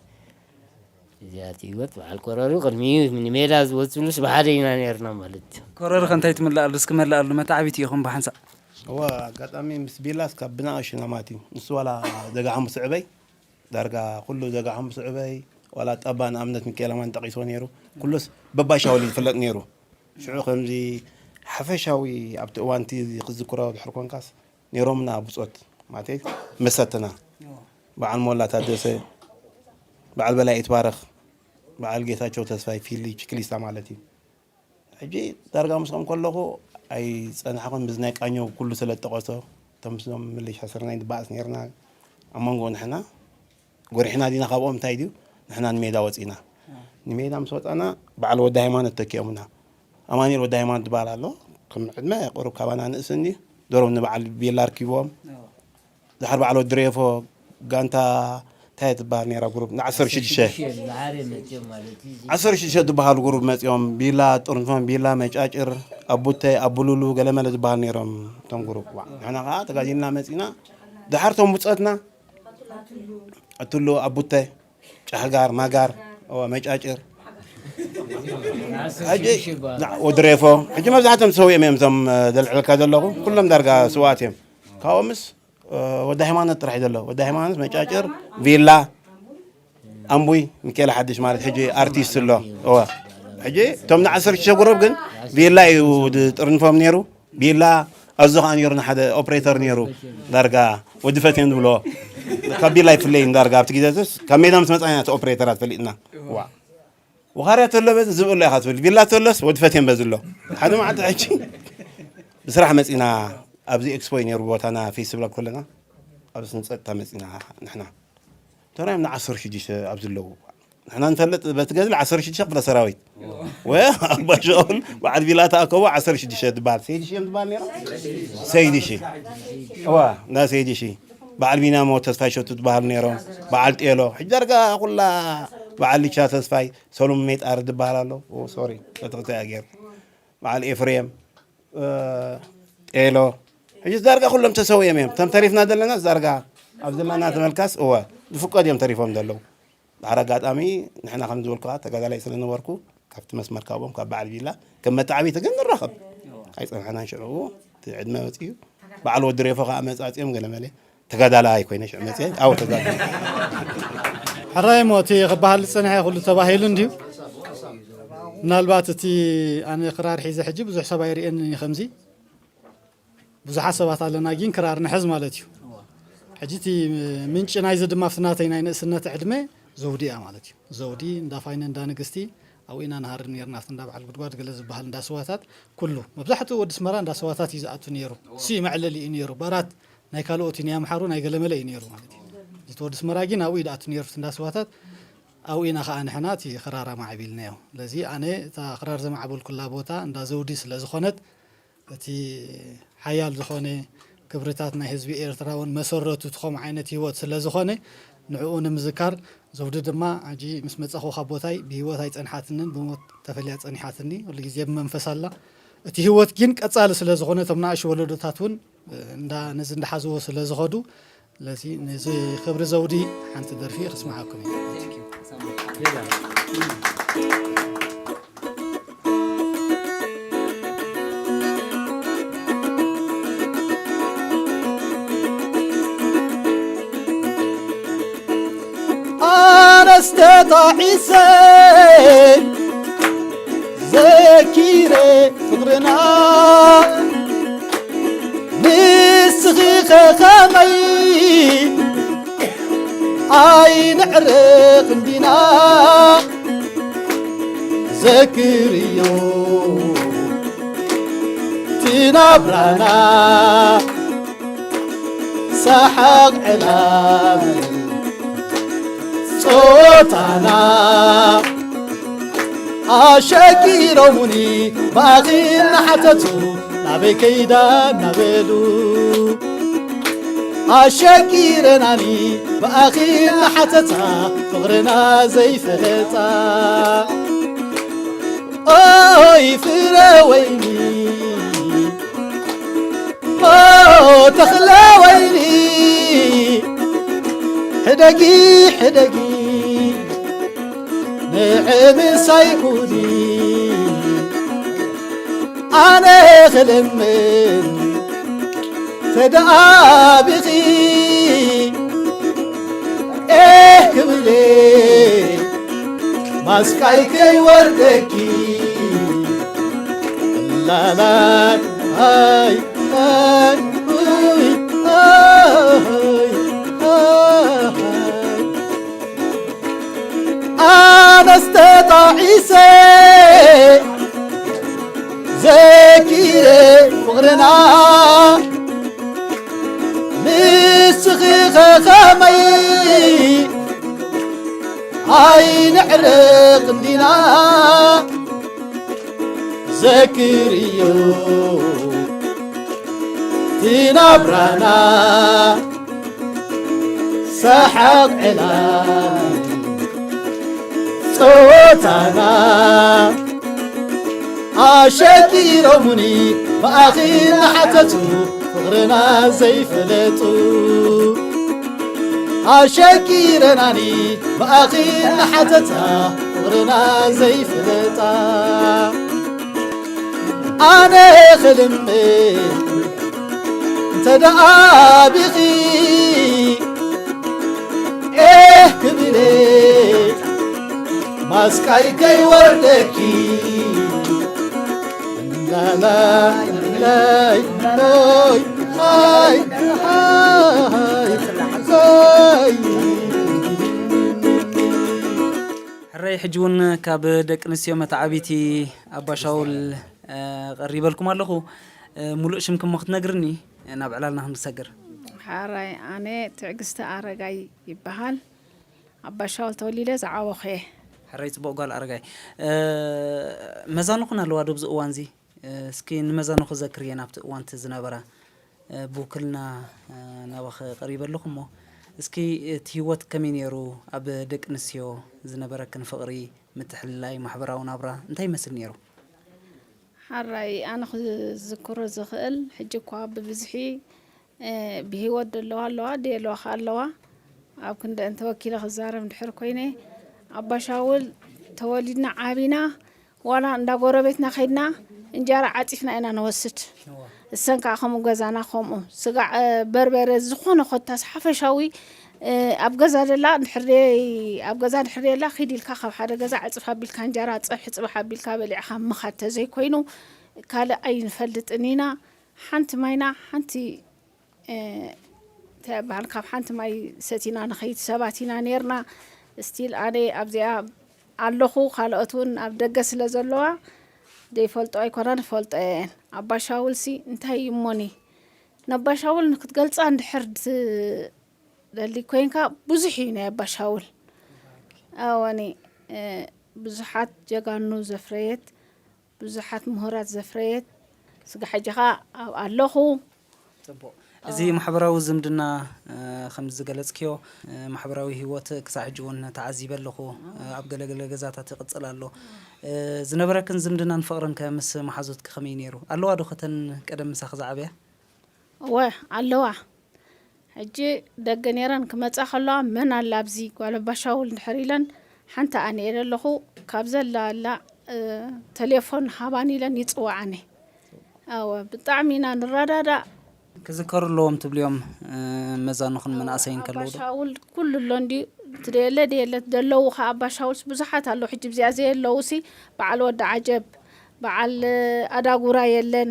እዚኣ እቲ ህይወት በዓል ኮረሩ ቅድሚኡ ንሜዳ ዝወጽሉስ ብሓደ ኢና ነርና ማለት እዩ። ኮረር ከ እንታይ ትምልኣሉ? እስኪ መልኣሉ፣ መታዕቢት ኢኹም ብሓንሳእ። እወ፣ ኣጋጣሚ ምስ ቢላስ ካብ ብናእሽና ማለት እዩ። ንሱ ዋላ ደጋ ሓሙስ ዕበይ፣ ዳርጋ ኩሉ ደጋ ሓሙስ ዕበይ፣ ዋላ ጠባ ንኣብነት ሚካኤል ኣማን ጠቒስዎ ነይሩ። ኩሉስ በባሻውል እዩ ዝፍለጥ ነይሩ። ሽዑ ከምዚ ሓፈሻዊ ኣብቲ እዋንቲ ክዝክሮ ድሕር ኮንካስ፣ ነይሮምና ብጾት፣ ማለተይ መሰትና። በዓል ሞላ ታደሰ፣ በዓል በላይ ይትባረኽ፣ በዓል ጌታቸው ተስፋይ ፊሊ ችክሊስታ ማለት እዩ። ሕጂ ዳርጋ ምስኦም ከለኹ ኣይጸናሕኹን፣ ምስ ናይ ቃኘው ኩሉ ስለ ዝጠቐሶ፣ እቶም ምስዞም ምልሻ ስርናይ ንበኣስ ነይርና። ኣብ መንጎ ንሕና ጎሪሕና ዲና ካብኦም እንታይ ድዩ? ንሕና ንሜዳ ወጺና። ንሜዳ ምስ ወጻና በዓል ወዲ ሃይማኖት ተኪኦምና። ኣማኑኤል ወዲ ሃይማኖት ዝበሃል ኣሎ። ከም ዕድመ ቁሩብ ካባና ንእስ እንድዩ። ደሮም ንበዓል ቤላ ኣርኪብዎም። ድሓር በዓል ወዲ ሬፎ ጋንታ እንታይ ትበሃል ነይራ ጉሩብ? ንዓሰርተ ሽዱሽተ። ዓሰርተ ሽዱሽተ ዝበሃል መጺኦም ማለት እዩ። ዓሰርተ ሽዱሽተ ዝበሃል ጉሩብ መጺኦም። ቢላ ጥርንፎን፣ ቢላ መጫጭር፣ ኣቡተ፣ ኣቡሉሉ፣ ገለመለ ዝበሃል ነይሮም እቶም ጉሩብ። ዋ፣ ንሕና ኸዓ ተጋዲልና መጺና። ድሓር እቶም ብጾትና ኣትሉ፣ ኣቡተ፣ ጫሕጋር፣ ማጋር፣ እወ፣ መጫጭር። ሕጂ፣ ወዲ ሬፎ። ሕጂ መብዛሕትኦም ተሰዊኦም እዮም እዞም፣ እ፣ ዘልዕለካ ዘለኹ። ኩሎም ዳርጋ ስውኣት እዮም። ካብኦምስ፣ እ፣ ወዲ ሃይማኖት ጥራሕ እዩ ዘሎ። ወዲ ሃይማኖት፣ መጫጭር፣ ቪላ፣ ኣምቡይ፣ ሚካኤል ሓድሽ ማለት ሕጂ ኣርቲስት ኣሎ። እወ። ሕጂ እቶም ንዓሰርተ ሽዱሽተ ጉሩብ ግን ቪላ እዩ ዝጥርንፎም ነይሩ። ቢላ ኣዞ ኸዓ ነይሩ፣ ንሓደ ኦፕሬተር ነይሩ፣ ዳርጋ ወዲ ፈቴን ዝብሎ። ካብ ቢላ ይፍለይ ዳርጋ ኣብቲ ግዜ ስ ካብ ሜዳ ምስ መጻና እቲ ኦፕሬተራት ፈሊጥና። ዋ። ወኻርያ ተሎ በዚ ዝብእ ኣሎ ኢኻ ትብል። ቢላ ተሎስ ወዲ ፈቴን በዚ ኣሎ። ሓደ መዓልቲ ሕጂ ብስራሕ መጺና ኣብዚ ኤክስፖ እዩ ነይሩ ቦታና ፌስቲቫል ከለና ኣብዚ ንጸጥታ መጺና ንሕና። ተራዮም ንዓሰርተ ሽዱሽተ ኣብዚ ኣለዉ። ንሕና ንፈልጥ በቲ ገድሊ ዓሰርተ ሽዱሽተ ክፍለ ሰራዊት። ወ ኣባ ሻውል በዓል ቢላ ተኣከቡ ዓሰርተ ሽዱሽተ ትበሃል። ሰይድ ሺ እዮም ትበሃል ነይሮም? ሰይድ ሺ። እዋ፣ እንዳ ሰይድ ሺ። በዓል ቢንያም ተስፋይ ሸቱ ትበሃሉ ነይሮም። በዓል ጤሎ። ሕጂ ዳርጋ ኩላ በዓል ልቻ ተስፋይ፣ ሰሉም ሜጣሪ ትበሃል ኣሎ። ኦ፣ ሶሪ። ተተኽተ ኣገር። በዓል ኤፍሬም፣ እ፣ ጤሎ። ሕጂ ዳርጋ ኩሎም ተሰዊኦም እዮም። እቶም ተሪፍና ዘለና ዳርጋ ኣብ ዘለና ተመልካስ፣ እወ፣ ዝፍቀድ እዮም ተሪፎም ዘለዉ። ድሓር ኣጋጣሚ ንሕና ከም ዝበልኩኻ ተጋዳላይ ስለ ነበርኩ፣ ካብቲ መስመር ካብኦም፣ ካብ በዓል ቪላ፣ ከም መተዓቢቲ ግን ንራኸብ። ኣይጸንሐናን ሽዑ፣ እቲ ዕድመ ወጺኡ። በዓል ወዲ ሬፎ ከኣ መጻጽኦም ገለ መለ። ተጋዳላይ ኮይነ ሽዑ መጽየ። ኣዎ፣ ተጋዳላይ። ሕራይ እሞ እቲ ክበሃል ዝጸንሐ ኩሉ ተባሂሉ እንድዩ። ምናልባት እቲ ኣነ ክራር ሒዘ ሕጂ ብዙሕ ሰብ ኣይርእየንን እዩ ከምዚ። ብዙሓት ሰባት ኣለና ግን ክራር ንሕዝ ማለት እዩ። ሕጂ እቲ ምንጪ ናይዚ ድማ ኣብቲ ናተይ ናይ ንእስነት ዕድመ ዘውዲ እያ ማለት እዩ። ዘውዲ እንዳ ፋይነ እንዳ ንግስቲ ኣብኡ ኢና ንሃርም ነይርና። ኣብቲ እንዳ በዓል ጉድጓድ ገለ ዝበሃል እንዳ ስዋታት ኩሉ መብዛሕትኡ ወዲ ኣስመራ እንዳ ስዋታት እዩ ዝኣቱ ነይሩ። እሱ እዩ መዕለሊ እዩ ነይሩ። በራት ናይ ካልኦት እዩ፣ ናይ ኣምሓሩ ናይ ገለመለ እዩ ነይሩ ማለት እዩ። እቲ ወዲ ኣስመራ ግን ኣብኡ እዩ ዝኣቱ ነይሩ፣ ኣብቲ እንዳ ስዋታት። ኣብኡ ኢና ኸዓ ንሕና እቲ ክራር ኣማዕቢልናዮ። ስለዚ ኣነ እታ ክራር ዘማዕበልኩላ ቦታ እንዳ ዘውዲ ስለ ዝኾነት እቲ ሓያል ዝኾነ ክብርታት ናይ ህዝቢ ኤርትራ እውን መሰረቱ እቲ ከምኡ ዓይነት ህይወት ስለ ዝኾነ፣ ንዕኡ ንምዝካር፣ ዘውዲ ድማ ሕጂ ምስ መጻኹ ካብ ቦታይ ብህይወት ኣይጸንሓትንን፣ ብሞት ተፈልያ ጸኒሓትኒ። ኩሉ ግዜ ብመንፈስ ኣላ። እቲ ህይወት ግን ቀጻሊ ስለ ዝኾነ፣ እቶም ንኣሽቱ ወለዶታት እውን እንዳ-፣ ነዚ እንዳሓዝዎ ስለ ዝኸዱ፣ ስለዚ ነዚ ክብሪ ዘውዲ ሓንቲ ደርፊ ክስምዓኩም እዩ። ኣነስ ተጣዒሰ ዘኪረ ፍቕርና፣ ንስኺ ኸ ኸመይ ኣይንዕረቕ እንዲና? ዘክርዮ እቲ ናብራና፣ ሰሓቕ ዕላል ጾታና፣ ኣሸጊሮሙኒ ብኣኺ እናሓተቱ፣ ናበይ ከይዳ እናበሉ፣ ኣሸጊረናኒ ብኣኺ እናሓተታ፣ ፍቕርና ዘይፈለጣ። ኦይ ፍረ ወይኒ፣ ኦ ተኽለ ወይኒ፣ ሕደጊ፣ ሕደጊ፣ ንዒ ምሳይ ኩኒ። ኣነ ክልምን ተደኣቢኺ፣ ኤህ ክብሌ ማስቃይ ከይወርደኪ። ላላይ፣ ኣይ፣ ኣይ፣ ኡይ፣ ኣይ፣ ኣይ። ኣነስ ተጣዒሰ ዘኪረ ፍቕርና፣ ንስኺ ኸ ኸመይ ኣይንዕረቕ እንዲና? ዘክርዮ እቲ ናብራና፣ ሰሓቕ ዕላል ጸወታና፣ ኣሸጊሮሙኒ ብኣኺ እናሓተቱ፣ ፍቕርና ዘይፈለጡ። ኣሸጊረናኒ ብኣኺ እናሓተታ፣ ፍቕርና ዘይፈለጣ። ኣነ ክልምን እንተ ደኣ ቢኺ፣ ኤህ ክብሌ ማስቃይ ከይወርደኪ። ላላይ፣ ላላይ፣ ሎይ፣ ሃይ፣ ሃይ፣ ሎይ። ሕራይ፣ ሕጂ እውን ካብ ደቂ ኣንስትዮ መተዓቢቲ ኣባ ሻውል፣ እ፣ ቀሪበልኩም ኣለኹ። እ፣ ሙሉእ ሽምኩም እሞ ክትነግርኒ፣ እ፣ ናብ ዕላልና ክንሰግር። ሕራይ፣ ኣነ ትዕግስቲ ኣረጋይ ይበሃል። ኣባ ሻውል ተወሊደ ዝዓበኹ እየ። ሕራይ፣ ጽቡቕ ጓል ኣረጋይ። እ፣ መዛኑኽን ኣለዋ ዶ ኣብዚ እዋንዚ? እ፣ እስኪ ንመዛኑኺ ዘክርየን ኣብቲ እዋንቲ ዝነበራ፣ እ፣ ብውክልና፣ እ፣ ናባኺ ቀሪበ ኣለኹ እሞ፣ እስኪ እቲ ህይወት ከመይ ነይሩ? ኣብ ደቂ ኣንስትዮ ዝነበረክን ፍቕሪ፣ ምትሕልላይ፣ ማሕበራዊ ናብራ እንታይ ይመስል ነይሩ? ሓራይ፣ ኣነ ክዝክሮ ዝኽእል፣ ሕጂ እኳ ብብዝሒ፣ እ፣ ብህይወት ዘለዋ ኣለዋ፣ ደየለዋ ከ ኣለዋ። ኣብ ክንደአን ተወኪለ ክዛረብ እንድሕር ኮይነ፣ ኣባ ሻውል ተወሊድና ዓቢና፣ ዋላ እንዳ ጎረቤትና ከይድና እንጀራ ዓጺፍና ኢና ንወስድ። እዋ። እሰን ከኣ ከምኡ ገዛና ከምኡ። ስጋዕ፣ እ፣ በርበረ፣ ዝኾነ ኮታስ ሓፈሻዊ፣ እ፣ ኣብ ገዛ ደላ እንድሕር ደይ-፣ ኣብ ገዛ እንድሕር ደላ ኪድ ኢልካ ካብ ሓደ ገዛ ዕጽፍ ኣቢልካ እንጀራ፣ ጸብሒ ጽባሕ ኣቢልካ በሊዕኻ ምኻድ ተዘይኮይኑ ካልእ ኣይንፈልጥን ኢና። ሓንቲ ማይና፣ ሓንቲ፣ እ፣ እንታይ ይበሃል፣ ካብ ሓንቲ ማይ ሰቲና ንኸይድ ሰባት ኢና ኔርና። ስቲል ኣነ ኣብዚኣ ኣለኹ፣ ካልኦት እውን ኣብ ደገ ስለ ዘለዋ ዘይፈልጦ ኣይኮናን፣ ይፈልጦ እየን። ኣባ ሻውልሲ እንታይ እዩ እሞኒ? ነባ ሻውል ንክትገልጻ እንድሕር ትደሊ ኮይንካ፣ ብዙሕ እዩ ናይ ኣባ ሻውል። ኣወኒ፣ እ፣ ብዙሓት ጀጋኑ ዘፍረየት፣ ብዙሓት ምሁራት ዘፍረየት፣ ስጋ ሕጂ ኸኣ ኣብ ኣለኹ። ጽቡቕ። እዚ ማሕበራዊ ዝምድና፣ እ፣ ከም ዝገለጽክዮ፣ እ፣ ማሕበራዊ ህይወት ክሳዕ ሕጂ እውን ተዓዚበ ኣለኹ። እ፣ ኣብ ገለ ገለ ገዛታት ይቕጽል ኣሎ። እ፣ ዝነበረክን ዝምድናን ፍቕርን ከ ምስ መሓዙትኪ ከመይ ነይሩ? ኣለዋ ዶ ከተን ቀደም ምሳኺ ዝዓበያ? እወ፣ ኣለዋ። ሕጂ ደገ ነይረን ክመጻ ከለዋ፣ "መን ኣላ ኣብዚ ጓል ኣባሻውል?" እንድሕር ኢለን፣ ሓንቲ ኣነ እየ ዘለኹ፣ ካብ ዘላ ኣላ፣ እ፣ ተሌፎን ሃባን ኢለን ይጽውዓኒ። ኣወ፣ ብጣዕሚ ኢና ንረዳዳእ። ክዝከሩ ኣለዎም ትብልዮም፣ እ፣ መዛኑኽን መናእሰይን ከለዉ ዶ? ኣባሻውል ኩሉ ኣሎ እንድዩ፣ እቲ ደየለ ደየለት ዘለዉ ኸዓ ኣባሻውልስ ብዙሓት ኣለዉ። ሕጂ ብዚኣ ዘየለዉሲ በዓል ወዲ ዓጀብ፣ በዓል ኣዳጉራ የለን።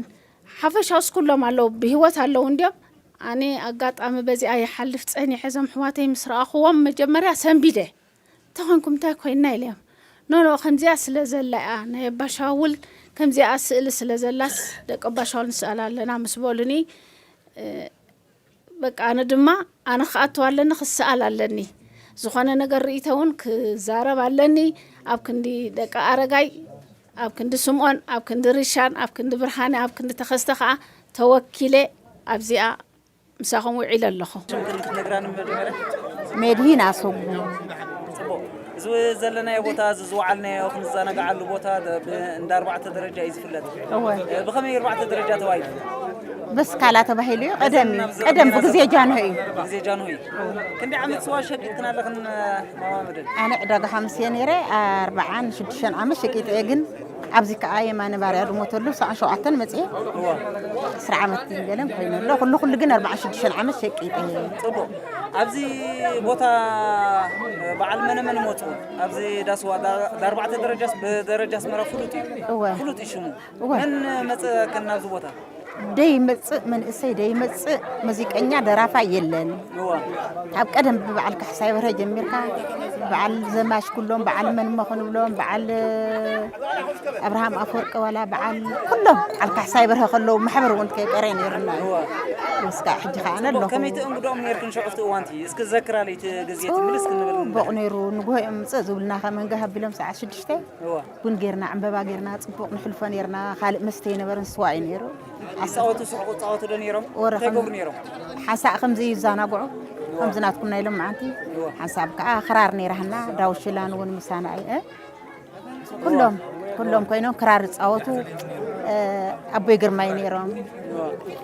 ሓፈሻውስ ኩሎም ኣለዉ፣ ብህይወት ኣለዉ እንድዮም። ኣነ ኣጋጣሚ በዚኣ ይሓልፍ ጸኒሐ፣ እዞም ኣሕዋተይ ምስ ረኣኹዎም መጀመርያ ሰንቢደ። "እንታይ ኾንኩም፣ እንታይ ኮይንና?" ኢለዮም። "ኖ፣ ኖ፣ ከምዚኣ ስለ ዘላ እያ፣ ናይ ኣባሻውል ከምዚኣ ስእሊ ስለ ዘላስ ደቂ ኣባሻውል ንስኣል ኣለና" ምስ በሉኒ፣ እ፣ በቃ ኣነ ድማ፣ ኣነ ክኣትው ኣለኒ፣ ክስኣል ኣለኒ። ዝኾነ ነገር ርእይተ እውን ክዛረብ ኣለኒ። ኣብ ክንዲ ደቂ ኣረጋይ፣ ኣብ ክንዲ ስምኦን፣ ኣብ ክንዲ ሪሻን፣ ኣብ ክንዲ ብርሃነ፣ ኣብ ክንዲ ተኸስተ ኸዓ ተወኪለ ኣብዚኣ ምሳኹም ውዒለ ኣለኹ። ሽምክን ክትነግራኒ መጀመርያ? መድሂን ኣሰጉ። ጽቡቕ። እዚ ዘለናዮ ቦታ፣ እዚ ዝወዓልናዮ ክንዘናግዓሉ ቦታ ደ-፣ ብ-፣ እንዳ ኣርባዕተ ደረጃ እዩ ዝፍለጥ። እወ። እ፣ ብኸመይ ኣርባዕተ ደረጃ ተባሂሉ? በስካላ ተባሂሉ እዩ። ቀደም እዩ። ቀደም ብግዜ ጃንሆ እዩ። ግዜ ጃንሆይ። ክንደይ ዓመት ስዋ ሸቂጥክን ኣለኽን፣ ማማ መድን? ኣነ ዕዳጋ ሓሙስ እየ ነይረ፣ ኣርባዓን ሽዱሽተን ዓመት ሸቂጠ እየ። ግን ኣብዚ ከዓ የማነ ባርያ ዝሞተሉ ሰዓን ሸውዓተን መፅየ። ዕስራ ዓመት ገለን ኮይኑ ኣሎ። ኩሉ ኩሉ ግን ኣርባዓን ሽዱሽተን ዓመት ሸቂጠ እየ። ጽቡቕ። ኣብዚ ቦታ በዓል መነ መን ይመፁ? ኣብዚ ዳስዋ ዳ-፣ ዳ ኣርባዕተ ደረጃስ ብደረጃ ኣስመራ ፍሉጥ እዩ። እወ። ፍሉጥ እዩ ሽሙ። እወ። መን መፀእክን ናብዚ ቦታ? ደይመፅእ መንእሰይ ደይመፅእ ሙዚቀኛ ደራፋይ የለን። እወ። ካብ ቀደም ብበዓል ካሕሳይ በርሀ ጀሚርካ በዓል ዘማች ኩሎም በዓል መንመ ክንብሎም በዓል ኣብርሃም ኣፈወርቂ ዋላ በዓል ኩሎም በዓል ካሕሳይ በርሀ ከለዉ ማሕበር እውን ከይቀረ ነይሩና እዩ። እስካ ሕጂ ከዓ ኣነ ኣለኹ። ከመይ ትእንግዶም ነርክን ሸዑፍቲ እዋንቲ? እስኪ ዘክራለይ እቲ ግዜ ትምልስ ክንብል ንብል። ጽቡቕ ነይሩ። ንግሆ እዮም ምፅእ ዝብሉና ከመንገህ ኣቢሎም ሰዓት ሽዱሽተ እወ። ቡን ጌርና ዕምበባ ጌርና ጽቡቕ ንሕልፎ ኔርና። ካልእ መስተ ኣይነበረን፣ ስዋ እዩ ነይሩ። ይፃወቱ፣ ስሕቁ ይፃወቱ ዶ ነይሮም? ወረ እንታይ ከም- ገብሩ ነይሮም? ሓንሳእ ከምዚ ይዘናግዑ፣ ከምዚ ናትኩም ናይ ሎማዓንቲ ሓንሳእ ከዓ ክራር ነይራህና፣ ዳውሽላን እውን ምሳና እዩ። ኩሎም ኩሎም ኮይኖም ክራር ይፃወቱ። ኣቦይ ግርማይ ነይሮም፣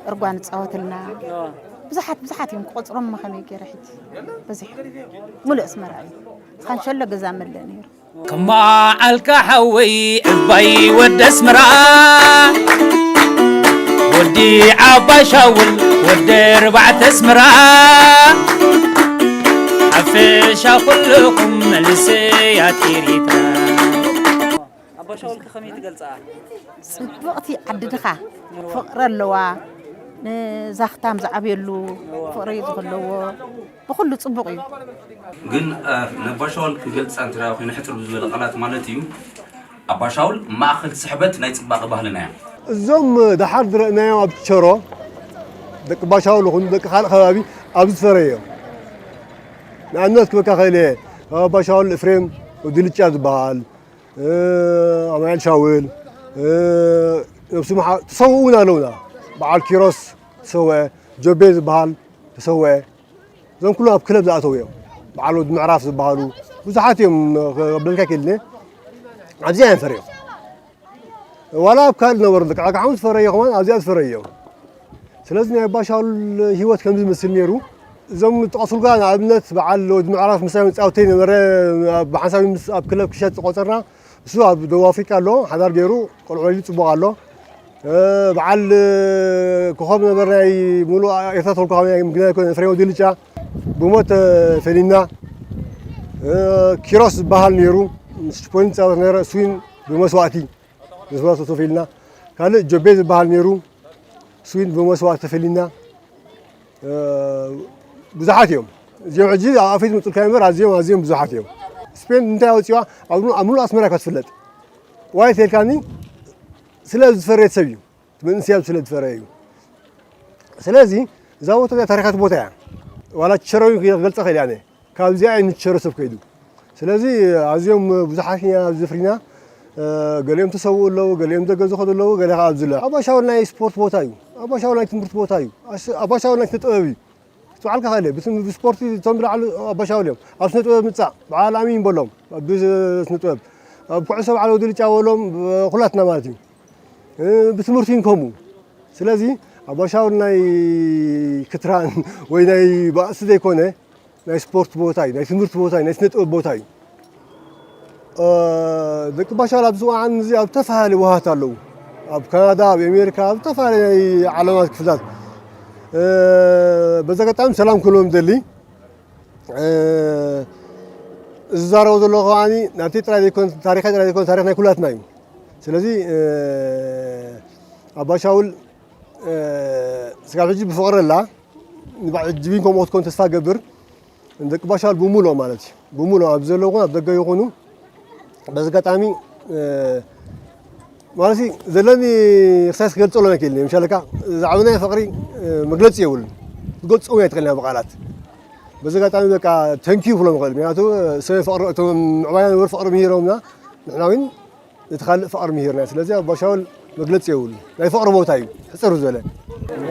እርጓን ይፃወትልና። ብዙሓት ብዙሓት እዮም፣ ክቆፅሮም ከመይ ገይረ ሕጂ በዚሑ። ሙሉእ ኣስመራ እዩ። ካንሸሎ ገዛ መለ ነይሩ። ከማዓልካ ሓወይ ዕባይ ወደ ኣስመራ፣ ወዲ ዓባይ ሻውል ወዲ ኣርባዕተ ኣስመራ፣ ሓፈሻ ኩልኹም መንእሰያት ኤሪትራ። ኣባ ሻውል ከ ከመይ ትገልፃ? ፅብቕቲ ዓዲ ድኻ ፍቕሪ ኣለዋ። ንዛኽታም ዝዓብየሉ ፍቕሪ ዝኽለዎ ብኹሉ ፅቡቕ እዩ። ግን ነባሻውል ክገልፃ እንተ ኮይኑ ሕፅር ብዝበለ ቃላት ማለት እዩ። ኣባሻውል ማእኸል ስሕበት ናይ ፅባቐ ባህልና እያ። እዞም ደሓር ዝረእናዮም ኣብ ቸሮ ደቂ ባሻውል ይኹኑ ደቂ ካልእ ከባቢ ኣብዚ ዝፈረዩ እዮም። ንኣብነት ክበካ ኸእለ እየ፣ ኣባሻውል እፍሬም ወዲ ልጫ ዝበሃል፣ ኣማኑኤል ሻውል፣ ነብሱ ምሓ-፣ ተሰውኡ እውን ኣለውና። በዓል ኪሮስ ተሰወአ፣ ጆቤ ዝበሃል ተሰወአ። እዞም ኩሎም ኣብ ክለብ ዝኣተዉ እዮም። በዓል ወዲ ምዕራፍ ዝበሃሉ ብዙሓት እዮም። ከብለልካ ክኢልኒ ኣብዚኣ እዮም ፈርዮም። ዋላ ኣብ ካልእ ነበሩ፣ ደቂ ዓጋሓሙ ዝፈረዩ ከማን ኣብዚኣ ዝፈረዩ እዮም። ስለዚ ናይ ኣባሻውል ህይወት ከምዚ ዝመስል ነይሩ። እዞም ዝጠቐሱልካ ንኣብነት በዓል ወዲ ምዕራፍ ምሳይ መጻወተይ ነበረ፣ ብሓንሳብ ምስ ኣብ ክለብ ክሸጥ ዝቆጸርና፣ እሱ ኣብ ደቡብ ኣፍሪቃ ኣሎ፣ ሓዳር ገይሩ ቆልዑ ወሊዱ ጽቡቕ ኣሎ። በዓል ኮኾብ ነበረ ናይ ሙሉእ ኤርትራ ተልኮ ናይ ምግናይ ኮነ ፍሬው ድልጫ ብሞት ተፈሊና። ኪሮስ ዝበሃል ነይሩ ምስ ሽፖኒ ጻወት ነበረ፣ እሱን ብመስዋእቲ መስዋእቲ ተፈሊና። ካልእ ጆቤ ዝበሃል ነይሩ፣ እሱን ብመስዋእቲ ተፈሊና። ብዙሓት እዮም እዚኦም። ሕጂ ኣብ ኣፈይ ዝመፁልካ እምበር ኣዝዮም ኣዝዮም ብዙሓት እዮም። ስፔን እንታይ ኣውፅዋ? ኣብ ሙሉእ ኣስመራ እኳ ትፍለጥ። ዋይ ተልካኒ ስለ ዝፈረየት ሰብ እዩ። እቲ መንእሰይ ኣብ ስለ ዝፈረየ እዩ። ስለዚ እዛ ቦታ እዚኣ ታሪኻት ቦታ እያ። ዋላ ቸረዊ ክገልፃ ክእል ኣነ። ካብዚኣ እዩ ንቸሮ ሰብ ከይዱ። ስለዚ ኣዝዮም ብዙሓት ኢና ኣብዚ ፍሪና። ገሊኦም ተሰውኡ ኣለዉ፣ ገሊኦም ደገ ዝኸዱ ኣለዉ፣ ገለ ከዓ ኣብዚ ኣለዉ። ኣባሻውል ናይ ስፖርት ቦታ እዩ። ኣባሻውል ናይ ትምህርቲ ቦታ እዩ። ኣባሻውል ናይ ስነ ጥበብ እዩ። ክትበዓልካ ኸእለ ብስፖርቲ እቶም ብላዕሊ ኣባሻውል እዮም። ኣብ ስነ ጥበብ ምጻእ በዓል ኣሚን በሎም፣ ኣብ ስነ ጥበብ ኣብ ኩዕሶ በዓል ወዲ ልጫ በሎም፣ ኩላትና ማለት እዩ። ብትምህርቲ ይንከሙ። ስለዚ ኣባሻውል ናይ ክትራን ወይ ናይ ባእሲ ዘይኮነ ናይ ስፖርት ቦታ እዩ፣ ናይ ትምህርቲ ቦታ እዩ፣ ናይ ስነ ጥበብ ቦታ እዩ። ደቂ ባሻል ኣብዚ እዋን እዚ ኣብ ዝተፈላለዩ ውሃት ኣለዉ። ኣብ ካናዳ፣ ኣብ ኣሜሪካ፣ ኣብ ዝተፈላለዩ ናይ ዓለማት ክፍላት። በዚ ኣጋጣሚ ሰላም ክብሎም ደሊ። ዝዛረቦ ዘለኹ ከዓኒ ናብቲ ጥራይ ዘይኮነ፣ ታሪኻይ ጥራይ ዘይኮነ፣ ታሪኽ ናይ ኩላትና እዩ። ስለዚ ኣባሻውል ስጋብ ሕጂ ብፍቕሪ ኣላ። ንባዕሉ ጅቢን ከምኡ ክትኮን ተስፋ ገብር። ደቂ ባሻል ብሙሉኦም ማለት እዩ። ብሙሉኦም ኣብ ዘለዉ ይኹን ኣብ ደገ ይኹኑ በዚ ኣጋጣሚ ማለት ዘለኒ ክሳይ ክገልፀሎም ኣይክእልን። ምሻለካ ዝዓበናይ ፍቕሪ መግለፂ የብሉን። ክገልፆም ኣይትኽእልና ብቃላት። በዚ ኣጋጣሚ በቃ ተንኪዩ ክብሎም ይኽእል። ምክንያቱ ሰብ ፍቕሪ እቶም ምዕባያ ነበሩ ፍቕሪ ምሂሮምና ንሕና እውን እቲ ካልእ ፍቕሪ ምሂርና። ስለዚ ኣባሻውል መግለፂ የብሉ። ናይ ፍቕሪ ቦታ እዩ። ሕፅር ዝበለ።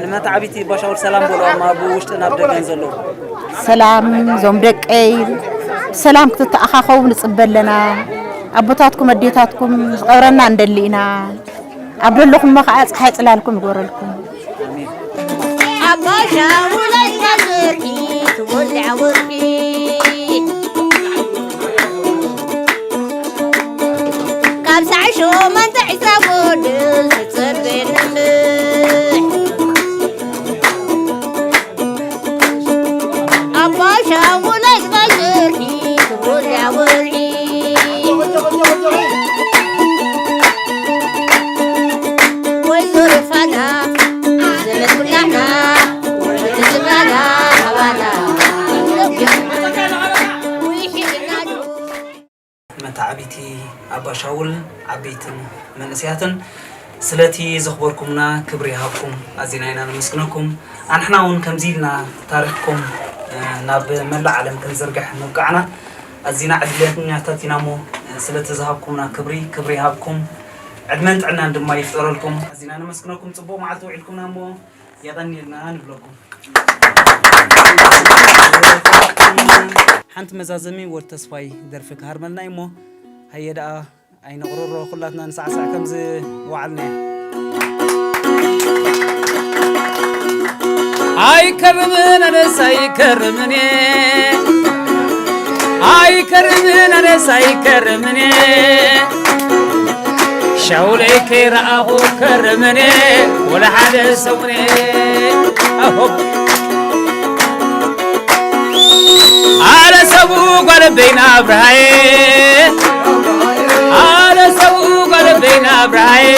ንመተዓቢቲ ኣባሻውል ሰላም በሉ፣ ኣብ ውሽጥን ኣብ ደገን ዘለዉ። ሰላም፣ እዞም ደቀይ፣ ብሰላም ክትተኣኻኸቡ ንጽበ ኣለና። ኣቦታትኩም፣ ኣዴታትኩም ዝቐብረና እንደሊ ኢና። ኣብ ደለኹሞ ኸዓ ጸሓይ ጽላልኩም ይግበረልኩም። ኣባሻውል ናይ ብርኪ ትወልዕ ወርቂ። ካብ ሳዕ ሸሞንተ ሒዛ ጎድል ትጸበ ነምሕ። ኣባሻውል ናይ ብርኪ ትወልዕ ወርቂ። ወይዘሮ ፋና ዘመድ ኩላና፣ ትዝባና ሃባና። መተዓቢቲ ኣባሻውል ዓበይትን መንእሰያትን ስለቲ ዘኽበርኩምና ክብሪ ይሃብኩም። ኣዚና ኢና ነመስግነኩም። ኣንሕና እውን ከምዚ ኢልና ታሪኽኩም፣ እ፣ ናብ መላእ ዓለም ክንዝርግሕ ምብቃዕና ኣዚና ዕድለኛታት ኢና እሞ፣ እ፣ ስለቲ ዝሃብኩምና ክብሪ፣ ክብሪ ይሃብኩም። ዕድመን ጥዕናን ድማ ይፍጠረልኩም። ኣዚና ነመስግነኩም። ጽቡቕ መዓልቲ ውዒልኩምና እሞ የቐንየልና ንብለኩም። ሓንቲ መዛዘሚ ወድ ተስፋይ ደርፊ ክሃርመልና እዩ እሞ፣ ሃየ ደኣ ኣይነቕርሮ፣ ኩላትና ንሳዕሳዕ ከም ዝወዓልና። ኣይከርምን ኣነስ ኣይከርምን እየ፣ ኣይከርምን ኣነስ ኣይከርምን እየ። ሻውለይ ከይረኣኹ ከርምን እየ፣ ወላ ሓደ ሰሙን እየ። ኣሆ። ኣለ ሰቡ ጓል በይና ኣብርሃየ፣ ኣለ ሰቡ ጓል በይና ኣብርሃየ።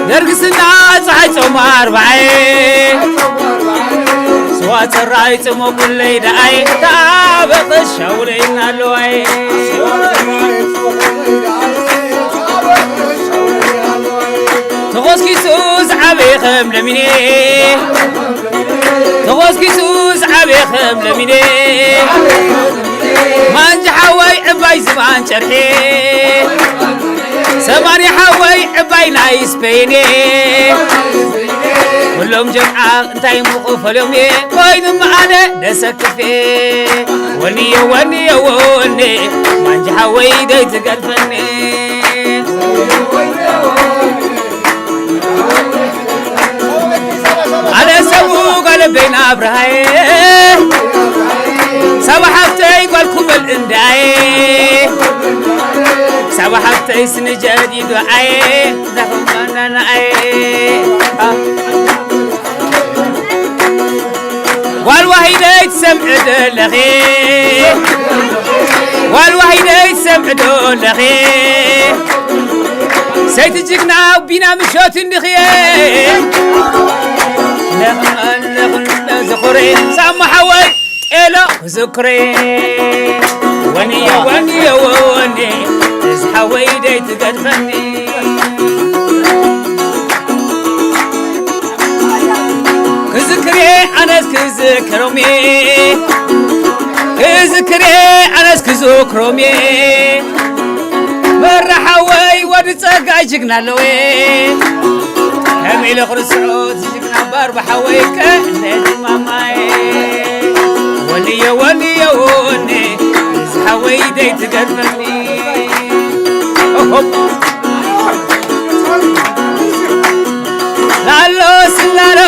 ደርግስና ፀሓይ ጾም ኣርባዓየ፣ ስዋ ፅራይ ፅሞ ኩለይ ደኣየ፣ ታበቕ ሻውለይና ኣለዋየ። ተኾስኪሱ ዝዓበየ ከም ለሚኔ፣ ተኾስኪሱ ዝዓበየ ከም ለሚኔ። ማንጂ ሓወይ ዕባይ ዝባን ጨርሒ፣ ሰማኒ ሓወይ ዕባይ ናይ ስፔኔ። ኩሎም ጀምዓ እንታይ ምኽፈልዮም እየ፣ ኮይኑም ኣነ ደሰክፍ እየ። ወንየ ወንየ ወኔ፣ ማንጂ ሓወይ ደይትገድፈኒ። ኣነ ሰቡ ጓል በይና ኣብርሃየ፣ ሳባ ሓፍተይ ጓል ኩመል እንዳየ፣ ሳባ ሓፍተይ ስኒ ጀዲዱ ኣየ፣ ዛኹም ባናና ኣየ። ጓል ዋሂደይ ትሰምዒ ዶ ኣለኺ? ጓል ዋሂደይ ትሰምዒ ዶ ኣለኺ? ሰይቲ ጅግና ቢና ምሾት እንድኽየ። ነኽመን ነኽመን ዝኹሪ ሳማ ሓወይ ጤሎ ክዝክሪ። ወንየ ወንየ ወኒ እዚ ሓወይ ደይ ትገድፈኒ። ክዝክሬ ኣነስ ክዝክሮሜ፣ ክዝክሬ ኣነስ ክዝክሮሜ። በራ ሓወይ ወዲ ጸጋይ ጅግና ኣለወ። ከመይ ኢለ ክርስዖ እቲ ጅግና ባርባ ሓወይ ቀንዲ ማማይ። ወንየ ወንየ ወኒ እዚ ሓወይ ደይ ትገርመኒ። ኦሆ። ላሎ ስላሎ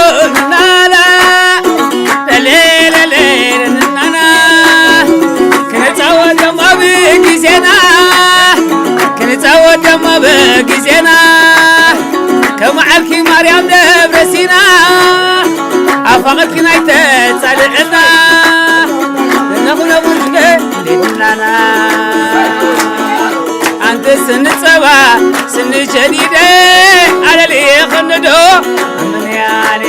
ናላ ለሌለሌ ናና ክንጻወት ደሞ ብግዜና ክንጻወት ደሞ ብግዜና ከመዓልኪ ማርያም ደብረ ሲና ኣፋቐኪ ናይ ተጻልዕና ነኹነኹ ሽገ ናና ኣንቲ ስኒ ጸባ ስኒ ጀዲደ ኣለልየ ክንዶ ኣመንያሌ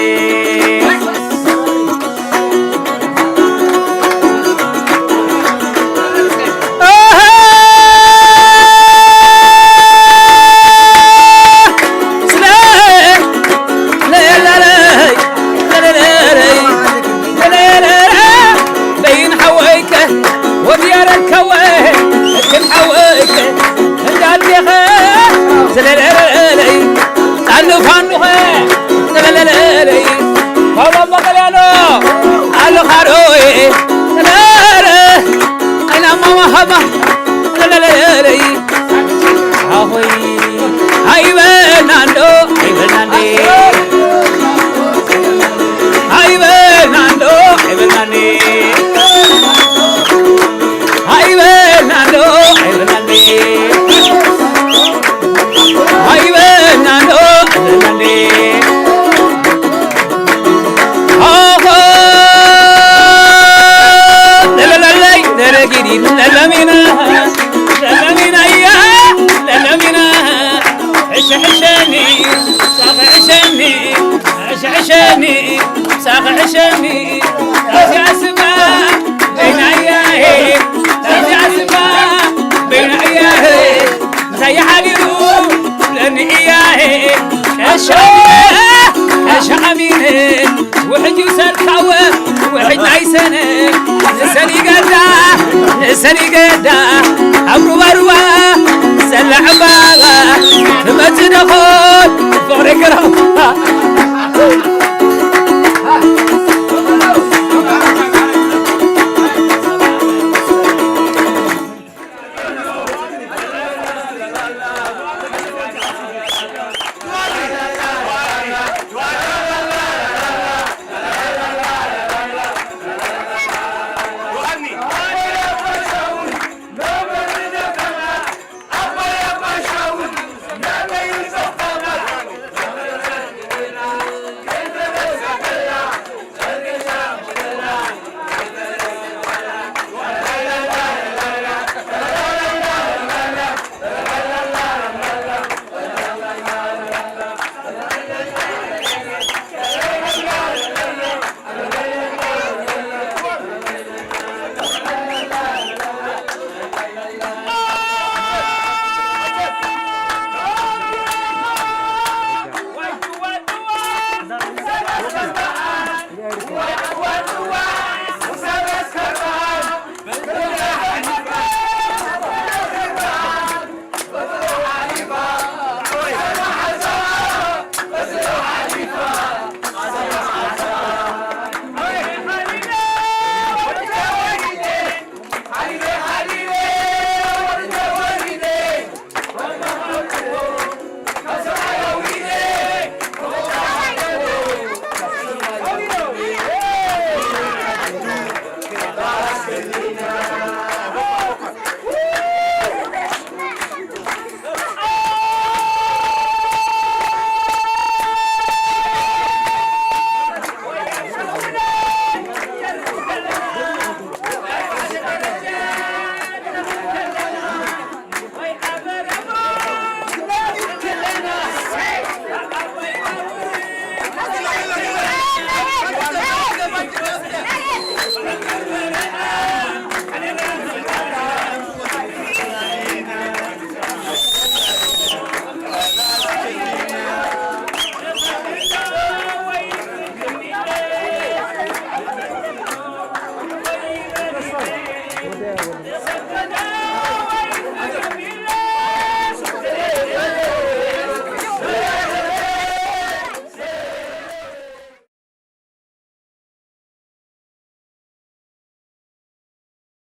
በይን ሓወይከ ወዲያረከወ እክል ሓወይከ እንዳዴኸ ዘለለለለይ ጣኑ ፋኑኸ ዘለለለለይ ፓውሎ መቀልያኖ ኣለኻዶይ ለለ ኣይናማ ማሃማ ዘለለለለይ ኣሆይ ኣይበልናንዶ ኣይበልናንዴ ኣይበልናንዶ ኣይበልናንዴ ኣይበልናንዶ ኣይበልናንዴ ኣይበልናንዶ ኣይበልናንዴ ኣኾ ለለለለይ ለለጊዲ ለለሚና ለለሚና እያ ለለሚና ሕሸሕሸኒ ሳኽዕሸኒ ሕሸሕሸኒ ሳኽዕሸኒ ታዚያ ስባ በይናያሄ ታዚያ ስባ በይናያሄ ምሳይ ሓዲሩ ለኒ እያሄ ቀሻ ቀሻ ኣሚነ ውሕጅ ይውሰድካወ ውሕጅ ናይ ሰነ ንሰን ይገዳ ንሰን ይገዳ ኣብ ሩባሩባ ዘላ ዕምባባ ትመጽእ ደኾን ፍቕሪ ገረባ